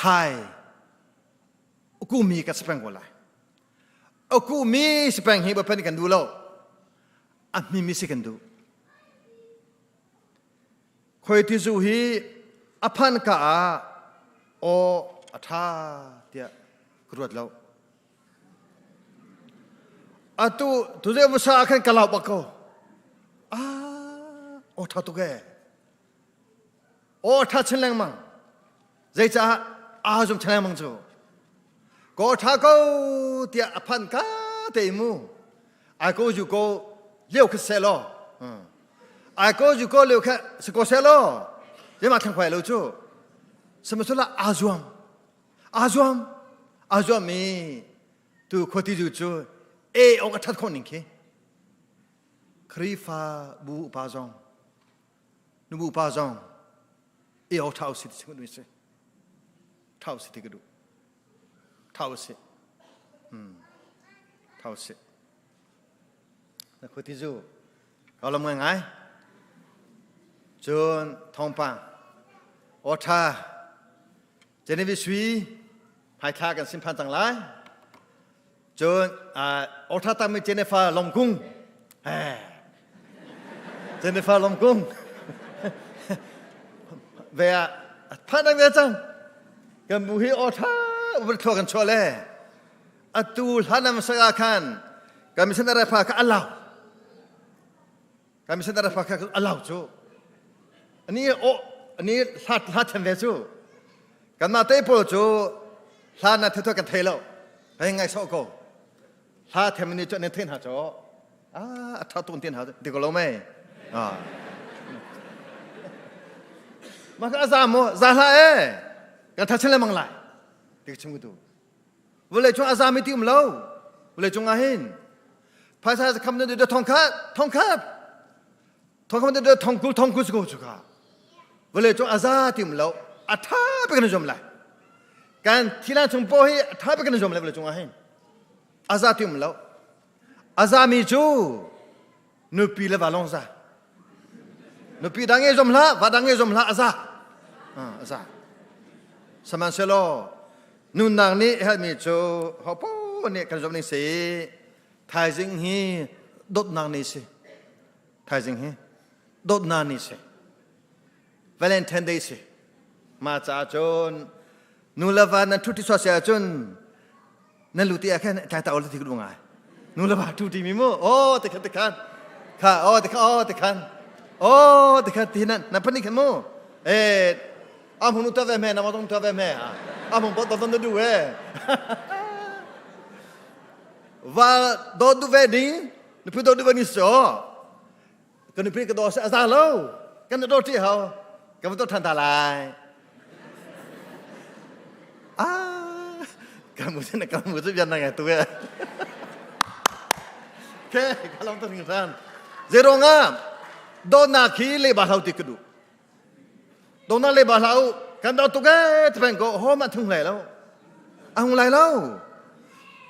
hai ukumi ka si peng ko lai. Ukumi si peng hi Bawipa nih kan duh lo. A hmimi si kan duh. Khoi ti zu hi a phan ka ah aw a ṭha tiah ka ruat lo. Atu tuzei vasa ah khan ka lau bak ko. Ah, aw ṭha tuk ee. Aw ṭha chin lengmang. Zeicah aa zum chin lengmang cu. Ko ṭha ko tiah a phan ka te mu. Ai ko ju ko lio kha se law. Ai ko ju ko lio kha si ko se law. Zeimah thlang khwai lo cu. Sihmanhsehlaw aa zuam. Aa zuam. Aa zuam i tu khuati zu cu e awk a ṭhat khawh ning khi. Khrihfa bu upa zong nubu upa zong e awk ṭha usih ti si si. Ṭha usih ti ka duh. Ṭha usih. Ṭha usih. Na khuati zu ka lawm ngaingai. Cun thawngpang aw ṭha Genevieve Sui hmaithla kan sim phan cang lai. Cun aw ṭha tangmi Jennifer Longkung Jennifer Longkung ve ah phan dang ve cang. Kan bu hi aw ṭha thluak kan chuah le atu hlan am sak ah khan kan mission refa kha a lau kan mission refa kha a lau cu ani o ani hlat hlat them ve cu kanmah te pawl cu hla na thethua kan thei lo hei ngai so ko hla them ni cu an thein ha cho ah a tha tun tin ha ti ko lo mei ah ma ka za mo za hla e kan tha chen le mang lai ti chim tu Vawlei cung a zami ti um lo. Vawlei cung ah hin phaisa kham na de thong khat thong khat thong kham de thong kul thong kul ko chu kha. Vawlei cung a za ti um lo. A tha pe kan zom lai. Kan thilan chung po hi a tha pe kan zom lai vawlei cung ah hin. A za ti um lo. A zami cu nupi le va long za. Nupi dang e zom hlah, va dang e zom hlah, a za. A za. Sihmanhsehlaw nunnak nih helmi cu hopo nih kan zom ning si thaizing hi dawtnak ni si. Thaizing hi dawtnak ni si. Valentine Day si. Ma caah cun nu le va nan ṭhuṭi sual si ahcun nan lu ti ah khan tlai ta ol ti ku ngai nu le va tu ti mi mu o te khan te khan kha o te khan o te khan o te khan ti nan na pani khan mu e am hunu ta ve me na ma tong ta ve me am hung bo ton du e va do du ve ding nu pu do du ve ni so kan nupi ka daw a za lo kan do ṭi hau kan va than ta lai ah kan mu na kan mu chu bian na ngai tu e ke ka long ta ring ran zero nga do na khi le ba hlau ti ka du do na le ba hlau kan do tu ke tpen ko ho ma thung lai lo a hung lai lo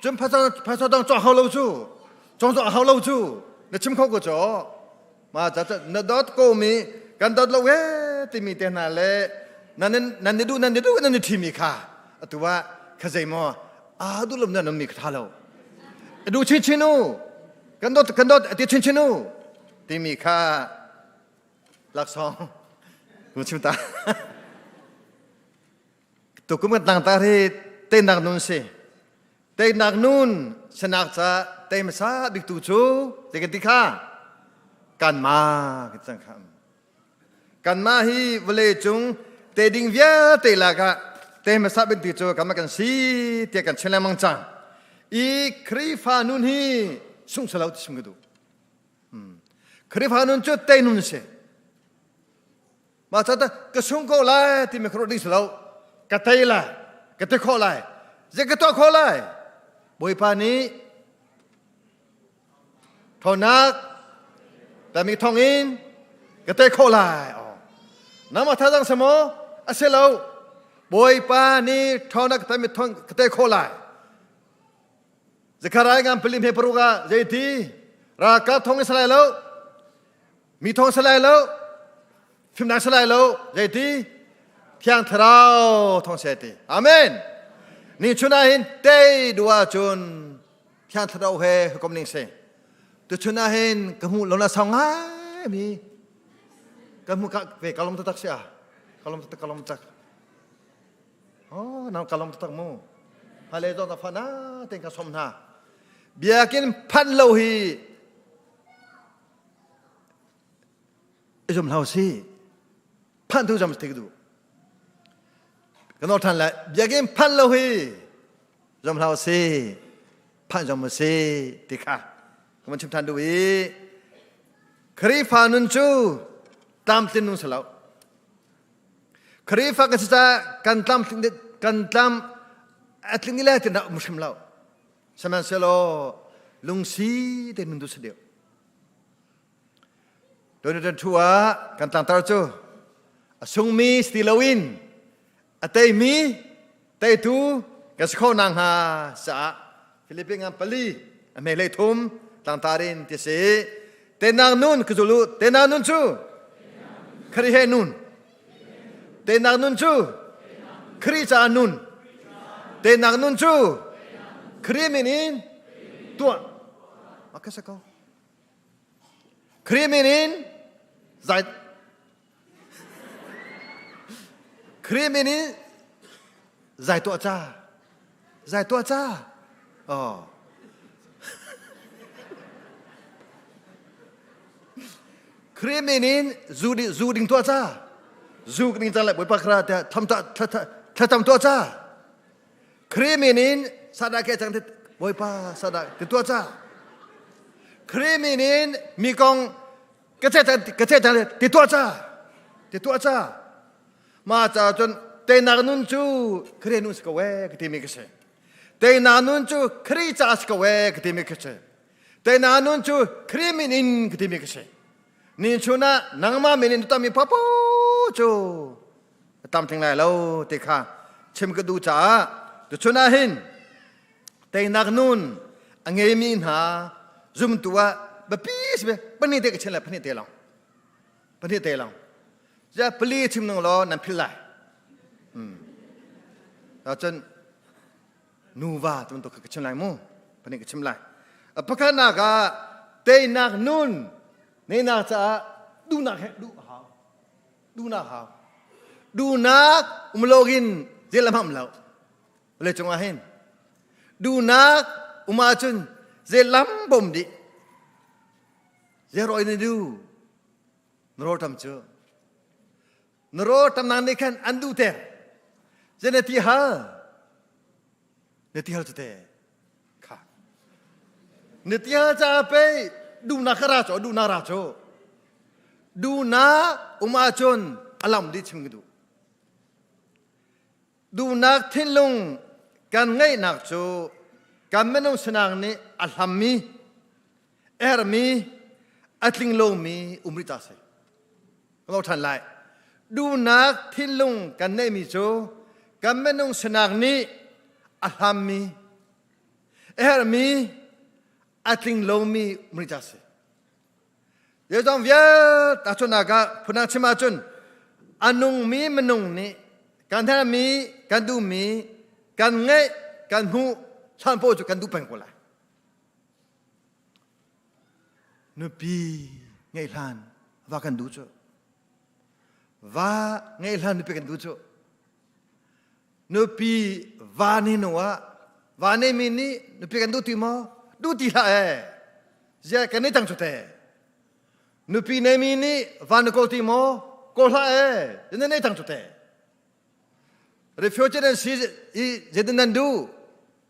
chun phasa phasa dong cho hau lo chu Chong zong a hau lo cu na chim kho ko caw ma ca na dot ko mi kan dot lo e timi te hna le nan nan ni duh nan ni duh nan ni ṭhimi kha atu ah kha zei maw a duh lo nan mi kha tha lo du chin chin u kan dot kan dot ti chin chin u timi kha laksawng ku chim ta tukum kan tlang tar hi teinak nun si Teinak nun sanak ca tei hmasa bik tu cu zei kan ti kha kanmah kan cang kha. Kanmah hi vawlei cung te ding vialte lakah tei hmasa bik tu cu kanmah kan si tiah kan chim lengmang cang. I Khrihfa nun hi sung salo ti chim ka duh. Khrihfa nun cu tei nun si. Mah ca ka sung ko lai timi ka ruah ding si lo. Ka tei lai. Ka ti khawh lai. Zei ka tuah khawh lai? Bawipa nih ṭhawnnak tami thawngin ka tei khawh lai. Oh. Nangmah thazaang si maw? A si lo. Bawipa nih ṭhawnnak tami thawng ka tei khawh lai. Zekhariah ngan pali hme paruk ah zeiti ralkap thong in salai lo mi thong salai lo fimnak salai lo zeiti thiang thlarau thong se ti amen ni chun ah hin tei dua cun thiang thlarau he hukom ning se tu chun ah hin ka hmu lo na sau ngai mi ka hmu ka ve kalom tak sia kalom tak kalom tak Oh, nang kalom tak mu. Hale zong na fa na ten ka som hna. Biakin phan lo hi izum hlau si. Phan tu jam tik du. Kan or than lai biakin phan lo hi jam hlau si. Phan jam si ti kha. Kan chim than du i Khrifa nun cu tlamtlin nun salo. Khrihfa kan si caah kan tlam kan tlam a tling le tin um hrim lo. Sihmanhsehlaw lungsi te nun tu si deuh. Donald Thu ah kan tlangtar cu a sungmi si loin a teimi teitu kan si kho nak hnga caah Philippine ngan pali a hme hlei thum tlangtar in ti si tenak nun ka zulu tenak nun cu Khrih he nun tenak nun cu Khrih caah nun tenak nun cu Khrih min in tuah maka sa ko Khrih min in zai Khrih min in zai tuah ca zai tuah ca oh Khrih min in zu di zu ding tuah ca zu ding ca le bawipa khra te tham ta thlacam tuah ca Khrih min in sada ke chang te bawipa sada te tuah ca Khrih min in mi kong ka che ka che ti tuah ca ti tuah ca ma ca cun teinak nun cu Khrih nun si ko e ka timi ka si teinak nun cu Khrih ca si ko e ka timi ka si teinak nun cu Khrih min in ka timi ka si ni chun ah nangmah min in tami papo cu tam thing lai lo ti kha chim ka duh caah tu chun ah hin teinak nun a ngeimi hna zumtu ah biapi si be pahnih te ka chim lai pahnih te long pahnih te long ja pali chim nung law nan phil lai cun nuva tu bantuk ka chim lai mu pahnih ka chim lai pakhatnak ah teinak nun neinak caah duhnak he duh hau duhnak hau duhnak umlogin zelam ham lo vawlei cungah hin duhnak um ahcun zei lam bom dih zei rawi na du na rawl tam cu na rawl tam nang nih khan an duh ter zei na ti hal na ti hal cu te kha na ti hal ca pei duhnak ka ra cu duhnak ra cu duhnak um ahcun alam dih chim ka duh Duhnak thinlung kan ngeihnak cu kan minung sinak nih a hlammi, ermi, a tling lomi um rih ta si. Ka ṭhan lai. Duhnak thinlung kan neihmi cu kan minung sinak nih a hlammi, ermi, a tling lomi um rih ta si. Zeizong vialte tahchunhnak ah phundang chim ahcun a nungmi minung nih kan herhmi, kan duhmi, kan ngeih, kan hmuh hlan paoh cu kan duh peng ko lai. Nupi ngeih hlan va kan duh cu. Va ngeih hlan nupi kan duh cu. Nupi va ni nu ah va neimi nih nupi kan duh ti maw? Duh ti hlah ee. Ziah kan i cang cu te. Nupi neimi nih va na kawl ti maw? Kawl hlah ee. Na nei cang cu te. Refugee nan si i zeitin nan duh?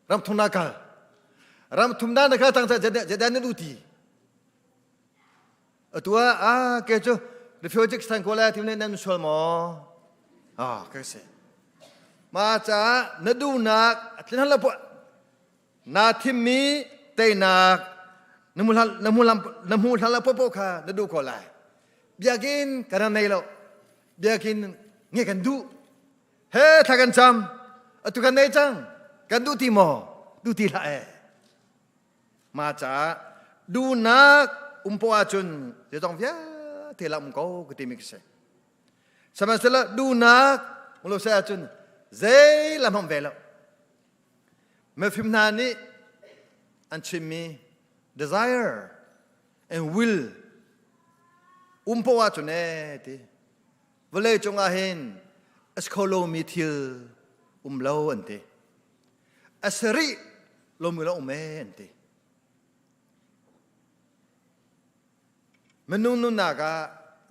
Ram thum na kal. Ram thum na na kal cang ca zeidah na duh ti? Atu ah a ke cu refugee san ko lai tim le nan sual maw? Ah ka si. Ma caah na duhnak a tlin hal lo na thimmi teinak na hmu hlan lo popo kha na duh ko lai. Biakinn kan nei lo. Biakinn nge kan duh. He thla kan cam. Atu kan nei cang. Kan duh ti maw? Duh ti hlah eh. Ma caah duhnak um poah ahcun zeizong vialte la um ko ka timi ka si. Sihmanhsehlaw duhnak um lo se ahcun zei lam hmang ve lo. Mifim hna nih an chimmi desire and will um poah ahcun ee ti vawlei cungah hin a si kho lomi thil um lo an ti. A sarih lomi lo um ee an ti. Minung nunnak ah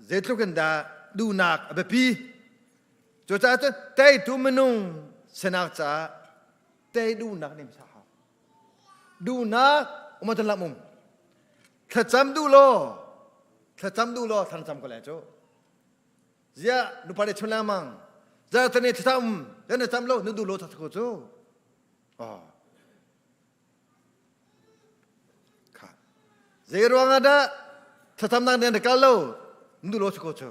zeitluk in dah duhnak a biapi. Cucaah cun teitu minung sinak caah tei duhnak nih sa hau. Duhnak um ahcun lam um. Thlacam duh law, thlacam duh law thlacam ko lai cu. Ziah nupa le chun lengmang. Ziah tani thlacam um, na cam lo, na duh lo thlacam ko cu. Oh. Zei ruangah dah thlacamnak nih na kal lo na duh lo si ko cu.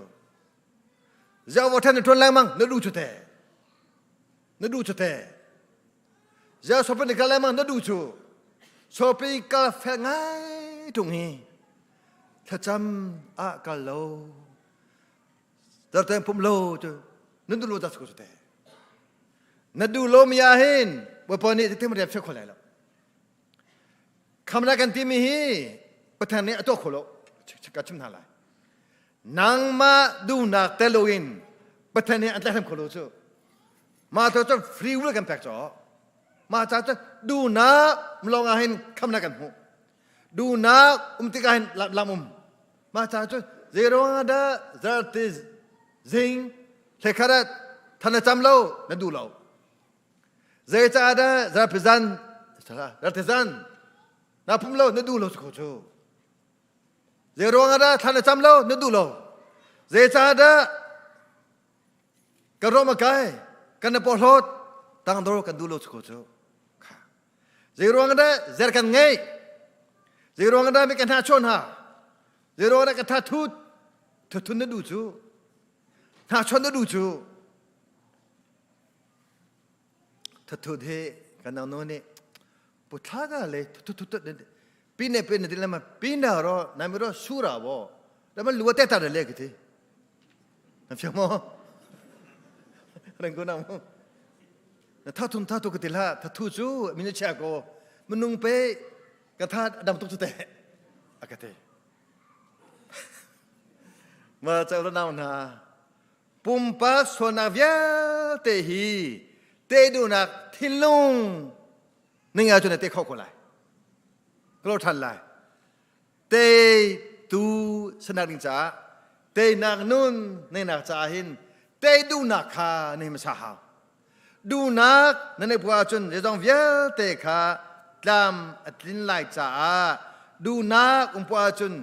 Ziah wa ṭhen na ṭuan lengmang na duh cu te. Na duh cu te. Ziah sopi na kal lengmang na duh cu. Sopi kal fel ngai ṭung hi thlacam ah kal lo. Zarten pum lo cu na duh lo dah si ko cu te. Na duh lo mi ah hin Bawipa nih zeitin rian fial kho lai lo. Khamnak kan timi hi Pathian nih a tuah kho lo. Ka chim hna lai. Nangmah duhnak tel loin Pathian nih an tlaihhrem kho lo cu. Mah cu cun free will kan pek caw. Mah ca cun duhnak lawng ah hin khamnak kan hmuh. Duhnak um tikah hin lam um. Mah ca cun zei ruangah dah zarti zing hlekhat ah than na cam lo na duh lo. Zeicaah dah zarpizan zartizan na pum lo na duh lo cu cu. Zei ruangah dah thla na cam lo na duh lo. Zeicaah dah kan rom a kai kan na porhlawt tangdor kan duh lo cu cu. Zei ruangah dah zer kan ngei zei ruangah dah mi kan hna chawn hna zei ruangah dah ka tha thut thuthun na duh cu hna chawn na duh cu Thathut hi kan nang nu nih puthlaga le thutthut pine pine ti lama pina ro na mi ro sura bo lama luwa te ta le ki ti na fiang mo reng ko na mo na tha thum tha tu ka ti la tha thu cu min chia ko minung pe ka tha dam tuk chu te akate ma chau lo nau na Pumpak sualnak vialte hi te duhnak thinlung ning ahcun na te kho ko lai. Ka lo ṭhan lai. Te tu sanak ding caah teinak nun neinak caah hin te duhnak kha na hmasa hau. Duhnak na neih bu ahcun zeizong vialte kha tlam a tlin lai caah duhnak um poah ahcun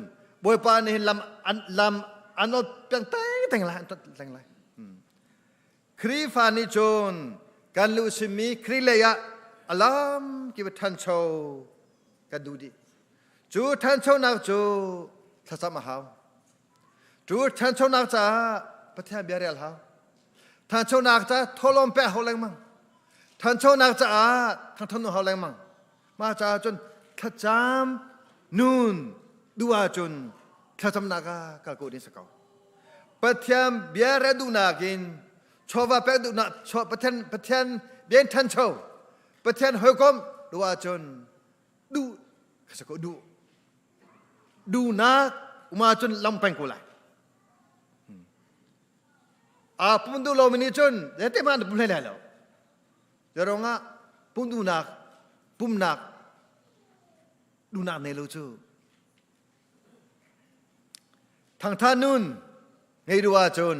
Bawipa nih hin lam an lam an ot peng teng lai an teng lai. Khrihfa nih cun kan lu simi Khrih lei ah alam ki ṭhancho kan duh dih. Cu ṭhanchonak cu thlacam a hau. Cu ṭhanchonak caah Pathian bia rel hau. Ṭhanchonak caah thawhlawm pek hau lengmang. Ṭhanchonak caah thangṭhat nu hau lengmang. Mah caah cun thlacam nun duh ahcun thlacamnak ah kal ko ding si ko. Pathian bia rel duhnak in chawva pek duhnak Pathian Pathian bia in ṭhancho Pathian hawikom duh ahcun duh ka si ko duh duhnak um ahcun lam peng ko lai. A pum duh lomi nih cun zeiti hmanh na pum hlei lai lo. Ruangah pum duhnak, pumnak, duhnak nei lo cu. Thangtha nun ngei duh ahcun,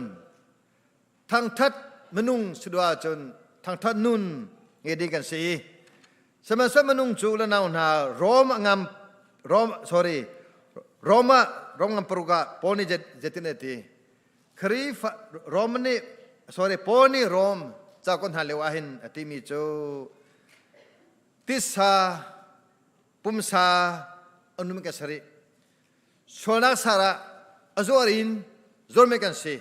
thangthat minung si duh ahcun, thangthat nun ngei ding kan si. Sihmanhsehlaw minung cu le nau hna Rom ngam Rom sorry Roma. Rom ngam paruk ah Paul nih zetin a ti? Khrihfa Rom nih sorry Paul nih Rom ca kon hna lio ah hin a timi cu tisa pumsa anum kan sari sualnak sar ah a zuar in zuarmi kan si.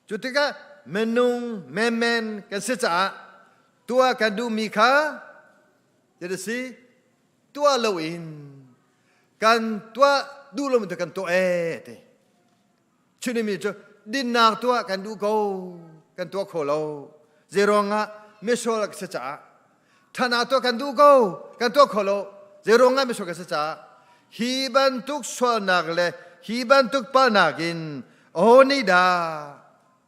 Cu tikah minung menmen kan si caah tuah kan duhmi kha Ti si tuah loin kan tuah duh lomi tu kan tuah ee ti. Chinimi cu dinnak tuah kan duh ko kan tuah kho lo. Zeiruangah misual ka si caah ṭhanak tuah kan duh ko kan tuah kho lo. Zeiruangah misual ka si caah hi bantuk sualnak le hi bantuk palnak in aho nih dah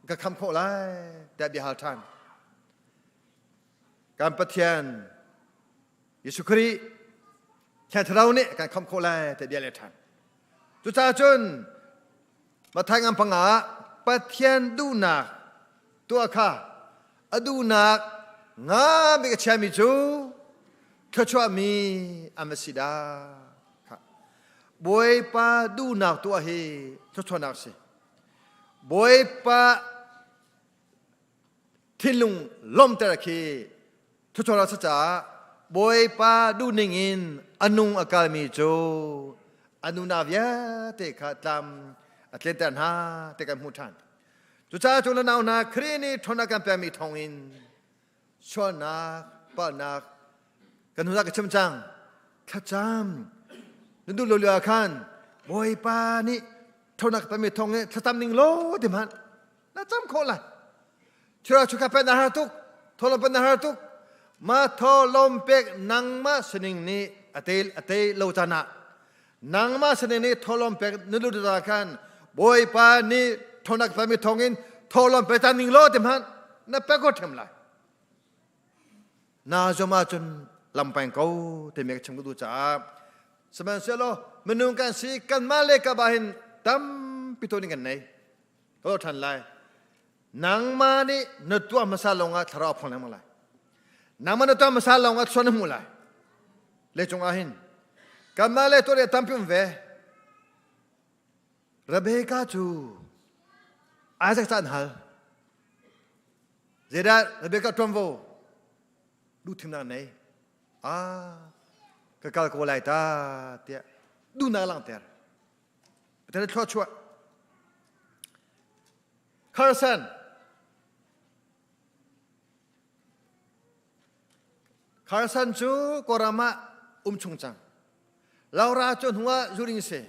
ka kham khawh lai tiah bia hal ṭhan. Kan Pathian Jesuh Khrih Thiang Thlarau nih kan khamh khawh lai ti bia le ṭhan. Cucaah cun Matthai ngan panga ah Pathian duhnak tuah kha a duhnak nga bik a chiami cu thluachuahmi an va si dah. Bawipa duhnak tuah hi thluachuahnak a si. Bawipa thinlung lawmhter khi thuchuak a si caah Bawipa duhning in a nung a kalmi cu a nuna vialte kha tlam a tlinter hna ti kan hmuh ṭhan. Cucaah cu le nau hna Khrih nih ṭhawn a kan pekmi thawngin sualnak, palhnak kan hnu ka chim cang. Thlacam na duh lo lio ah khan Bawipa nih ṭhawnnak pekmi thawngin thlacam ning law ti hmanh Na cam khawh lai. Thira chukha pen na har tuk, tholom pen na har tuk. Ma tholom pek nangmah sining nih a te lo caan ah nangmah sining nih tholom pek na lu ta khan Bawipa nih thonak pami thawngin tholom pe tan ning lo ti hmanh na pe ko ṭhem lai. Na zom ahcun lam peng ko timi ka chim ka duh caah sihmanhsehlaw minung kan si kanmah le ka ba hin tampi tuah ding kan nei. Ka ṭhan lai. Nangmah nih na tuah hmasa lawngah thlarau a phang lengmang lai. Nangmah na tuah hmasa lawngah chuan na hmuh lai. Le cungah hin kanmah le tuah tampi um ve. Rebecca cu Isaac ca an hal. Zeidah Rebecca ṭuanvo duhthimnak nei? Ah, ka kal ko lai ta tiah duhnak langhter. Pathian thluachuah. Carson. Carson cu Kawlram ah um chung cang. Laura cu hnu ah zuring si.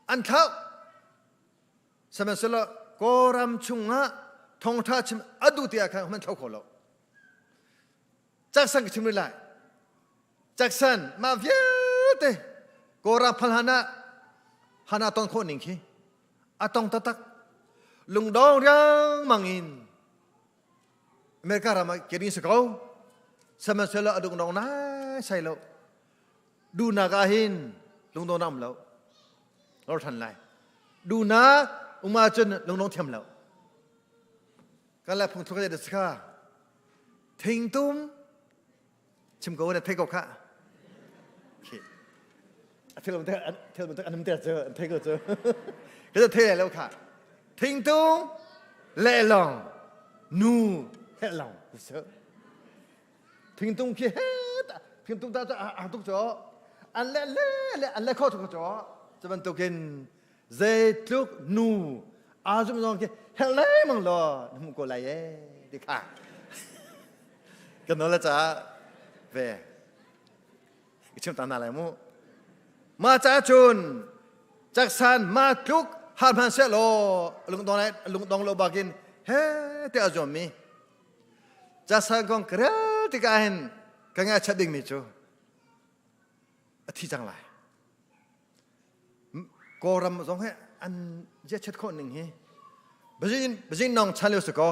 An thlauh. Sihmanhsehlaw Kawlram chungah thawngtha chim a duh ti ah khan hman thlau kho lo. Jackson ka chim rih lai. Jackson mah vialte Kawlram phal han ah hana ton khawh ning khi a tong taktak lungdong riangmang in America ram ah kirin si ko sihmanhsehlaw a lungdong nai sai lo duhnak ah hin lungdong na um lo lor than lai duhnak um ahcun lungdong thiam lo kan lai phung thuk da kha thingtum chim ko na thei ko kha a thil te thil te anum te chu thei ko chu ka thei lo kha thingtum le long nu he long thingtung khi he thingtung ta a tuk cho an le le le an le kho tuk cho chu bantukin zeitluk nu aa zum zong khi herh lengmang law na hmuh ko lai ee ti kha kan nawl ca ve i chim ta na lai mu ma ca cun caksan ma tluk har hman seh law lungdong lai lungdong lo bakin he te a zuam mi caksan kong karel tikah hin ka ngai chat ding mi cu a thi cang lai Kawlram zong hi an ziachet khawh ning hi bazin nong chan lio si ko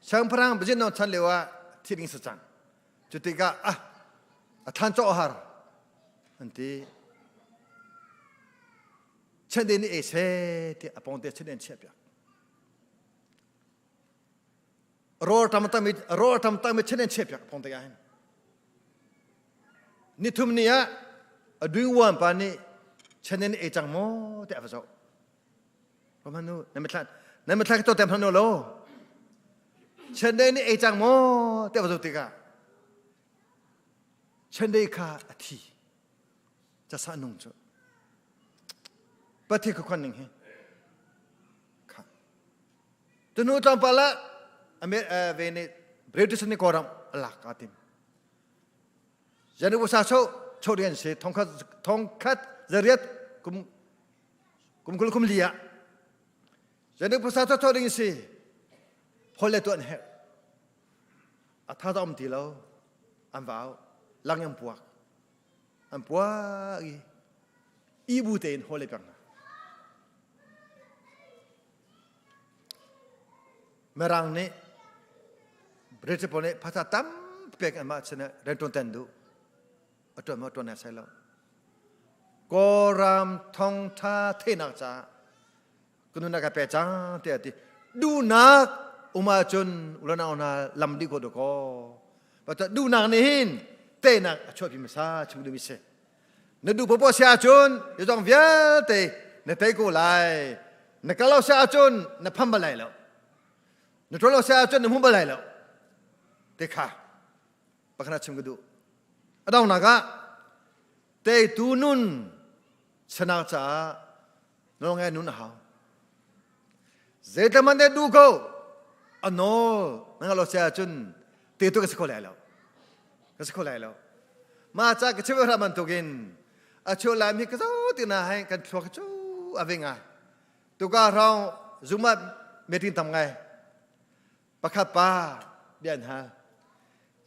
siangpahrang bazin nong chan lio ah thi ding si cang cu tikah ah a than cawh har an ti chen de ni e se ti a pong te chen en chiah piak rawl tam tam rawl tam tam chen en chiah piak pong te ah hin Nithum ni ah a duiwan pa nih chanen ei cang maw tiah a va zoh. Pamanu na mithla na mithla to tem hanu lo. Chendei nih ei cang maw te va zoh tikah Chendei kha a thi. Ca nung cu. Pathi khukhon ning hi. Kha. Tunu tlawmpal ah ve nih British nih Kawlram a lak aa tim. January sa cho cho rian si thongkhat thongkhat zariat kum kum kul kum li ah January sa cho cho ding si hol le tuan herh a tha um ti lo an vau lang an puak an puak i ibu tein hol le pek hna Mirang nih British pawl nih phaisa tampi pek an mah sinah rianṭuan ten duh. A ṭuan maw ṭuan sai lo. Kawlram thawngṭha theihnak caah ka nunnak ka pe cang tiah a ti. Duhnak um ahcun ulanau hna lam dih ko dakaw. Pasal duhnak nih hin teinak a chuahpi hmasa chim duhmi si. Na duh popoh si ahcun zeizong vialte na tei ko lai. Na kal lo si ahcun na pham bal lai lo. Na ṭuan lo si ahcun na hmu bal lai lo. Te kha pakhat chim ka duh. A donghnak ah teitu nun sanak caah nawlngai nun a hau. Zeitluk hmanh duh ko a nawl na ngal lo si ahcun teitu ka si kho lai lo. Ka si kho lai lo. Mah ca ka chim hram bantukin a cheu lai mi ka zo ti na hai kan thluak cu a ve ngai. Tuka hrawng zuma meeting tam ngai. Pakhat pa bia an hal.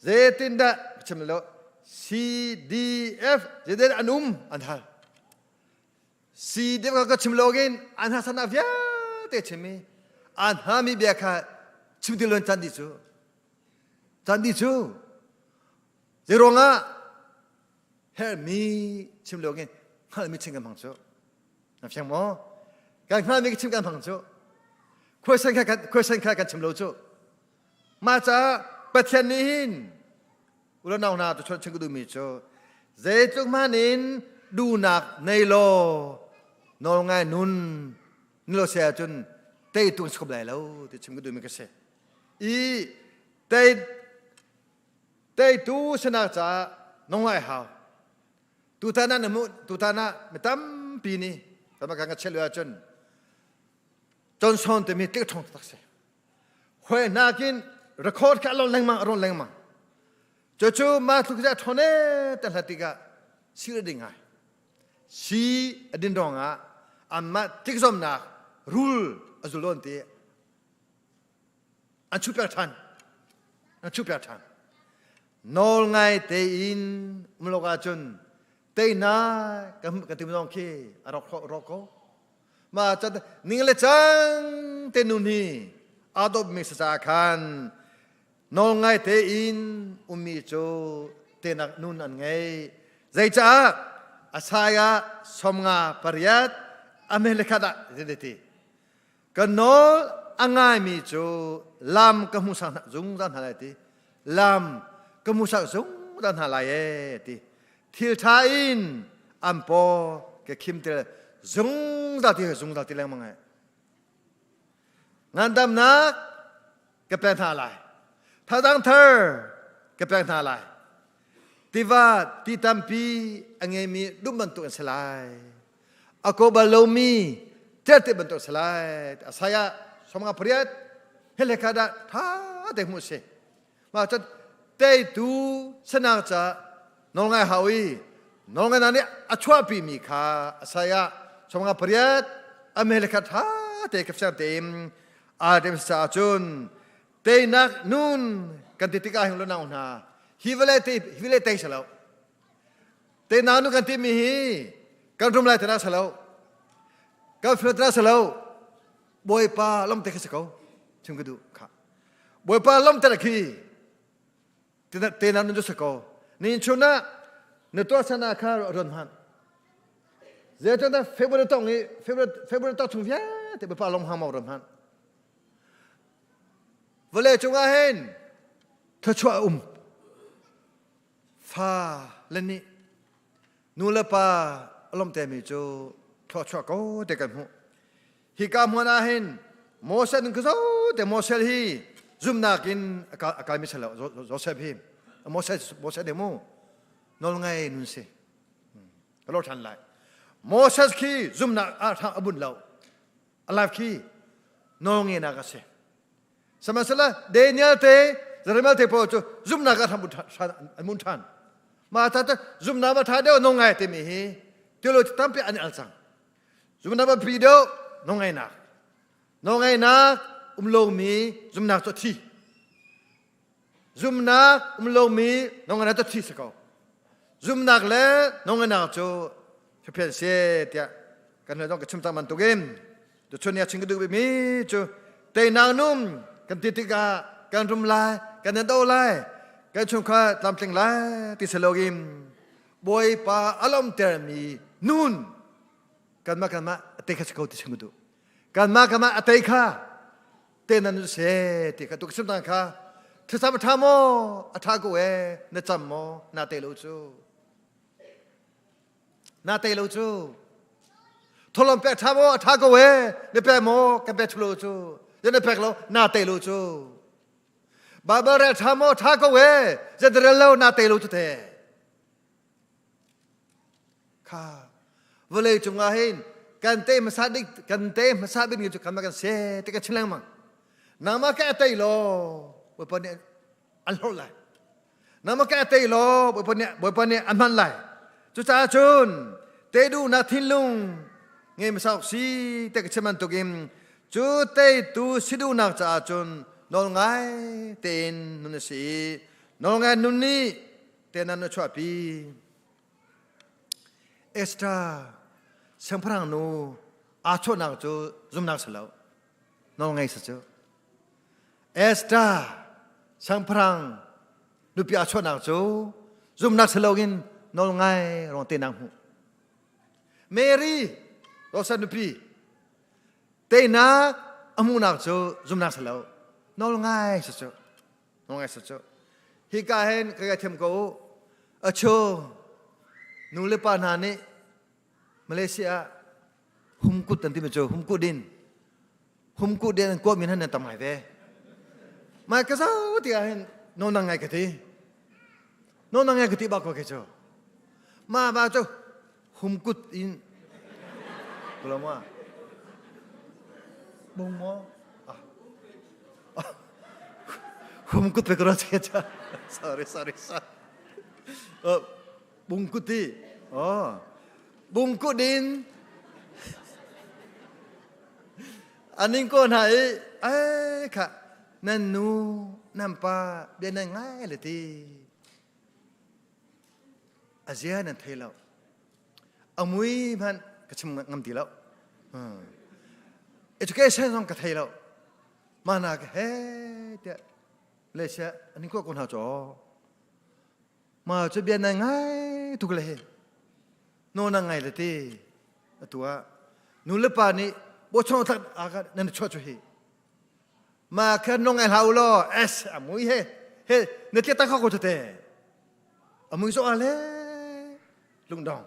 Zeitindah chim lo CDF zeitin an um an hal. Si deuh ka chim login an ha sana vialte chim i an ha mi bia kha chim ti lon chan di cu chan di cu zeiruangah her mi chim login hngal mi chim kan hmang cu na fiang maw kan hngal mi chim kan hmang cu question kha kan question kha kan chim lo cu mah caah Pathian nih hin Ulanau hna tu chim ka duhmi cu zeitluk hmanh in duhnak nei law nawl ngai nun ni lo se ahcun teitu an si kho lai lo ti chim ka duhmi ka si. I tei teitu sinak caah nong ngai hau. Tutan ah na hmuh tutan ah mi tampi nih kan kan ka chel ahcun Johnson timi tlik ṭhawng taktak si. Hoi nakin record kha a lon lengmang a rawn lengmang. Cucu mah tluk a ṭhawn ee te hlat tikah si a ding ngai. Si a din ruangah anmah tlikzawmnak rul a zul lawn ti an chuhpiak ṭhan. An chuhpiak ṭhan. Nawl ngai tein um lo ahcun teinak kan kan tim zong khi a rawk rawk ko. Mah can ning le cang te nun hi aa dawpmi saca khan Nawlngai tein ummi cu tenak nun an ngei. Zeicah Asaiah somnga pariat a melekhat ah ti. Ka nawl a ngaimi cu lam ka hmuhsak hna zungzal hna lai ti. Lam ka hmuhsak zungzal hna lai ee ti. Thil ṭha in an paw ka khim ti zungzal ti zungzal ti lengmang ai. Ngandamnak ka pek hna lai. Thadang thar ka pek hna lai. Tiva ti tampi a ngeimi dum bantuk an si lai. A ko bal lomi terte bantuk si lai. Asaya somnga pariat hele kha dah tha te hmu si. Mah cun teitu sanak ca nawlngai hau i nawlngai na nih a chuahpi mi kha Asaya somnga pariat a mele kha tha te ka fiang tein aa dem caah cun teinak nun kan ti tikah hin lunau hna hi vawlei te hi vawlei tei salo teinak nun kan timi hi kan rum lai tana salo kan fil tana salo bawipa lam te kha si ko chim ka duh kha bawipa lam te khi teinak nun cu si ko ni chun ah na tuah sana kha ron hman Zeicahtiah February tong i February tong chung vialte Bawipa lawng hang mau ram hmanh. Vawlei cungah hin thluachuah a um. Fa le nih nu le pa a lawmhtemi cu thluachuah ko te kan hmuh. Hika hmun ah hin Moses nun zo te Moses hi zumnak in a kalmi si lo Joseph hi Moses Moses de mu nawl ngai nun si ka lo than lai Moses khi zumnak ah thang abun lo alive khi nawl nge nak a si Sihmanhsehlaw Daniel te Jeremiah te pawl cu zumnak ah an mun ṭhan. Mah ta zumnak va ṭha deuh nung ngai timi hi theology tampi an al cang. Zumnak va pi deuh nungainak. Nungainak um lomi zumnak cu thi. Zumnak um lomi nungainak cu thi si ko. Zumnak le nungainak cu phian se tiah kan hoi dong ka chim cang bantukin tuchun ni a chim ka duh mi cu teinak num kan ti tikah kan rum lai kan do lai kan chungkhar tlamtling lai ti si loin Bawipa a lawmtermi nun kanmah kanmah a tei kha si ko ti chim ka duh kanmah kanmah a tei kha te nan se ti kha tu ka sim tang kha thlacam a tha maw a tha ko e na cam maw na te lo cu Na tei lo cu. Tholom pek tha maw? A tha ko e. Na pe maw? Kan pe lo cu. Zan na pek lo? Na tei lo cu. Bible rel tha maw? Tha ko e. Zan rel lo? Na tei lo cu te. Kha vawlei cungah hin kan te hmasa dik kan te hmasa bik ni cu kan kan se te ka chim lengmang. Nangmah ka tei lo. Bawipa nih an hlorh lai. Nangmah ka tei law Bawipa nih Bawipa nih an hman lai. Cucaah cun te duhnak thinlung ngei hmasa awk si te ka chim bantukin cu teitu si duhnak caah cun nawl ngai tein nun a si i nawl ngai nun nih te nan a chuahpi. Esther siangpahrang nu aa chawhnak cu zumnak si lo nawl ngei si cu. Esther siangpahrang nupi aa chuahnak cu zumnak si loin nawl ngai rong te nak hmuh. Mary Rosa nupi teinak a hmuhnak cu zumnak si lo nawl ngai si cu nawl ngai si cu hika hin ka thiam ko u a chu nu le pa hna nih Malaysia ah humkut an timi cu humkut din humkut din an kuah min han tam ngai ve mai ka zau ti ah hin no nang ngai ka ti no nang ngai ka ti bak ko ke cu ma ba cu humkut in kulama bung mo humkut pe kro che cha sorry sorry sorry bungkut ti oh bungkut in aning ko hna i ai kha nan nu nan pa bia nan ngai le ti azia nan thei lo amui hmanh ka chim ngam ti lo education zong ka thei lo mana ka he tiah Malaysia aning ko ko hna chaw Ma cu bia na ngai tuk le he no na ngai le te atu ah nu le pa nih bawchong thak aka nan chuah chu hi ma khan no ngai hlau lo s amui he he na tle ta kho ko te amui so ale lungdong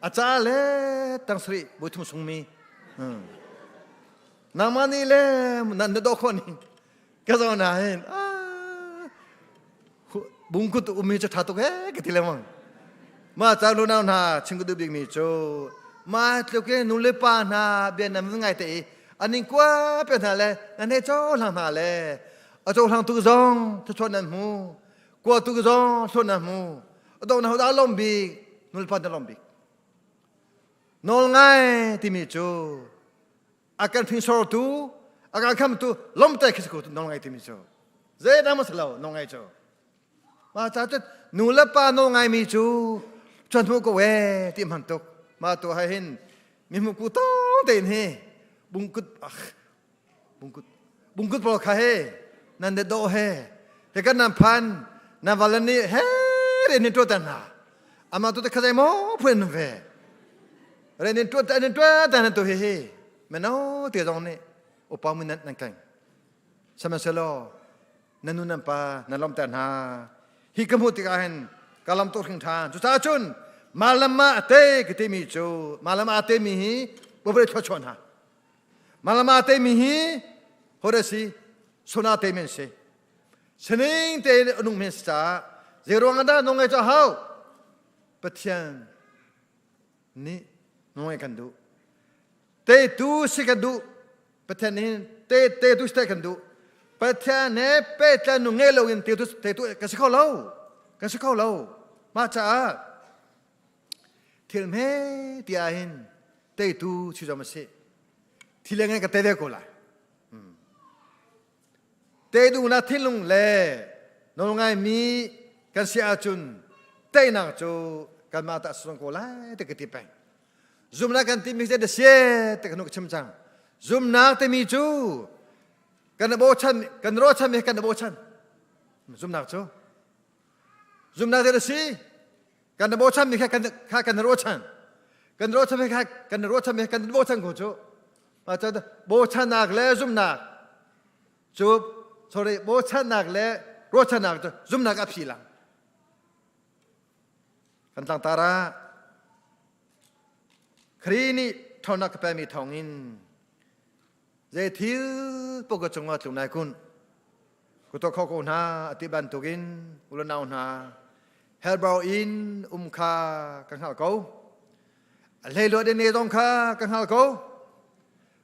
a cha le tang sri boi thum sung mi nangmah nih le na na do kho ni ka zo na hin bungkut ummi cu ṭha tuk he ka ti lengmang ma ca lu nau hna chim ka duh bikmi cu ma tluk in nu le pa hna bia nan ngai te i aning kua pe hna le nan he co hlang hna le a co hlang tu zong thuchuan nan hmu kua tu zong thluan nan hmu a dong na ho dah lom bik nu le pa na lom bik nawl ngai timi cu a kan hringsortu a kan khamtu lomte khi ko nawl ngai timi cu zeidang ma si lo nawl ngai cu ma ca cu nu le pa nawl ngai mi cu chuan hmu ko e ti hman tuk ma tu hai hin mi hmu ku tong tein hi bungkut bungkut bungkut pawl kha he nan de do he he kan nan phan nan valan ni he re ni to tan ha ama tu te khazai mo phun ve re ni to tan to tan tu hi hi meno te zong ni upa mun nan nan keng sihmanhsehlaw nan nu nan pa nan lom ter hna hi ka hmuh tikah hin ka lam tu hring than cucaah cun malama ate ka timi cu malama ate mi hi bobere thua chuan ha. Malama te mi hi hore si sona te men si. Sining te nung men si caah zeiruang dah nung ngai cu hau? Pathian nih nung ngai kan duh. Te tu si kan duh. Pathian nih te te tu si kan duh. Pathian he pehtlaih nung ngei loin te tu te tu kan si kho lo. Kan si kho lo. Mah caah thil hme ti ah hin teitu si zom a si. Thil ngai ka te ve ko lai. Te duhnak thinlung le nawlngai mi kan si ahcun teinak cu kanmah ta sung ko lai ti ka ti peng. Zumnak kan timi cu sie te kan chim cang. Zumnak timi cu kan bochan kan rochan mi kan bochan. Zumnak cu zumnak te si kan bochan mi kha kan kha kan rochan kan rochan mi kha kan rochan mi kan bochan ko cu ma cu bochannak le zumnak cu sorry bochannak le rochannak cu zumnak a phi lang kan tlangtar ah Khrih nih ṭhawnnak ka pemi thawngin zei thil paoh ka cungah tlung nai kun ku tuah kho ko hna ati bantukin ulanau hna helbau in um kha ka hngalh ko a hleihluat in ne zong kha ka hngalh ko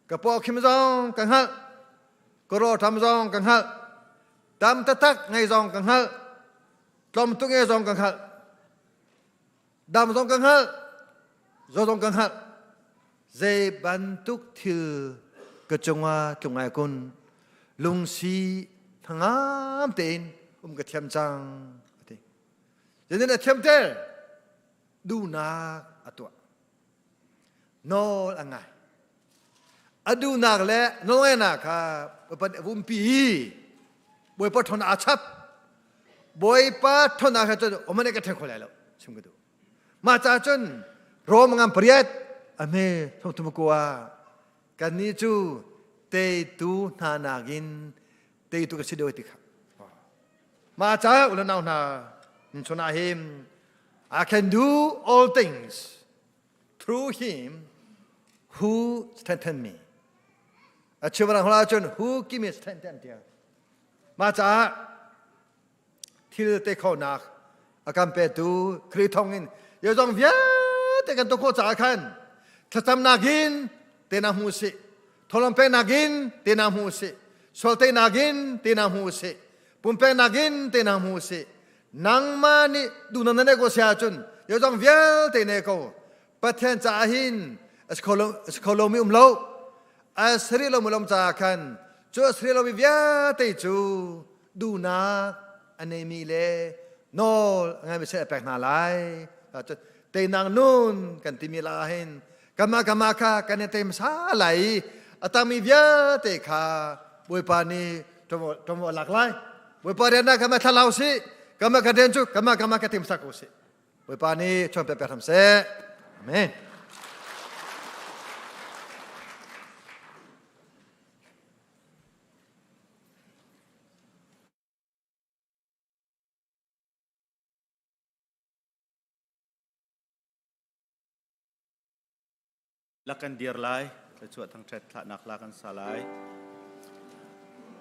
ka paw khim zong ka hngalh ka rawlṭam zong ka hngalh tam taktak ngei zong ka hngalh tlawm tuk nge zong ka hngalh Dam zong ka hngalh, zaw zong ka hngalh. Zei bantuk thil ka cungah tlung ai kun, lungsi hnangam tein um ka thiam cang a ti. Zeinin a thiam ter? Duhnak a tuah. Nawl a ngai. A duhnak le nawlngaihnak kha Bawipa nih a vumpi i Bawipa ṭhawn aa chap. Bawipa ṭhawnnak he cun oman ka ṭhen kho lai lo chim ka duh. Mah caah cun Rom ngam pariat a hme thongthum kua kannih cu teitu hna nakin teitu ka si deuh ti kha. Mah caah u le nau hna chun ah hin I can do all things through him who strengthened me. A chimrang hla cun who give me strength tiah. Mah caah thil te khonak a kan petu Khrih thawng in zong vialte kan tuah khawh caah khan thlacamnak in te na hmu si tholom peknak in te na hmu si sual teinak in te na hmu si pumpeknak in te na hmu si nangmah nih duhnak na neih ko si ahcun zeizong vialte ne ko Pathian caah hin a si kho lomi um lo a si lomi lom caah khan cu a si lomi vialte cu duhnak a neimi le nawl a ngaimi seh a pek hna lai teinak nun kan timi la hin kanmah kanmah kha kan i tem sa lai i a tangmi vialte kha Bawipa nih ṭuanvo a lak lai Bawipa rian ah kanmah thla lau sih kanmah kan rian cu kanmah kanmah ka tim sak ko sih Bawipa nih ṭhuan pek hram seh Amen. Lakan dir lai thluachuah thangṭhat thlahnak la kan sa lai.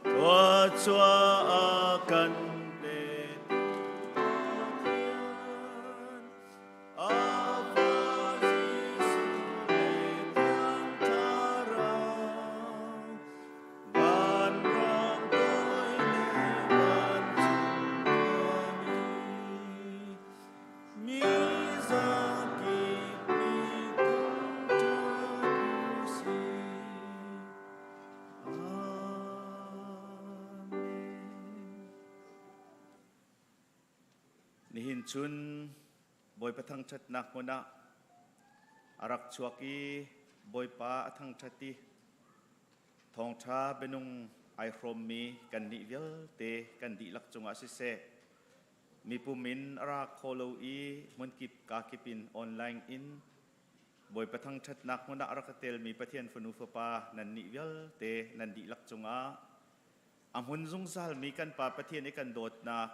Thluachuah kan pe Mi zakip nih thangṭhat u sih. Amen. Nihin chun Bawipa thangṭhatnak hmun ah a rak chuak i Bawipa a thangṭhat i thawngṭha bianung ai hrawmmi kannih vialte kan dihlak cungah siseh Mipum in a ra kho lo i hmunkip kakip in online in Bawipa thangṭhatnak hmun ah a rak i telmi Pathian fanu fapa nannih vialte nan dihlak cungah a hmun zungzalmi kan Pa Pathian i kan dawtnak,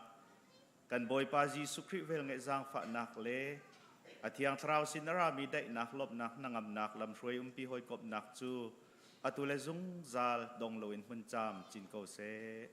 kan Bawipa Jesuh Khrih velngeih zaangfahnak le a Thiang Thlarau sin a rami daihnak, lawmhnak, hnangamnak, lamhruai umpi hawikomhnak cu Atu le zungzal dong loin hmun caam cin ko seh.